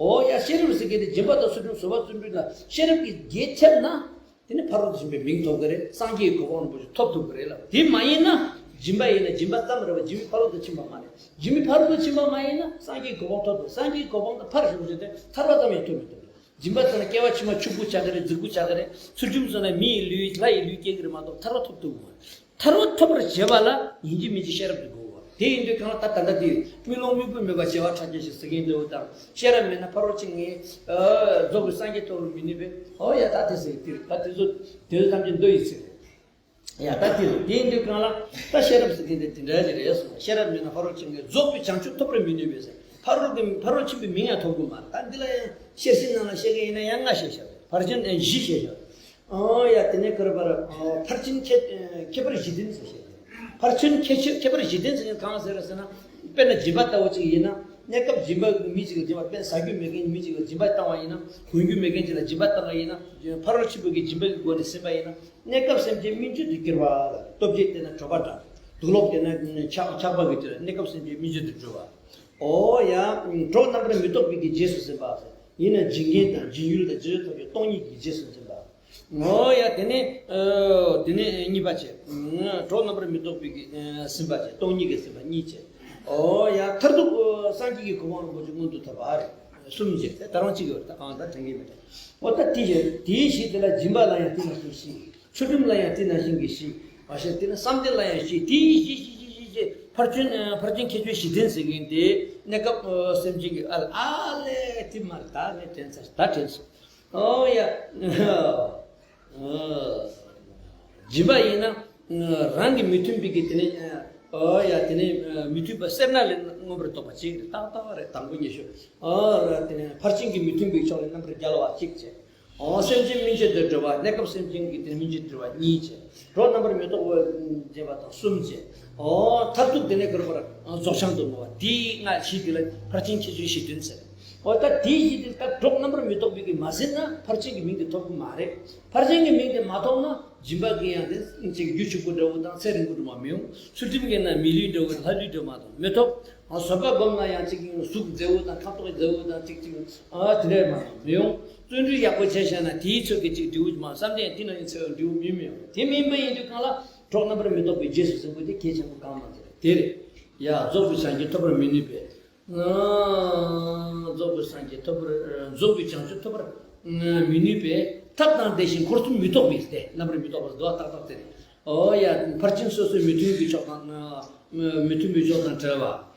ཨོ་ཡ་ཤེས་རབ་ཟེར་མཁན་དེ་སྦྱིན་པ་དང་ཚུལ་ཁྲིམས་བཟོད་པ་བརྩོན་འགྲུས་ལ་ཤེས་རབ་ཀྱིས་རྒྱས་ཐེབས་ན། དེ་ནི་ཕ་རོལ་ཏུ་ཕྱིན་པའི་མིང་ཐོབ་ཀྱི་རེད། སངས་རྒྱས་ཀྱི་གོ་འཕང་རིན་པོ་ཆེ་ཐོབ་ཐུབ་ཀྱི་རེད་ལ། དེ་མ་ཡིན་ན་སྦྱིན་པ་ཡིན་ན་སྦྱིན་པ་ཙམ་རེད་པ། སྦྱིན་པའི་ཕ་རོལ་ཏུ་ཕྱིན་པ་མ་རེད། སྦྱིན་པའི་ཕ་རོལ་ཏུ་ཕྱིན་པ་མ་ཡིན་ན་སངས་རྒྱས་ཀྱི་གོ་འཕང་ཐོབ་ཐུབ། སངས་རྒྱས་ཀྱི་གོ་འཕང་དང་ཕར་ཞོག་ཅེས་ཏེ་ཐར་པ་ཙམ་ཡང་ཐོབ་མི་ཐུབ། སྦྱིན་པ་ཟེར་ན་སྐྱེ་བ་ཕྱི་མ་ཆོས་སྐུ་ཆགས་ཀྱི་རེད། རྫིག་པོ་ཆགས་ཀྱི་རེད། ཚུལ་ཁྲིམས་ཟེར་ན་མི་ཡི་ལུས་ལྷ་ཡི་ལུས་སྐྱེ་གི་རེད་མ་གཏོགས་ཐར་པ་ཐོབ་ཐུབ་ཀྱི་མ་རེད། ཐར་པ་ཐོབ་པར་བྱེད་པ་ལ་ཡིན་གཅིག་མིན་གཅིག་ཤེས་རབ་ཀྱི་དགོས་པ། དེ་ཡིན་དུས་གང་ལ་ད་ད་ལྟ་དེ་དམུས་ལོང་དམིགས་བུ་མེད་པ་བྱེ་བ་ཕྲག་བརྒྱ་ཞིག་ཟེར་མཁན་འདུག་དང་ཤེས་རབ་མེད་ན་ཕ་རོལ་ཕྱིན་ངས་རྫོགས་པའི་སངས་རྒྱས་ཐོབ་པར་མི་ནུས་པས། ཨོ་ཡ་ད་དེ་ཟེར་དེ་ད་དེ་ཚོ་དེ་ཚོ་ཐམས་ཅད་མདོ་ཡི་ཚིག་རེད། ཡ་ད་དེ་རེད། དེ་ཡིན་དུས་གང་ལ་ད་ཤེས་རབ་ཟེར་མཁན་དེ་དེ་འདྲ་ཞིག་རེད་གསུངས། ཤེས་རབ་མེད་ན་ཕ་རོལ་ཕྱིན་ངས་རྫོགས་པའི་བྱང་ཆུབ་ཐོབ་པར་མི་ནུས་པས་ཟེར། ཕ་རོལ་གྱི་ཕ་རོལ་ཕྱིན་པའི་མིང་ཡང་ཐོབ་དགོས་མ་རེད། ད་འདི་ལ་ཡང་ཤེར་ཕྱིན་ནང་ལ་བཤད་མཁན་ཡིན་ན་ཡང་ལྔ་བཤད་བཞག་ཕར་ཕྱིན་བཞི་བཤད་བཞག་ཨོ་ཡ་དེ་ནས་ཁོ་ར་བར་ཕར་ཕྱིན་ཁྱད་ཁྱད་པར་བཞི་ལྡན་ཟེར་བཤད། ཕར་ཕྱིན་ཁྱད་ཆོས་ཁྱད་པར་བཞི་ལྡན་ཟེར་མཁན་གང་ཟེར་ར་ཟེར་ན། དཔེར་ན་སྦྱིན་པ་ལྟ་བུ་ཅིག་ཡིན་ན། གནས་སྐབས་སྦྱིན་པ་མི་ཅིག་ལ་སྦྱིན་པ་དཔེར་ན་ཟ་རྒྱུ་མེད་མཁན་མི་ཅིག་ལ་སྦྱིན་པ་བཏང་བ་ཡིན་ན། གོན་རྒྱུ་མེད་མཁན་ཅིག་ལ་སྦྱིན་པ་བཏང་བ་ཡིན་ན། ཕ་རོལ་ཕྱིན་པོ་གི་སྦྱིན་པ་གི་སྒོ་ནས་ཟིན་པ་ཡིན་ན། གནས་སྐབས་སེམས་ཅན་སྨིན་བྱེད་དུ་གྱུར་པ། སྟོབས་ཆེན་དེ་ན་གྲོད་པ་འདྲ། དུག་ལོག་དེ་ན་ཆགས་ཆགས་པ་གི་དེ་ན་གནས་སྐབས་སེམས་ཅན་སྨིན་བྱེད་དུ་གྱུར་པ། ཨོ་ཡ། གྲོགས་རྣམ་པར་མི་རྟོག་པའི་གི་རྗེས་སུ་ཟིན་པ། ཡིན་ན་འཇིག་རྟེན་དང་འཇིག་ཡུལ་དང་རྗེས་སུ་ཐོབ་པའི་སྟོང་ཉིད་ཀྱི་རྗེས་སུ་འཛིན་པ། ཨོ་ཡ་དེ་ནས་ཨ་དེ་ནས་གཉིས་པ་བྱས། གྲོགས་རྣམ་པར་མི་རྟོག་པའི་གི་ཨ་ཟིན་པ་བྱས། སྟོང་ཉིད་ཀྱི་ཟིན་པ་གཉིས་བྱས། ཨོ་ཡ་མཐར་ཐུག་སངས་རྒྱས་ཀྱི་གོ་འཕང་རིན་པོ་ཆེ་མངོན་དུ་ཐོབ་པ་རེད། གསུམ་བྱས། དེ་ད་རང་གཅིག་ཡོད་རེད། ད་གང་ལྟར་དྲན་གྱི་མེད་རེད། ཨོ་ད་དེ་བྱས་དེའི་གཞི་དེ་ལ་སྦྱིན་པ་ལ་ཡང་དེ་ནང་བཞིན་གཤིས། ཚུལ་ཁྲིམས་ལ་ཡང་དེ་ནང་བཞིན་གྱི་གཤིས། མ་གཞི་དེ་ནི་བསམ་གཏན་ལ་ཡང་གཤིས། དེའི་གཤིས་གཤིས་གཤིས་གཤིས་གཤིས་ཕར་ཕྱིན་ཕར་ཕྱིན་ཁྱད་ཆོས་བཞི་ལྡན་ཟེར་མཁན་དེ་གནས་སྐབས་སེམས་ཅན་གྱི་ཨ་ལ་ཨ་ལས་དེ་མ་རེད། ད་ངས་དྲན་ཚར། ད་དྲན་སོང་། ཨོ་ཡ། སྦྱིན་པ་ཡིན་ན་རང་གི་མི་མཐུན་པའི་གི་དེ་ནས་ཨོ་ཡ་དེ་ནས་མི་མཐུན་པ་སེར་སྣ་ལས་མངོན་པར་རྟོགས་པ་གཅིག་རེད། ཏག་ཏག་རེད། དང་པོ་ཉི་ཤུ། ཨོ་ར་དེ་ནས་ཕར་ཕྱིན་གྱི་མི་མཐུན་པའི་ཕྱོགས་ལས་རྣམ་པར་རྒྱལ་བ་གཅིག་བྱས། ཨོ། སེམས་ཅན་སྨིན་བྱེད་དུ་འགྲོ་བ། གནས་སྐབས་སེམས་ཅན་གྱི་དེ་སྨིན་བྱེད་འགྲོ་བ་གཉིས་བྱས། གྲོགས་རྣམ་པར་མི་རྟོག་པ་བྱེད་པ་དང་གསུམ་བྱས། ཨོ། མཐར་ཐུག་དེ་ནས་ག་རེ་ཟེར་བ། རྫོགས་བྱང་དུ་བསྔོ་བ། དེའི་སྔ་ཕྱི་དེ་ལ་ཕར་ཕྱིན་ཁྱད་ཆོས་བཞི་བདུན་ཟེར། ཨོ། ད་དེའི་གཞི་དེ་ད་གྲོགས་རྣམ་པར་མི་རྟོག་པའི་གི་མ་ཟིན་ན་ཕར་ཕྱིན་གྱི་མིང་དེ་ཐོབ་གི་མ་རེད། ཕར་ཕྱིན་གྱི་མིང་དེ་མ་ཐོབ་ན་སྦྱིན་པ་གི་ཡང་དེ་ཅིག་རྒྱུ་ཕྱུག་པོ་འདྲ་བོ་དང་ཚེ་རིང་པོ་འདྲ་བོ་མི་ཡོང་། ཚུལ་ཁྲིམས་གི་ན་མི་ལུས་འདྲ་བོ་ལྷ་ལུས་འདྲ་བོ་མ་ཐོབ་མི་ཐོབ། ཨ། བཟོད་པ་སྒོམ་ན་ཡང་ཅིག་གཟུགས་མཛེས་པོ་དང་ཁ་དོག་མཛེས་པོ་དང་ཅིག་ཅིག་ཨ། དེ་འདྲས་མ་ཐོབ་མི་ཡོང་། བརྩོན་འགྲུས་ཡག་པོ་བྱས་བཞག་ན་དེའི་ཚོད་ཀྱི་ཅིག་འབྲས་བུ་མ་བསམ་གཏན་དེ་ན་ཡང་ཚེ་བ་འབྲས་བུ་མི་མི་ཡོང་། དེ་མིན་པ་ཡིན་དུས་གང་ལ་གྲོགས་རྣམ་པར་མི་རྟོག་པའི་རྗེས་སུ་འཛིན་པ་དེ་གལ་ཆེན་པོ་གང་མ་ཚད་དེ་རེད། ཡ། རྫོགས་པའི་བྱང་ཆུབ་ཐོབ་པར་མི་ནུས་པས། རྫོགས་པའི་སངས་རྒྱས་ཐོབ་པར། རྫོགས་པའི་བྱང་ཆུབ་ཐོབ་པར་མི་ནུས་པས། ཐབས་དང་ལྡན་ཞིང་འཁོར་གསུམ་མི་རྟོག་པའི་སྟེ། རྣམ་པར་མི་རྟོག་པ་ཟེར་དུས་ཏག་ཏག་དེ་རེད། ཨོ་ཡ། ཕར་ཕྱིན་སོ་སོའི་མི་མཐུན་གྱི་ཕྱོགས་དང་། མི་མཐུན་པའི་ཕྱོགས་དང་བྲལ་བ།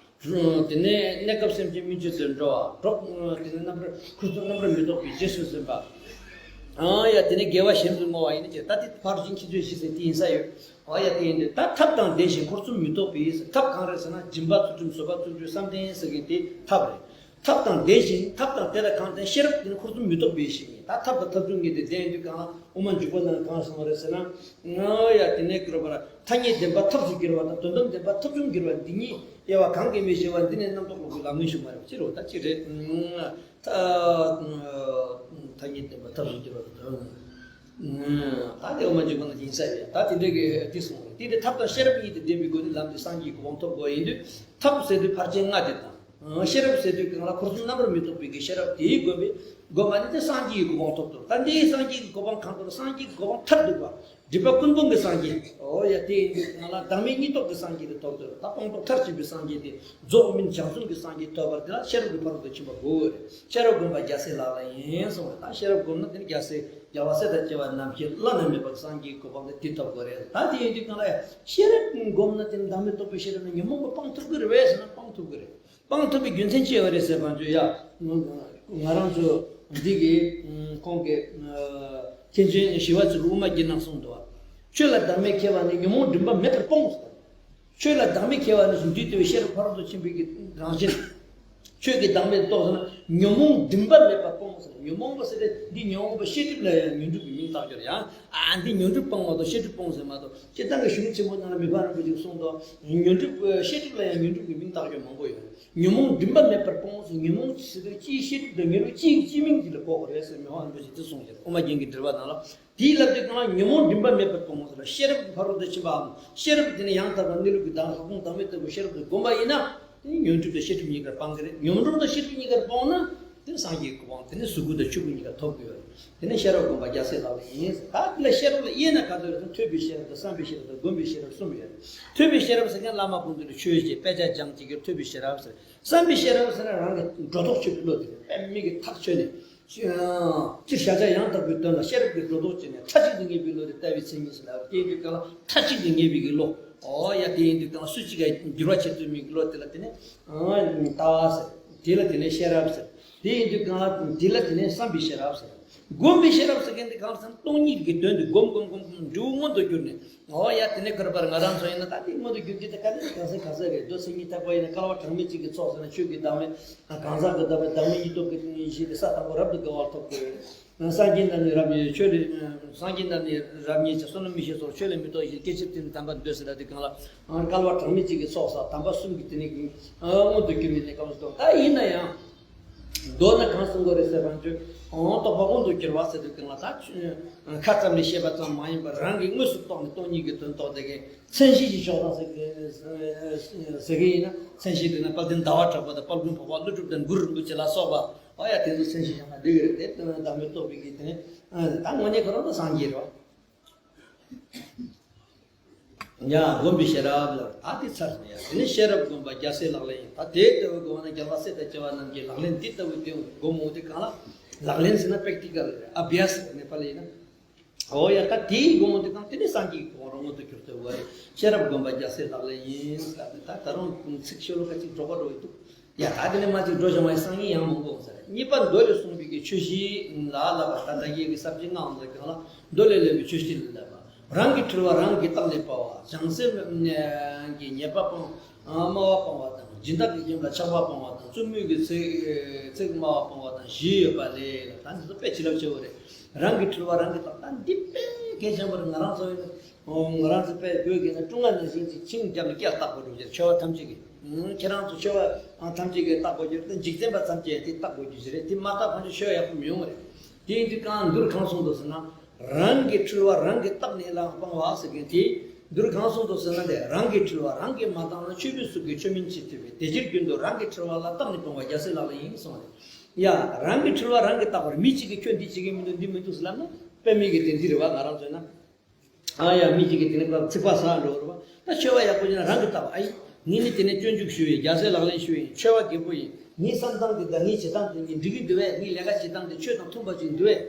དེ་ནས་གནས་སྐབས་སེམས་ཅན་སྨིན་བྱེད་དུ་འགྲོ་བ། གྲོགས། དེ་ནས་རྣམ་པར་འཁོར་གསུམ་རྣམ་པར་མི་རྟོག་པའི་རྗེས་སུ་འཛིན་པ། ཨང་། ཡ། དེ་ནས་དགེ་བ་གཞན་དུ་བསྔོ་བ་ཡིན་ན་ཅི། ད་དེ་ཕར་ཕྱིན་ཁྱད་ཆོས་བཞི་ཟེར་དེ་ཡིན་ས་ཡོད། ཨ་ཡ། དེ་ཡིན་དུས་ད་ཐབས་དང་ལྡན་ཞིང་འཁོར་གསུམ་མི་རྟོག་པའི་ཟེར། ཐབས་གང་རེད་ཟེར་ན་སྦྱིན་པ་ཚུལ་ཁྲིམས་བཟོད་པ་བརྩོན་འགྲུས་བསམ་གཏན་ཟེར་མཁན་དེ་ཐབས་རེད། ཐབས་དང་ལྡན་ཞིང་། ཐབས་དང་དེ་ལ་གང་ལྡན། ཤེས་རབ་དེ་ནི་འཁོར་གསུམ་མི་རྟོག་པའི་ཞིང་ཡིན། ད་ཐབས་དང་ཐབས་ཚུལ་གཉིས་དེ་ལྡན་དུས་གང་ལ་དབུ་མ་འཇུག་པ་ནང་གང་གསུངས་པ་རེད་ཟེར་ན། ཨ་ཡ། དེ་ནས་ག་རེ་ཟེར་བ། ཐ་སྙད་བདེན་པ་ཐབས་སུ་འགྱུར་བ་དང་། དོན་དམ་བདེན་པ་ཐབས་བྱུང་འགྱུར་བ་འདི་གཉིས་དབྱེ་བ་གང་གིས་མི་ཕྱེ་བ། འདི་ནི་རྣམ་རྟོག་ལོག་པའི་ལམ་ངན་ཞུགས་མ་རེད། ཕྱིར་རོ། ད་ཅི་རེད། ཐ་ཐ་སྙད་བདེན་པ་ཐབས་སུ་འགྱུར་བ་དང་། ད་དེ་དབུ་མ་འཇུག་པ་ནང་ཡིན་ས་རེད། ད་དེ་འདྲ་གི་དེ་གསུངས་རེད། དེ་འདྲའི་ཐབས་དང་ཤེས་རབ་གཉིས་དེ་ལྡན་པའི་སྒོ་ནས་ལམ་དེ་སངས་རྒྱས་གོ་འཕང་ཐོབ་དགོས་ཡིན་དུས། ཐབས་ཟེར་དུས་ཕར་ཕྱིན་ལྔ་དེ་དང་། ཤེས་རབ་ཟེར་དུས་གང་ལ་འཁོར་གསུམ་རྣམ་པར་མི་རྟོག་པའི་གི་ཤེས་རབ་དེའི་སྒོམ་པས། སྒོམ་པ་ནི་དེ་སངས་རྒྱས་ཀྱི་གོ་འཕང་ཐོབ་ཐུབ། ད་འདིའི་སངས་རྒྱས་ཀྱི་གོ་འཕང་གང་ཐོབ། སངས་རྒྱས་ཀྱི་གོ་འཕང་མཐར་ཐུག་པ། སྒྲིབ་པ་ཀུན་སྤོང་གི་སངས་རྒྱས། ཨོ་ཡ། དེ་ཡིན་དུས་གང་ལ་བདག་མེད་གཉིས་རྟོགས་ཀྱི་སངས་རྒྱས་དེ་ཐོབ་ཐུབ། ད་སྤངས་རྟོགས་མཐར་ཕྱིན་པའི་སངས་རྒྱས་དེ། རྫོགས་སྨིན་བྱང་སེམས་ཀྱི་སངས་རྒྱས་ཐོབ་པར་དེ་ལ་ཤེས་རབ་ཀྱི་ཕ་རོལ་ཏུ་ཕྱིན་པ་དགོས་པས། ཤེས་རབ་སྒོམ་པ་རྒྱལ་སྲས་ལག་ལེན་ཡིན་གསུངས་པས། ད་ཤེས་རབ་སྒོམ་ན་དེ་ནི་རྒྱལ་སྲས་རྒྱལ་བ་སྲས་དང་བཅས་པ་རྣམས་ཀྱི་བླ་ན་མེད་པ་སངས་རྒྱས་ཀྱི་གོ་འཕང་དེ་དེ་ཐོབ་དགོས་རེད། ད་དེ་ཡིན་དུས་གང་ལ་ཡ་ཤེས་རབ་སྒོམ་ན་དེ་ནི་བདག་མེད་རྟོགས་པའི་ཤེས་རབ་ནི་ཉོན་མོངས་པ་སྤང་ཐུབ་ཀྱི་རེད་པས་ཟེར་ན་སྤང་ཐུབ་ཀྱི་རེད། སྤང་ཐུབ་པའི་རྒྱུ་མཚན་ཅི་ཡོད་རེད་ཟེར་བ་ཚོ་ཡ། ང་རང་ཚོ་འདི་གི་ཁོང་གི་མཁན་ཆེན་ཞི་བ་འཚོ་གི་དབུ་མ་འགྱུར་ནང་གསུངས་འདུག་བ། ཆོས་ལ་བདག་མེད་ཁྱད་པར་ནི་ཉོན་མོངས་སྒྲིབ་པ་མེད་པར་སྤོང་ཟེར། ཆོས་ལ་བདག་མེད་ཁྱད་པར་ནི་ཟེར་འདུས་ཏེ་བའི་ཤེས་རབ་ཕ་རོལ་ཏུ་ཕྱིན་པའི་གི་རང་བཞིན། ཆོས་ཀྱི་བདག་མེད་རྟོགས་ཟེར་ན་ཉོན་མོངས་སྒྲིབ་པ་མེད་པར་སྤོང་ཟེར། ཉོན་མོངས་པ་ཟེར་ཏེ་འདི་ཉོན་མོངས་པ་ཤེས་སྒྲིབ་ལ་ཡང་ཉོན་སྒྲིབ་ཀྱི་མིང་བཏགས་ཡོད་རེད་ཡ། ཨ། འདི་ཉོན་སྒྲིབ་སྤོང་བ་དང་ཤེས་སྒྲིབ་སྤོང་ཟེར་མ་གཏོགས། སྤྱིར་བཏང་གི་གཞུང་ཆེན་པོ་ནང་ལ་མི་ཕམ་རིན་པོ་ཆེས་གསུངས་དོ། ཉོན་སྒྲིབ། ཤེས་སྒྲིབ་ལ་ཡང་ཉོན་སྒྲིབ་ཀྱི་མིང་བཏགས་ཡོད་མང་པོ་ཡོད། ཉོན་མོངས་སྒྲིབ་པ་མེད་པར་སྤོང་ཟེར། ཉོན་མོངས་ཟེར་དུས་སྤྱིའི་ཤེས་སྒྲིབ་དང་ཉོན་སྒྲིབ་སྤྱིའི་སྤྱི་མིང་གཅིག་ལ་གོ་དགོས་རེད་ཟེར་མི་ཕམ་རིན་པོ་ཆེས་དེ་གསུངས་ཡོད། དབུ་མ་རྒྱན་གྱི་འགྲེལ་པ་ནང་ལ། དེའི་ལབ་དུས་གང་ལ་ཉོན་མོངས་སྒྲིབ་པ་མེད་པར་སྤོང་ཟེར་ལ་ཤེས་རབ་ཀྱི་ཕ་རོལ་ཏུ་ཕྱིན་པའམ། ཤེས་རབ་དེ་ནི་ཡང་དག་པར་གནས་ལུགས་ཀྱི་བདག་ལྷ་ཁང་བདག་མེད་ལྟ་བུ་ཤེས་རབ་ཏུ་བསྒོམ་པ་ཡིན་ན། དེ་ནི་ཉོན་སྒྲིབ་དང་ཤེས་སྒྲིབ་གཉིས་ཀར་སྤང་གི་རེད། ཉོན་སྒྲིབ་དང་ཤེས་སྒྲིབ་གཉིས་ཀར་སྤོང་ན། དེ་ནི་སངས་རྒྱས་ཀྱི་གོ་འཕང་དེ་ནི་གཟུགས་སྐུ་དང་ཆོས་སྐུ་གཉིས་ཀ་ཐོབ་ཀྱི་ཡོད་རེད། དེ་ནི་ཤེས་རབ་སྒོམ་པ་རྒྱལ་སྲས་ལག་ལེན་ཡིན། ད་དེ་ལ་ཤེས་རབ་ལ་དབྱེ་ན་ག་ཚོད་རེད་ཟེར་ན་ཐོས་པའི་ཤེས་རབ་དང་བསམ་པའི་ཤེས་རབ་དང་སྒོམ་པའི་ཤེས་རབ་གསུམ་ཡོད་རེད། ཐོས་པའི་ཤེས་རབ་ཟེར་མཁན་བླ་མ་ཀུན་འདུས་ལ་ཆོས་བཤད་དཔེ་ཆ་སྦྱང་བྱེད་ཀྱི་ཐོས་པའི་ཤེས་རབ་ཟེར། བསམ་པའི་ཤེས་རབ་ཟེར་ན་རང་གི་སྒྲོ་འདོགས་ཆོད་པའི་བློ་དེ་རེད། དཔེ་མིག་གིས་ཐག་ཆོད་ནས། སྤྱིར་བྱ་བྱེད་ཡང་དག་པའི་དོན་ལ་ཤེས་རབ་ཀྱིས་སྒྲོ་འདོགས་བཅད་ནས་མཐའ་གཅིག་ཏུ་ངེས་པའི་བློ་དེ་ལྟ་བའི་མཚན་ཉིད་ཟེར་ལ། དེ་ཡིན་དུས་གང་ལ་མཐའ་གཅིག་ཏུ་ངེས་པའི་གི་བློ། ཨོ་ཡ། དེ་ཡིན་དུས་གང་ལ་སུ་གཅིག་ག་འགྱུར་བ་བྱེད་ཐུབ་མིན་གི་བློ་དེ་ལ་དེ་ནི་ལྟ་བ་ཟེར། དེ་ལ་དེ་ནི་ཤེས་རབ་ཟེར། དེ་ཡིན་དུས་གང་ལ་དེ་ལ་དེ་ནི་བསམ་པའི་ཤེས་རབ་ཟེར། སྒོམ་པའི་ཤེས་རབ་ཟེར་མཁན་དེ་གང་ཟེར་ན་སྟོང་ཉིད་ཀྱི་དོན་དེ་སྒོམ་སྒོམ་སྒོམ་སྒོམ་འབྲས་བུ་མངོན་དུ་གྱུར་ནས། ཨོ་ཡ། དེ་ནས་ག་རེ་བར་ང་རང་ཚོ་ཡིན་ན་ད་དེ་མངོན་དུ་གྱུར་རྒྱུ་དེ་ག་ནས་གང་ཟེར་ག་ཟེར་རེད། མདོ་མཚན་ཉིད་ཐེག་པ་ཡིན་ན་སྐལ་བ་གྲངས་མེད་ཅིག་གི་ཚོགས་ཟེར་ན་ཆོས་ཀྱི་བདག་མེད། གང་ཟག་གི་བདག་མེད་བདག་མེད་གཉིས་རྟོགས་ཀྱི་ཡེ་ཤེས་དེ་ས་དང་པོ་རབ་ཏུ་དགའ་བ་ཐོབ་དགོས། སངས་རྒྱས་རྣམས་ནི་རབ་བརྙེས་ཆོས་ལས། སངས་རྒྱས་རྣམས་ནི་རབ་བརྙེས་ཀྱང་བསོད་ནམས་མི་ཤེས་སོ། ཆོས་ལས་མི་རྟོག་ཡེ་ཤེས་སྐྱེ་ཕྱིར་དེ་ནི་དམ་པར་འདོད་ཟེར་ལ་དེ་གང་ལ། སྐལ་བ་གྲངས་མེད་ཅིག་གི་ཚོགས་ས་དམ་པ་གསུམ་གྱི་དེ་ནི་མངོན་དུ་གྱུར་ནས་དེ་སྐབས་སུ་ཐོབ། ད་ཡིན་ན་ཡང་། མདོར་ན་གང་གསུང་དགོས་རེད་ཟེར་བ་ཚོས། ཨོ། རྟོགས་པ་མངོན་དུ་གྱུར་བ་ཟེར་དུས་གང་ལ་ད། ཁ་ཙམ་ནས་བཤད་པ་ཙམ་མ་ཡིན་པར་རང་གིས་དངོས་སུ་རྟོགས་ནས་སྟོང་ཉིད་ཀྱི་དོན་རྟོགས་བསྡད་མཁན། མཚན་གཞི་ཞིག་ཕྱོགས་དང་ཟེར་གི་ཡིན་ན། མཚན་གཞི་དེ་ན་དཔལ་ལྡན་ཟླ་བ་གྲགས་པ་དང་དཔལ་མགོན་འཕགས་པ་ཀླུ་སྒྲུབ་དང་གུ་རུ་རིན་པོ་ཆེ་ལ་སོགས་པ། ཨ་ཡ། དེ་ཚོ་མཚན་གཞི་བཞག་ན་འགྲིག་གི་རེད་དེ། དོན་དམ་པའི་རྟོགས་པའི་གི་དེ་ནི། ད་དངོས་གནས་ཁོ་རང་ཚོ་སངས་རྒྱས་རེད་བ། ཡ། སྒོམ་པའི་ཤེས་རབ་ལ་ད་དེ་ཚར་སོང་ཡ། དེ་ནི་ཤེས་རབ་སྒོམ་པ་རྒྱལ་སྲས་ལག་ལེན་ཡིན། ད་དེ་ལྟ་བུའི་སྒོམ་ན་རྒྱལ་བ་སྲས་དང་བཅས་པ་རྣམས་ཀྱི་ལག་ལེན་དེ་ལྟ་བུའི་དེ་སྒོམ་འོང་དེ་གང་ལ། ལག་ལེན་ཟེར་ན་པྲེག་ཊི་ཀལ་རེད། ཨ་བྷྱ་སི་ཟེར་ནས་པ་ལེ་ཡིན་ན། ཨོ་ཡ། ད་དེའི་སྒོམ་དེ་དང་དེ་ནི་སངས་རྒྱས་ཀྱི་གོ་འཕང་མངོན་དུ་གྱུར་ཐུབ་པ་རེད། ཤེས་རབ་སྒོམ་པ་རྒྱལ་སྲས་ལག་ལེན་ཡིན་ཟེར་ཏེ། ད་ད་རུང་ཚིག་ཤོ་ལོ་ཀ་གཅིག་འགྲོ་ག་འགྲོ་ཡི་འདུག། ཡ། ད་དེ་ནས་མ་གཅིག་འགྲོ་བྱུང་བའི་སང་ཉིན་ཡང་མང་པོ་ཟེར། གཉིས་པ་མདོ་ལས་གསུངས་པའི་གི་ཆོས་བཞི་ལ་བསླབ་པ། ད་ལྟ་ཡི་གི་ས་བཅད་ལྔའམ་ཟེར་གང་ལ་མདོ་ལས་སླབ་པའི་ཆོས་བཞི་ལ་བསླབ་པ། རང་གི་འཁྲུལ་བ་རང་གིས་བརྟགས་ནས་སྤང་བ། བྱང་སེམས་ཀྱི་ཉེས་པ་སྤང་། སྨྲ་བ་སྤང་བ་དང་། སྦྱིན་བདག་གི་སེམས་ལ་ཆགས་པ་སྤང་བ་དང་། བཙུན་མོའི་གི་ཚིག་ཚིག་སྨྲ་བ་སྤང་བ་དང་བཞི་ཡོད་པ་ལས་ལ། ད་འདི་ཚོ་དཔེ་བྱིན་རླབས་ཆེ་བོ་རེད། རང་གི་འཁྲུལ་བ་རང་གིས་བརྟག་ད་འདི་དཔེ་གལ་ཆེན་པོ་རེད། ང་རང་ཚོ་ཡིན་ན་ང་རང་ཚོ་དཔེ་བོད་ཀྱི་ན་ཀྲུང་ང་ནང་བཞིན་གྱི་ཆིངས་བརྒྱབ་ནས་སྐད་བཏགས་པ་འགྲོ་རྒྱུ་ཆོས་པ་ཐམས་ཅད་ཀྱིས། ཁྱེད་རང་ཚོ་ཆོས་པ་ཐམས་ཅད་ཀྱིས་བརྟག་དགོས་རྒྱུ་རེད། འཇིག་རྟེན་པ་ཐམས་ཅད་དེ་བརྟག་དགོས་རྒྱུ་ཞིག་རེད། དེ་མ་བརྟག་ཕན་ཆོད་ཆོས་ཡག་པོ་མི་ཡོང་བ་རེད། དེ་ཡིན་དུས་གང་འདིར་གང་གསུངས་འདུག་ཟེར་ན། རང་གི་འཁྲུལ་བ་རང་གིས་བརྟགས་ནས་བླང་སྤང་བ་ཟེར་མཁན་དེ། འདིར་གང་གསུངས་འདུག་ཟེར་ན། དེ་རང་གི་འཁྲུལ་བ་རང་གིས་མ་བརྟགས་ན། ཆོས་པའི་གཟུགས་ཀྱིས་ཆོས་མིན་ཅི་སྟེ་བས། དེ་ཕྱིར་རྒྱུན་དུ་རང་གི་འཁྲུལ་བ་ལ། བརྟགས་ནས་སྤང་བ་རྒྱལ་སྲས་ལག་ལེན་ཡིན་གསུངས་པ་རེད། ཡ། རང་གི་འཁྲུལ་བ་རང་གིས་བརྟག་པར། མི་གཅིག་གིས་ཁྱོད་འདི་བྱེད་ཀྱི་མི་འདུག་འདི་མི་འདུག་ཟེར་ལབ་ན། དཔེ་མེད་ཀྱི་དེ་འདི་རེད་བ། ང་རང་ཚོས་ན། ཨ་ཡ། མི་གཅིག་གིས་དེ་ནས་ཚིག་པ་ཟ་འགྲོ་རེད་བ། ད་ཆོས་པ་ཡག་པོ་ཡིན་ན་རང་གིས་བརྟག་པ། ཨ་ཡི། ངས་ནི་དེ་ནས་སྤྱོད་འཇུག་ཞུ་ཡིན། རྒྱལ་སྲས་ལག་ལེན་ཞུ་ཡིན། ཆོས་པ་རྒད་པོ་ཡིན། ངའི་བསམ་སྟངས་དེ་དང་ངའི་བྱེད་སྟངས་དེ་གཉིས་འགྲིག་གི་འདུག་བས། ངའི་ལས་ཀ་བྱེད་སྟངས་དེ་ཆོས་དང་མཐུན་པ་ཅིག་འདུག་བས།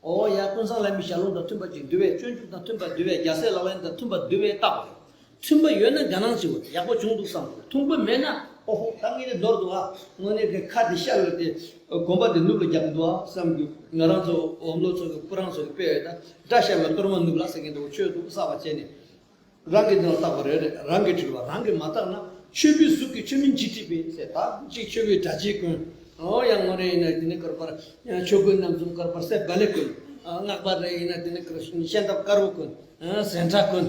ཨོ་ཡ། ཀུན་བཟང་བླ་མའི་ཞལ་ལུང་དང་མཐུན་པ་ཅིག་འདུག་བས། སྤྱོད་འཇུག་དང་མཐུན་པ་འདུག་བས། རྒྱལ་སྲས་ལག་ལེན་དང་མཐུན་པ་འདུག་བས། བརྟག་པ་རེད། མཐུན་པ་ཡོད་ན་དགའ་སྣང་ཆེ་བོ་ཡག་པོ་བྱུང་འདུག་བསམ་དགོས། མཐུན་པ་མེད་ན་ཨོ་ཧོ། ད་ངས་ནི་ནོར་འདུག་ཨ། དངོས་གནས་ཀྱི་ཁ་དེ་ཤ་ལ་དེ་གོམ་པ་དེ་ནུབ་ལ་རྒྱག་གི་འདུག་ཨ་བསམ་གྱི། ང་རང་ཚོ་འོམ་ལོ་ཚོ་གི་སྤུ་རང་ཚོ་གི་དཔེ་ཡོད་ད། དགྲ་ཤ་ལ་གཏོར་མ་ནུབ་ལ་ཟེར་གྱི་འདུག་ཆོས་འདུག་གསར་བ་བྱས་ནས། རང་གི་དོན་ལ་བརྟག་པ་རེད་རེད། རང་གི་འཁྲུལ་བ་རང་གིས་མ་བརྟགས་ན། ཆོས་པའི་གཟུགས་ཀྱིས་ཆོས་མིན་ཅི་སྟེ་བས་ཟེར། ད་ཅིག་ཆོས་པའི་གྲྭ་ཆས་གོན། ཨོ་ཡ། ངོ་རེ་ཡིན་ན་དེ་ནི་དཀར་པར་ཆོས་གོས་རྣམ་གསུམ་དཀར་པར་གསེར་སྦ་ལེ་གོན། སྔགས་པ་རེ་ཡིན་ན་དེ་ནི་དཀར་ཤན་ཏབ་དཀར་པོ་གོན། ཟན་ཁྲ་གོན།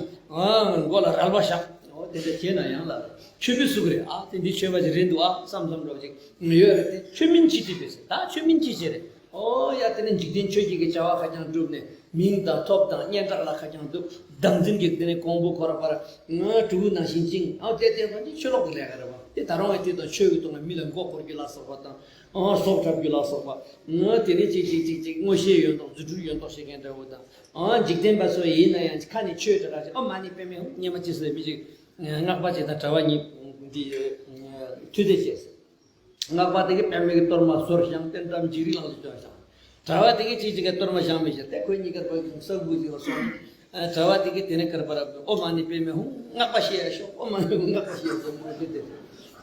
མགོ་ལ་རལ་པ་བཞག་ཨོ་དེ་འདྲ་བྱས་ན་ཡང་ལ་ཆོས་པའི་གཟུགས་རེད། ཨ་དེ་འདི་ཆོས་པ་ཅིག་རེད་འདུག་ཨ་བསམ་བསམ་འདྲ་བ་ཅིག་ཡོད་རེད་དེ། ཆོས་མིན་ཅི་སྟེ་བས་ཟེར། ད་ཆོས་མིན་ཅི་བྱེད་རེད། ཨོ་ཡ། དེ་ནི་འཇིག་རྟེན་ཆོས་བརྒྱད་ཀྱི་བྱ་བ་ཁ་རྐྱང་བསྒྲུབས་ནས། མིང་དང་ཐོབ་དང་སྙན་གྲགས་ལ་ཁ་རྐྱང་འདུག་བདག་འཛིན་གྱི་དེ་ནས་གོང་བུ་ཁོ་ར་པར་ང་གྲུ་གུ་ནང་བཞིན་ཅིང་ཨ་དེ་དེ་ཁོ་ནི་ཆོས་ལོག་གི་ལས་ཀ་རེད་བ། དེ་ད་རུང་ཨ་དེ་དང་ཆོས་ཀྱི་ཐོག་ནས་མི་ལ་མགོ་སྐོར་རྒྱུ་ལ་སོགས་པ་དང་། ཨ་སྲོག་འཁྲབ་རྒྱུ་ལ་སོགས་པ། ང་དེ་ནས་ཅིག་ཅིག་ཅིག་ཅིག་དངོས་བཤད་ཡོད་མདོག་རྫུ་འཕྲུལ་ཡོད་མདོག་བཤད་མཁན་འདྲ་བོ་དང་། ཨ་འཇིག་རྟེན་པ་ཚོ་ཡིན་ན་ཡང་ཁ་ནས་ཆོས་འདྲ་ཁ་ཅིག་ཨོཾ་མ་ཎི་པདྨེ་ཧཱུྃ། སྔོན་མ་ཅི་ཟེར་མི་ཅིག་སྔགས་པ་ཅིག་དང་གྲྭ་པ་གཉིས་འདི་མཐུ་གཏད་བྱས། སྔགས་པ་དེ་གིས་པདྨེ་གི་གཏོར་མ་ཟོར་བཞེངས་ཏེ་འགྲམ་འཇིགས་རི་ལང་ཞིག་བཏོན་བཞག་གྲྭ་པ་དེ་གིས་ཅིག་ཅིག་གི་གཏོར་མ་བཞེངས་མི་ཤེས་ཏེ་ཁོས་གཉིས་ཀར་པ་ས་དགུ་ཅིག་ལ་སོང་། གྲྭ་པ་དེ་གིས་དེ་ནས་ཀར་པར་ཨོཾ་མ་ཎི་པདྨེ་ཧཱུྃ། སྔགས་པ་ཤི་ཡ་ཤོག་ཨོཾ་མ་ཎི་སྔགས་པ་ཤི་ཡ་ཤོག་མ་ཤི་སྟེ།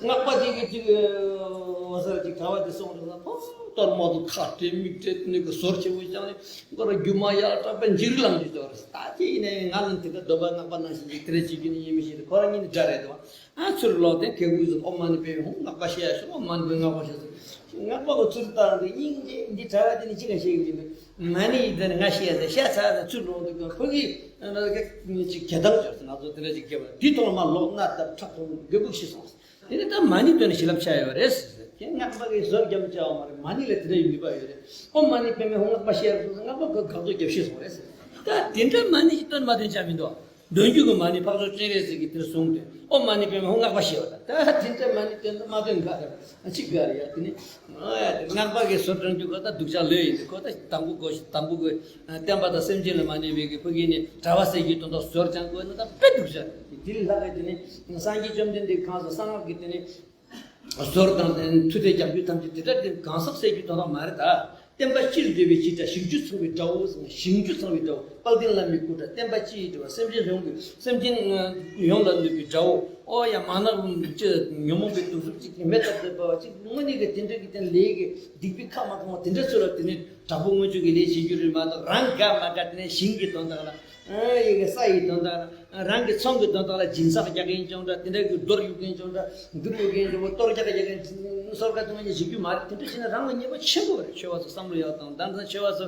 སྔགས་པ་དེ་གིས་ཅིག་འོ་ཟེར་ཅིག་གྲྭ་པ་དེ་སོང་རེད་ན་ཕོ་གཏོར་མ་དུ་ཁ་སྤྲད་མིག་སྤྲད་ནི་གི་ཟོར་ཆེ་བོ་བཞེངས་ནས་མགོ་ར་རྒྱུ་མ་ཡར་དྲག་པའི་འཇིགས་རི་ལང་ཞིག་བཏོན་རེད། ད་ཅི་ཡིན་ནའི་ང་ལ་དེ་འདྲ་སྡོམ་པ་སྔགས་པ་ནང་བཞིན་ཅིག་དེ་རེ་བྱེད་རྒྱུ་ནི་ཡིན་མི་ཤེས་ཏེ་ཁོ་རང་གཉིས་ནི་དགྲ་རེད་དོ། ཨ་ཚུར་ལོག་སྟེ་གད་ཁུག་ཟིག་ཨོཾ་མ་ཎི་པདྨེ་ཧཱུྃ། སྔགས་པ་ཤི་ཡ་ཤོག་ཨོཾ་མ་ཎི་པདྨེ་སྔགས་པ་ཤི་ཡ་ཤོག་སྔགས་པ་གི་ཚུར་བལྟས་ཏེ་སྙིང་རྗེ། འདི་གྲྭ་པ་དེ་ནི་ཅི་ག་ཤེས་ཀྱི་མི་འདུག་མ་ཎི་ཡི་དོན་ནི་ང་ཤེས་ཡ་ཟེར་ཤ་ཚ་ཟེར་ཚུར་ལོག་འདུག་ཁོ་གིས་ཅིག་གྱེས་དམ་བཅོས་ཟེར། ང་ཚོ་དེ་འདྲ་ཅིག་སྐྱེ་བ་འདི་ཐོག་མ་ལོག་སྣ་བཏབ་ཁྲག་འཐུང་རྒད་པོ་ཤི་སོང་ཟེར། དེ་ནི་ད་མ་ཎི་དོན་ནི་བྱིན་རླབས་ཆགས་ཡོད་རེད་ཟེར། ཁྱེད་སྔགས་པ་གིས་ཟོར་རྒྱབ་བྱ་བ་མ་རེད། མ་ཎི་ལ་དེ་འདྲ་ཡི་ནུས་པ་ཡོད་རེད། ཨོཾ་མ་ཎི་པདྨེ་ཧཱུྃ། སྔགས་པ་ཤི་ཡ་ཤོག་ཟེར། སྔགས་པ་ག་གག་རྡོ་རྒྱབ་ཤི་སོང་རེད་ཟེར། ད་དེ་འདྲ་མ་ཎི་ཞིག་བཏོན་མ་བཏོན་ཆ་མི་འདུག་འདོན་རྒྱུ་གི་མ་ཎི་འཕགས་མཆོག་སྤྱན་རས་གཟིགས་ཀྱིས་དེར་གསུངས་ཏེ། ཨོཾ་མ་ཎི་པདྨེ་ཧཱུྃ། སྔགས་པ་ཤི་བ་དང་། ད་དེ་འདྲ་མ་ཎི་བཏོན་དང་མ་བཏོན་ག་རེ་ཅིག་ག་རེ་ཡ། དེ་ནི་ཨ་ཡ་དེ་སྔགས་པ་གིས་ཟོར་བཏང་རྒྱུ་ག་ད་སྡུག་ཅག་ལོས་ཡིན་ཏེ། ཁོ་ད་དང་པོ་གོ་ཞིག་དང་པོ་གོ་བསྟན་པ་དང་སེམས་ཅན་ལ་མ་གནས་པའི་གི་ཕ་གི་ནི་གྲྭ་པ་ཟེར་རྒྱུ་དོན་དག་ཟོར་བཅང་དགོས་ན་ད་དཔེ་སྡུག་ཅག་རེད། དེ་ལ་ལྷག་གི་དེ་ནི་སངས་རྒྱས་བཅོམ་ལྡན་འདས་གང་ཟག་གསང་སྔགས་ཀྱི་དེ་ནི། ཟོར་དང་མཐུ་སྟེ་རྒྱག་རྒྱུ་ཐམས་ཅད་དེ་འདྲ་དེ་གང་ཟག་ཟེར་རྒྱུ་དོན་དག་མ་རེད་ད། བསྟན་པ་སྤྱིར་འདུལ་བའི་སྤྱི་དགྲ། བཞེངས་རྒྱུ་ཚང་བའི་དགྲ་བོ། བཞེངས་རྒྱུ་ཚང་བའི་དགྲ་བོ། དཔལ་ལྡན་བླ་མའི་སྐུ་དགྲ། བསྟན་པ་སྤྱིའི་དགྲ་བོ། སེམས་ཅན་ཡོངས་ཀྱི་སེམས་ཅན་ཡོངས་ལ་གནོད་པའི་དགྲ་བོ། ཨོ་ཡ་མ་ནག་ཅི་ཉོན་མོངས་པའི་དུག་གསུམ་གཅིག་གིས་མེ་ལྟར་མཛད་པ་གཅིག་དངོས་གནས་ཀྱི་དེ་འདྲ་གི་དེ་ལས་ཀྱི་སྡིག་པའི་ཁ་མ་གང་བ་དེ་འདྲ་ཚོ་ལ་དེ་ནི་དྲག་པོ་མངོན་སྤྱོད་ཀྱི་ལས་བྱེད་རྒྱུ་རེད་མ་གཏོགས་རང་དགའ་མ་དགའ་དེ་ནས་ཞིང་གི་དོན་དག་ལ། ཨ་ཡི་གེ་ས་ཡི་དོན་དག་རང་གི་ཚོང་གི་དོན་དག་ལ་སྦྱིན་སྲེག་རྒྱག་མཁན་ཅོང་འདྲ། དེ་འདྲ་གི་རྡོར་གཡུག་མཁན་ཅོང་འདྲ། འདུར་གཡུག་མཁན་ཅོང་འདྲ། གཏོར་རྒྱག་རྒྱག་མཁན་སོར་ག་དུ་མ་ཉེ་ཞིག་རྒྱུ་མ་རེད། དེ་འདྲ་བྱས་ན་རང་ལ་ཉེས་པ་ཆེན་པོ་རེད། ཆོས་པ་ཚོ་བསམ་བློ་ཡག་དང་། ད་ནི་ཆོས་པ་ཚོ་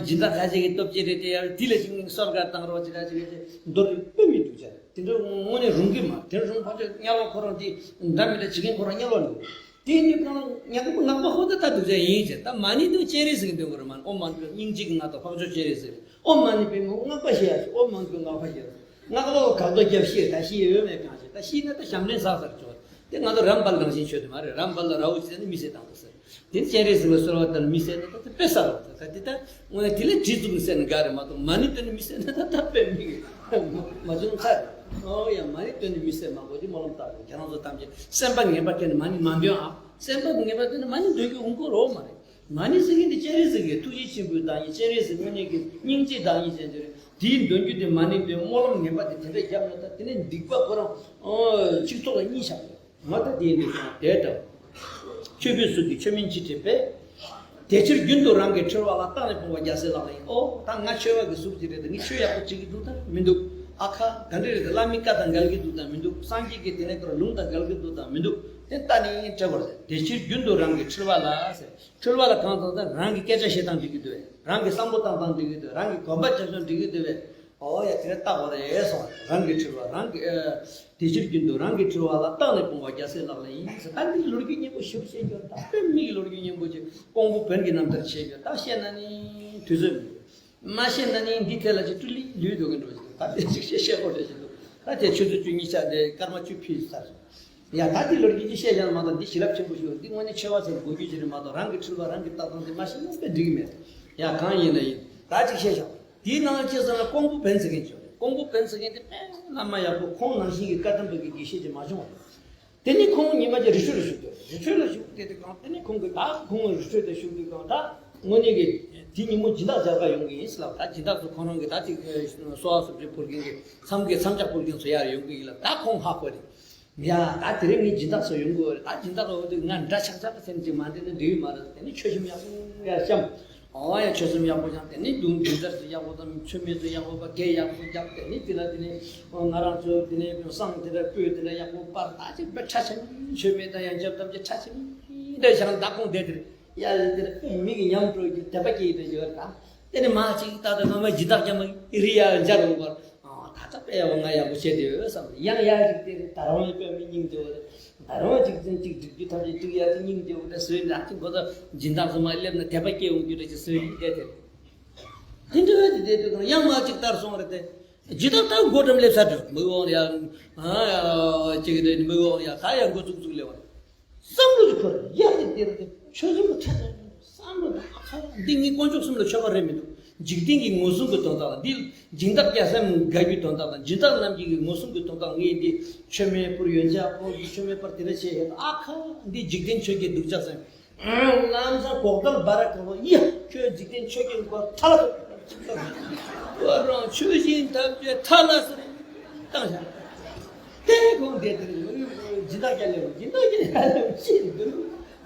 སྦྱིན་བདག་ཁ་ཤས་ཀྱི་སྟོབས་ཀྱིས་རེད་དེ་ཡ་དེ་ལ་ཅིག་སོར་ག་བཏང་རོགས་ཅིག་ག་ཅིག་ག་ཅིག་རྡོར་གཡུག་དཔེ་མི་འདུག་ཅག་དེ་འདྲ་དངོས་གནས་རུང་གི་མ་རེད། དེ་རུང་ཕར་ཚུར་དམྱལ་བ་ཁོ་རང་དེ་འདྲ་མི་འདྲ་བྱེད་མཁན་ཁོ་རང་དམྱལ་བ་འགྲོ། དེ་ནི་གང་ཉག་པོ་ནག་པ་ཧོ་ད་ལྟ་འདུག་ཅག་ཡིན་ཅེ། ད་མ་ཎི་འདོན་སྤྱན་རས་གཟིགས་འདོན་དགོས་རེད་མ་ཨོཾ་མ་ཎི་པདྨེ་སྙིང་རྗེ་གི་ངག་དང་འཕགས་མཆོག་སྤྱན་རས་གཟིགས། ཨོཾ་མ་ཎི་པདྨེ་ཧཱུྃ། སྔགས་པ་ཤི་ཡ་ཤོག་ཨོཾ་མ་ཎི་པདྨེ་ཧཱུྃ། སྔགས་པ་ཧཱུྃ་གང་དུ་རྒྱབ་ཤེས་ད་ཤི་ཡོད་མེད་གང་ཤེས། ད་ཤི་ན་ད་ཞབས་འདྲེན་ཟག་ཟེར་ཆོག་དེ་ང་ཚོ་རམ་དཔལ་རང་བཞིན་ཆོས་དེ་མ་རེད། རམ་དཔལ་ལ་ར་བོ་ཅི་ཟེར་ནས་མི་བསད་བཏང་འདུག་ཟེར། དེ་ནི་སྤྱན་རས་གཟིགས་ལ་གསོལ་བ་བཏབ་ནས་མི་བསད་ན་ད་དེ་དཔེ་བསགས་རོགས་ད་དེ་ད་དངོས་གནས་དེ་ལས་གྲི་བཙུགས་ནས་བསད་ན་དགའ་རེད་མ་གཏོགས་མ་ཎི་བཏོན་ནས་མི་བསད་ན་ད་ད་དཔེ་མི་གི་མ་བྱུང་ཚར་རེད། ཨོ་ཡ་མ་ཎི་བཏོན་ནས་མི་བསད་མ་དགོས་ཀྱི་སྨོན་ལམ་བཏབ་རོགས། ཁྱེད་རང་ཚོ་ཐམས་ཅད་སེམས་པ་ངན་པ་བསྟེན་ནས་མ་ཎི་མ་འདོན་ཨ། སེམས་པ་ངན་པ་བསྟེན་ནས་མ་ཎི་འདོན་རྒྱུ་འོང་གི་རོགས་མ་རེད། མ་ཎི་ཟེར་མཁན་དེ་སྤྱན་རས་གཟིགས་ཀྱི་ཐུགས་རྗེ་ཆེན་པོའི་བདག་ཉིད། སྤྱན་རས་གཟིགས་དངོས་གནས་ཀྱི་སྙིང་རྗེའི་བདག་ཉིད་ཅན་དེ་རེད། དེའི་འདོན་རྒྱུ་དེ་མ་ཎི་འདོན། སྨོན་ལམ་ངན་པ་དེ་དེ་འདྲ་བརྒྱབ་ན་ད་དེ་ནས་སྡིག་པ་ཁོ་རང་ཨོ་གཅིག་ཐོག་ལ་གཉིས་བཞག་རེད། ང་ད་དེ་འདི་ཀྱང་དེ་ལྟ་བུ། ཆོས་པའི་གཟུགས་ཀྱིས་ཆོས་མིན་ཅི་སྟེ་བས། དེ་ཕྱིར་རྒྱུན་དུ་རང་གི་འཁྲུལ་བ་ལ། བརྟགས་ནས་སྤང་བ་རྒྱལ་སྲས་ལག་ལེན་ཡིན། ཨོ་ད་ང་ཆོས་པ་གི་གཟུགས་ཅིག་རེད་དེ་ངས་ཆོས་ཡག་པོ་བྱེད་ཀྱི་འདུག་ད་མི་འདུག་ཨ་ཁ་ག་འདྲ་རེད་དེ་བླ་མའི་བཀའ་དང་འགལ་གྱི་འདུག་དང་མི་འདུག་སངས་རྒྱས་ཀྱི་དེ་ནས་ཀྱི་ལུང་དང་འགལ་གྱི་འདུག་དང་མི་འདུག་དེ་ལྟ་ནས་ཡིན་བྲལ་བར་ཟེར། དེ་ཕྱིར་རྒྱུན་དུ་རང་གི་འཁྲུལ་བ་ལ་ཟེར། འཁྲུལ་བ་ལ་གང་དང་ད་རང་གི་སྐད་ཆ་བཤད་སྟངས་འགྲིག་གི་འདུག་ཨེ། རང་གི་བསམ་བློ་བཏང་སྟངས་འགྲིག་གི་འདུག་རང་གི་གོམ་པ་རྒྱབ་སྟངས་འགྲིག་གི་འདུག་བས། ཨོ་ཡ་དེ་རེད་བཏགས་པ་རེད་སོང་། རང་གི་འཁྲུལ་བ་རང་གི་ཨ། དེ་ཕྱིར་རྒྱུན་དུ་རང་གི་འཁྲུལ་བ་ལ་བརྟགས་ནས་སྤོང་བ་རྒྱལ་སྲས་ལག་ལེན་ཡིན་ཟེར། ད་འདི་ལོ་རྒྱུས་སྙན་པོ་ཞིག་བཤད་རྒྱུ་ད་དཔེ་མི་གི་ལོ་རྒྱུས་སྙན་པོ་ཅིག་ཀོང་པོ་བོན་གྱི་རྣམ་ཐར་བཤད་རྒྱུ་ད་བཤད་ན་ནི་དུས་ཚོད་མི་འདུག་མ་བཤད་ན་ནི་འདི་ཐད་ལ་ཅིག་སྤྲུལ་ལི་ལུས་འགྲོ་གི་འགྲོ་ཅིག་ད་དེ་ཅིག་བཤད་བཤད་དགོས་རེད་ཞིག་འདུག་ད་དེ་ཆུ་ཚོད་བཅུ་གཉིས་ཆ་དེ་སྐར་མ་བཅུ་ཕུལ་ཚར་སོང་། ཡ་ད་འདི་ལོ་རྒྱུས་ཅིག་བཤད་ཀྱང་མ་གཏོགས་འདི་ཞི་ལབ་ཆེན་པོ་ཞིག་འདི་དངོས་གནས་ཆེ་བ་ཟེར་དགོས་རྒྱུ་ཅིག་རེད་མ་གཏོགས་རང་གི་འཁྲུལ་བ་རང་གི་བཏགས་སྟངས་དེ་མ་ཤེས་ན་དཔེ་འགྲིག་གི་མེད། ཡ་གང་ཡིན་ན་ཡིན་ད་ཅིག་བཤད་ཤོག་དེའི་ནང་ཅི་ཟེར་ན་ཀོང་པོ་བན་ཚེ་རྒན་ཅིག་ཡོད་རེད། ཀོང་པོ་བན་ཚེ་རྒན་དེ་དཔེ་བླ་མ་ཡག་པོ་ཁོང་ནང་བཞིན་གྱི་བཀའ་གདམས་པ་གི་དགེ་བཤེས་ཅིག་མ་བྱུང་བ་རེད། དེ་ནས་ཁོང་ཉི་མ་ཅིག་རི་ཁྲོད་ལ་བཞུགས་ཏེ་རི་ཁྲོད་ལ་བཞུགས་ཏེ་དེ་གང་དེ་ནས་ཁོང་གིས་ད་ཁོང་རི་ཁྲོད་དུ་བཞུགས་དུས་གང་ད་དངོས་གནས་ཀྱི་དེ་ཉིན་མོ་སྦྱིན་བདག་མཇལ་ཁ་ཡོང་གི་ཡིན་ཟེར་ལབ། ད་སྦྱིན་བདག་ཚོ་ཁོང་རང་གི་ད་ཅིག་གསོལ་བ་གསོལ་ཇ་ཕུལ་མཁན་གྱི་མཚམས་ཀྱི་མཚམས་ཇ་ཕུལ་མཁན་ཚོ་ཡར་ཡོང་གི་ཡིན་ལབ། ད་ཁོང་ཧ་གོ་རེད། ཡ་ད་དེ་རིང་ངའི་སྦྱིན་བདག་ཚོ་ཡོང་གི་ཡོད་རེད། ད་སྦྱིན་བདག་འོ་དེ་ང་འདྲ་ཆགས་ཆགས་ཟེར་ནས་ཅིག་མ་འདྲེས་ན་འགྲིག་གི་མ་རེད། དེ་ནི་མཆོད་གཤོམ་ཡག་པོ་ཡར་བཤམས། ཨོ་ཡ་མཆོད་གཤོམ་ཡག་པོ་བཤམས། དེ་ནི་མདུང་མདུང་དར་ཚོ་ཡག་པོ་དང་མཆོད་མེ་ཚོ་ཡག་པོ་པ་གད་ཡག་པོ་རྒྱབ། དེ་ནི་དེ་ལ་དེ་ནི་ང་རང་ཚོ་དེ་ནི་བསང་དེ་འདྲ་སྤོས་དེ་འདྲ་ཡག་པོ་སྤར། ད་ཅིག་དཔེ་ཁྲ་ཆམ་མཆོད་མེ་དང་ཡང་ཆབ་དམ་ཅིག་ཁྲ་ཆམ་འདྲ་བཞག་མདའ་ཁོང་བསྡད་དེ་རེད། ཡ་ལ་དེར་མི་གི་ཉམས་འགྲོ་རྒྱུ་དད་པ་སྐྱེ་ཡི་འདྲ་ཞིག་ཡོད་རེད། ད་དེ་ནི་མ་ཅིག་ད་དུང་ང་མ་ཇི་ལྟར་ཀྱང་མ་རི་ཡ་འཇའ་རུ་བར། ཨ་ད་ལྟ་དཔེ་ཡག་པོ་ང་ཡག་པོ་བྱས་ཏེ་ཡོད་བསམ། ཡང་ཡར་ཅིག་དེ་རེད། ད་རུང་དཔེ་མི་སྙིང་རྗེ་བོ་རེད། ད་རུང་ཅིག་ཙམ་ཅིག་སྒྲིག་རྒྱུ་ཐམས་ཅད་སྒྲིག་ཡ་ཅིག་སྙིང་རྗེ་བོ་འདྲ་བཟོས་འདྲ་ཅིག་མགོ་ཚོ་སྦྱིན་བདག་ཚོ་མ་སླེབས་ན་དད་པ་སྐྱེ་འོང་རྒྱུ་འདྲ་ཅིག་བཟོས་ཡིན་དེ་དེ་རེད། དེ་འདྲ་བས་དེ་དེ་དུས་ཡང་མ་ཅིག་ལྟར་སོང་རེད་དེ། ཇི་ལྟར་ལྟར་སྒོ་འགྲམ་སླེབས་ས་འདྲ་མི་འོང་ཡ། ཨ་ཡ་ཅིག་རེད་མི་འོང་ཡ། ད་ཡ་འགོ་ཚུགས་ཚུགས་སླེབས་པ། བསམ་བློ་ཅིག་འཁོར་ཡ་དེ་དེར་དེ་ཆོས་ཟིན་པ་ཁྲ་ཁྲ་བསམ་བློ་དང་ཨ་ཁ་འདི་ངའི་དཀོན་མཆོག་གསུམ་ལ་མཆོད་པ་རེད་མི་འདུག་འཇིག་རྟེན་གྱི་མངོན་སུམ་གྱི་དོན་དག་ལ་འདི་སྦྱིན་བདག་རྒྱལ་སྲས་མོ་དགའ་རྒྱུའི་དོན་དག་དང་སྦྱིན་བདག་རྣམས་ཀྱི་མངོན་སུམ་གྱི་དོན་དག་ངས་འདི་མཆོད་མེ་ཕུལ་ཡོན་ཆབ་ཕུལ་མཆོད་མེ་ཕར་དེ་འདྲ་བྱས་ཡོད། ཨ་ཁ་འདི་འཇིག་རྟེན་ཆོས་ཀྱི་སྡུག་ཅག་ཟེར། ལམ་སང་གོག་ལྡང་བ་ར་གོ་ལོ་ཡ། ཁྱོད་འཇིག་རྟེན་ཆོས་ཀྱི་མགོ་ཐ་ལ་སོ། བ་རང་ཆོས་བཞིན་ཐམས་ཅད་ཐ་ལ་སོ་རེ་བཏང་བཞག་དེ་ཁོང་དེ་དེར་སྦྱིན་བདག་རྒྱལ་ལེ་སྦྱིན་བདག་རྒྱལ་ལེ་ཅི་འདུག་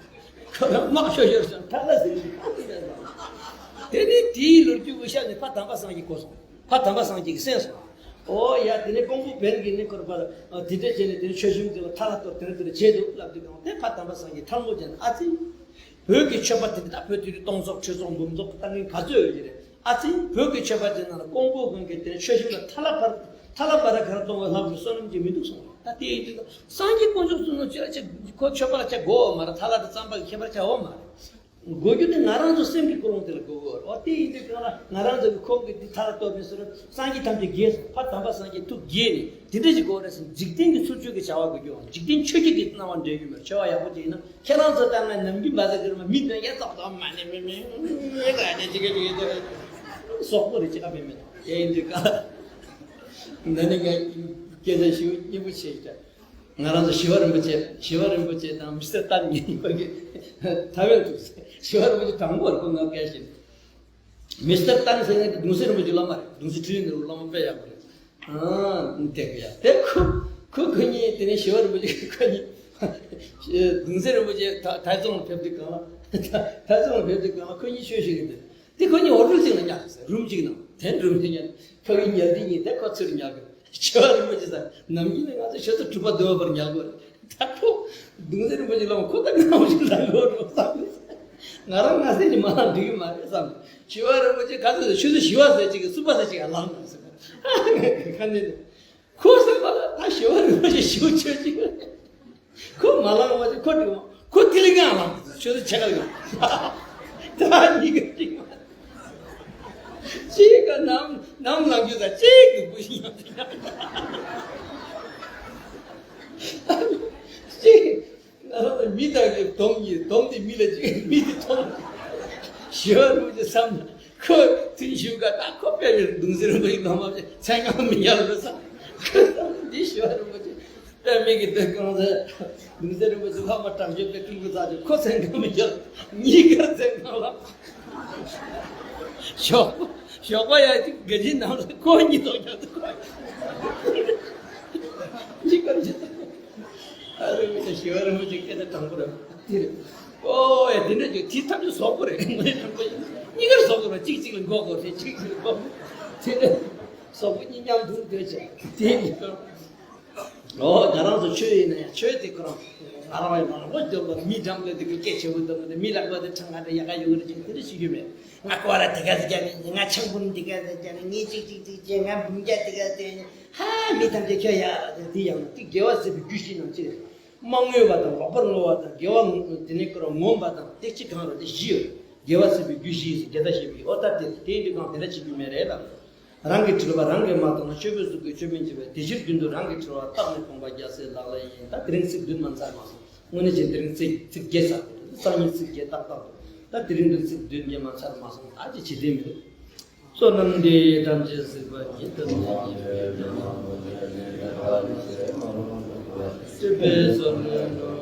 ཁོ་རང་དམག་ཤོར་ཤོར་སོང་ཐ་ལ་སོ་རེ་བཏང་བཞག་དེ་ནས་དེའི་ལོ་རྒྱུས་འུ་ཤ་ནས་ཕ་དམ་པ་སངས་རྒྱས་གོ་སོང་། ཕ་དམ་པ་སངས་རྒྱས་ཀྱིས་གསན་སོང་། ཨོ་ཡ་དེ་ནས་ཀོང་པོ་བན་གྱིས་ནི་ཁོར་པར་དེ་འདྲ་བྱས་ནས་དེ་ནས་ཆོས་གཞུང་དེ་ལ་ཐ་ལ་གཏོར་དེ་འདྲ་དེ་འདྲ་བྱས་འདུག་ལབ་དུས་གང་དེ་ཕ་དམ་པ་སངས་རྒྱས་ཐལ་མོ་སྦྱར་ནས་ཨ་ཙི། བོད་ཀྱི་ཆོས་པ་དེ་འདྲ་ད་བོད་དེ་དུས་སྟོང་ཚོགས་ཁྲི་ཚོགས་འབུམ་ཚོགས་ཀྱི་ལྟ་ངན་ག་ཚོད་ཡོད་ཀྱི་རེད། ཨ་ཙི་བོད་ཀྱི་ཆོས་པ་དེ་ནང་ལ་ཀོང་པོ་དགོན་གྱི་དེ་ནས་ཆོས་གཞུང་ལ་ཐ་ལ་བར་ཐ་ལ་བར་གར་གཏོང་བའི་ལྷག་པའི་བསོད་ནམས་ཀྱི་མི་འདུག་གསུངས། ད་དེ་ཡིན་དུས་སངས་རྒྱས་དཀོན་མཆོག་གསུམ་ལ་ཁྱོད་ཁོ་ཆོས་པ་ལ་བྱ་དགོས་མ་རེད། ཐ་ལ་དང་རྩམ་པ་གི་ཁྱད་པར་བྱ་འོ་མ་རེད། དགོས་རྒྱུ་དེ་ང་རང་ཚོ་སེམས་ཀྱི་ཀུན་སློང་དེ་ལ་དགོས་ཀྱི་ཡོད་རེད། འོ་དེ་ཡིན་དུས་གང་ལ་ང་རང་ཚོ་གི་ཁོང་གི་འདི་ཐ་ལ་གཏོར་མི་སོ་རེད། སངས་རྒྱས་ཐམས་ཅད་རྒྱས་སོང་། ཕ་དམ་པ་སངས་རྒྱས་ཐུགས་དགྱེས་ནས་དེ་འདྲ་ཞིག་དགོས་རེད་ཟེར། འཇིག་རྟེན་གྱི་ཚུལ་འཆོས་ཀྱི་བྱ་བ་དགོས་ཀྱི་ཡོད། འཇིག་རྟེན་ཆོས་བརྒྱུད་ཀྱི་སྣང་བ་འདྲེན་རྒྱུ་མེད། ཆོས་པ་ཡག་པོ་ཅིག་ཡིན་ན་ཁྱེད་རང་ཚོ་ལྟར་ན་ནམ་རྒྱུན་མ་ཟེར་གི་རེད་མ། མི་དོན་ཡ་ཙོག་ཙོག་མ་ནས་མི་མི་ར་ནས་ཅི་ག་ཅིག་ཡིན་དུས་སོག་པོ་རེད། ཅི་ག་མེད་མེད་དེ་ཡིན་དུས་ག་ན་ནི་ང་སྐད་ཆ་ཞུ་སྙིང་པོ་ཆེ་ཡིན། ང་རང་ཚོ་ཞི་བ་རིན་པོ་ཆེ། ཞི་བ་རིན་པོ་ཆེ་དང་མི་སི་ཊར་ཏན་གཉིས་ཁོ་གི་ཐ་བན་འདུག་ཞི་བ་རིན་པོ་ཆེ་དང་པོར་ཁོ་ང་སྐད་བཤད། མི་སི་ཊར་ཏན་ཟེར་མཁན་དེ་གདུང་སྲས་རིན་པོ་ཆེ་བླ་མ་རེད། གདུང་སྲས་ཁྲི་ཡིན་ནས་བླ་མ་དཔེ་ཡག་པོ་རེད། ཨ་དེ་གི་ཡ་དེ་ཁོ་ཁོ་ཁོ་གཉིས་དེ་ནས་ཞི་བ་རིན་པོ་ཆེ་ཁོ་གཉིས་གདུང་སྲས་རིན་པོ་ཆེ་ཐ་ཐའེ་ཙུང་ལ་ཕེབས་དུས་གང་ལ་ཐའེ་ཙུང་ལ་ཕེབས་དུས་གང་ལ་ཁོ་གཉིས་ཆོས་ཞུ་གི་འདུག་དེ་ཁོ་གཉིས་ཨོ་ཊོ་གཅིག་ལ་ཉལ་ཟེར། རུམ་གཅིག་ནང་དེ་རུམ་དེ་ཉལ་ཁོ་གི་ཉལ་དུས་གཉིས་དེ་ཁོ་ཚུར་ཉལ་གི་ཞི་བ་རིན་པོ་ཆེ་ཟེར། ནམ་རྒྱུན་ནས་ང་ཚོ་ཆུ་ཚོད་དྲུག་པ་བདུན་པ་བར་ཉལ་དགོས་རེད། ད་ཁོ་གདུང་སྲས་རིན་པོ་ཆེ་ལ་ཁོ་ད་ངའི་ཞིག་ལ་ལོ་རུ་བསམ། ང་རང་ང་སེམས་ཀྱི་མ་ལ་འགྲིག་གི་མ་རེད་བསམ། ཞི་བ་རིན་པོ་ཆེ་ག་ཚོད་ཆུ་ཚོད་བཞི་པ་ཟེར་གཅིག་གི་གསུམ་པ་ཟེར་གཅིག་ལངས་དགོས་ཟེར། ཁ་ནས་ཁོ་ཟེར་བ་ལ་ད་ཞི་བ་རིན་པོ་ཆེ་ཞུ་ཆོས་ཅིག་ཁོ་མ་ལངས་པ་ཅིག་ཁོ་འགྲིག་མ། ཁོ་ཐིག་ལེ་ངང་ལངས་ཆུ་ཚོད་ཕྱེད་ཀ་ཡོད། ད་གཉིས་ཀ་འགྲིག་མ། གཅིག་ག་ནམ་ནམ་ལངས་རྒྱུ་དང་གཅིག་གི་བུ་ཞིག་ཡོད། གཅིག་ང་རང་ལ་མི་དང་གི་སྡོམ་གཉིས། སྡོམ་དེ་མི་ལ་གཅིག་མི་དེ་སྡོམ། ཞི་བ་རིན་པོ་ཆེ་བསམ་ན་ཁོ་ཐུན་ཞུ་ག་ད་ཁོ་དཔེ་མི་གདུང་སྲས་རིན་པོ་ཆེ་ནང་མ་བྱས་མཚན་གང་མི་ཉར་རོ་བསམ། ཁོ་བསམ་འདི་ཞི་བ་རིན་པོ་ཆེ་དཔེ་མི་གི་དོན་གང་ཟེར། གདུང་སྲས་རིན་པོ་ཆེ་ལྷག་མ་དྲག་ཤོས་དཔེ་ཀྲུང་གོ་ཚ་ཆེ་ཁོ་མཚན་གང་མི་ཉར། གཉིས་ཀ་མཚན་གང་ལ། ཞོགས་ཞོགས་པ་ཡ་གཅིག་དགའ་ཆེན་ནང་ལ་ཁོ་གཉིས་ཐོག་ཀྱང་ཁོ་གཉིས་ཀ་གཅིག་ཨ་རེ་མི་ཞི་བ་རིན་པོ་ཆེ་སྐད་ཆ་དྲང་པོ་རེད། དེ་རེད། ཨོ་ཡ་དེ་འདྲ་ཅིག་དེ་ཐམས་ཅད་ཟོག་པོ་རེད། གཉིས་ཀར་ཟོག་པོ་རེད། གཅིག་གཅིག་ལ་མགོ་སྐོར་ཏེ་གཅིག་གཅིག་ལ་མགོ་སྐོར་དེ་འདྲ་ཟོག་པོ་གཉིས་མཉམ་དུ་སྡོད་བྱས་དེ་ཡིན། ཨོ་ང་རང་ཚོ་ཆོས་ཡིན་ན་ཡང་ཆོས་དེ་ཁོ་རང་ང་རང་ཡང་མང་པོ་འདོད་པ། མི་འགྲམ་ལ་དེ་གི་སྐད་ཆེ་བོ་འདོད་པ་དེ། མི་ལ་གོ་དེ་ཁྲང་ང་དེ་ཡ་ག་ཡོད་གི་རེད་ཅིག་དེ་འདྲ་ཞིག་ཡོད་མེད། ང་ཀོ་ར་དེ་ག་ཟེར་རྒྱ་ནི། ང་ཆང་བུ་ནི་དེ་ག་ཟེར་རྒྱ་ནི། ངས་ཅིག་ཅིག་ཅིག་བྱས། ང་འབུམ་རྒྱ་དེ་ག་ཟེར་ནི། ཧ། མི་ཐམས་ཅད་ཁྱོད་ཡ་དེ་ཡང་དེ་དགེ་བ་ཟེར་བའི་རྒྱུ་ཞིག་ནང་ཅི་རེད། མ་ངུས་པ་དང་ལོག་པར་ངུ་བ་དང་། དགེ་བ་དེ་ནས་ཀུན་ངོམས་པ་དང་། དེ་གཅིག་གང་རུང་དེ་བཞི་ཡོད། དགེ་བ་ཟེར་བའི་རྒྱུ་བཞི་ཟེར། དགེ་རྩ་བཞི་པའི། ཨོ་ད་དེ་དེ་འདི་གང་དེ་འདྲ་བྱེད་རྒྱུ་མེད་རེད་ལ། རང་གི་དྲི་བ་རང་གིས་མ་བཏང་ན། ཆོས་པའི་གཟུགས་ཀྱིས་ཆོས་མིན་བྱས་པས། དེ་ཕྱིར་རྒྱུན་དུ་རང་གི་དྲི་བ་བརྟགས་ནས་ཕོངས་པ་རྒྱལ་སྲས་ལག་ལེན་ཡིན། ད་དེ་རིང་ཚིག་བདུན་མ་ཚར་མ་སོང་། དངོས་གནས་ཀྱི་དེ་རིང་ཚིག་ཚིག་བརྒྱད་ཚར། སང་ཉིན་ཚིག་བརྒྱད་ཏག་ཏག་འདུག་ད་དེ་རིང་འདིར་ཚིག་བདུན་བརྒྱད་མ་ཚར་མ་སོང་། ད་ཅི་བྱེད་དེ་མི་འདུག་བསོད་ནམས་འདི་ཡིས་ཐམས་ཅད་གཟིགས་པ་ཉིད། ཐམས་ཅད་མཁྱེན་པའི་ཉམས་ལེན་པ་ཉིད་ཟེར། མ་རུངས་པ་སྲིད་པའི་བསོད་ནམས་ཀྱི་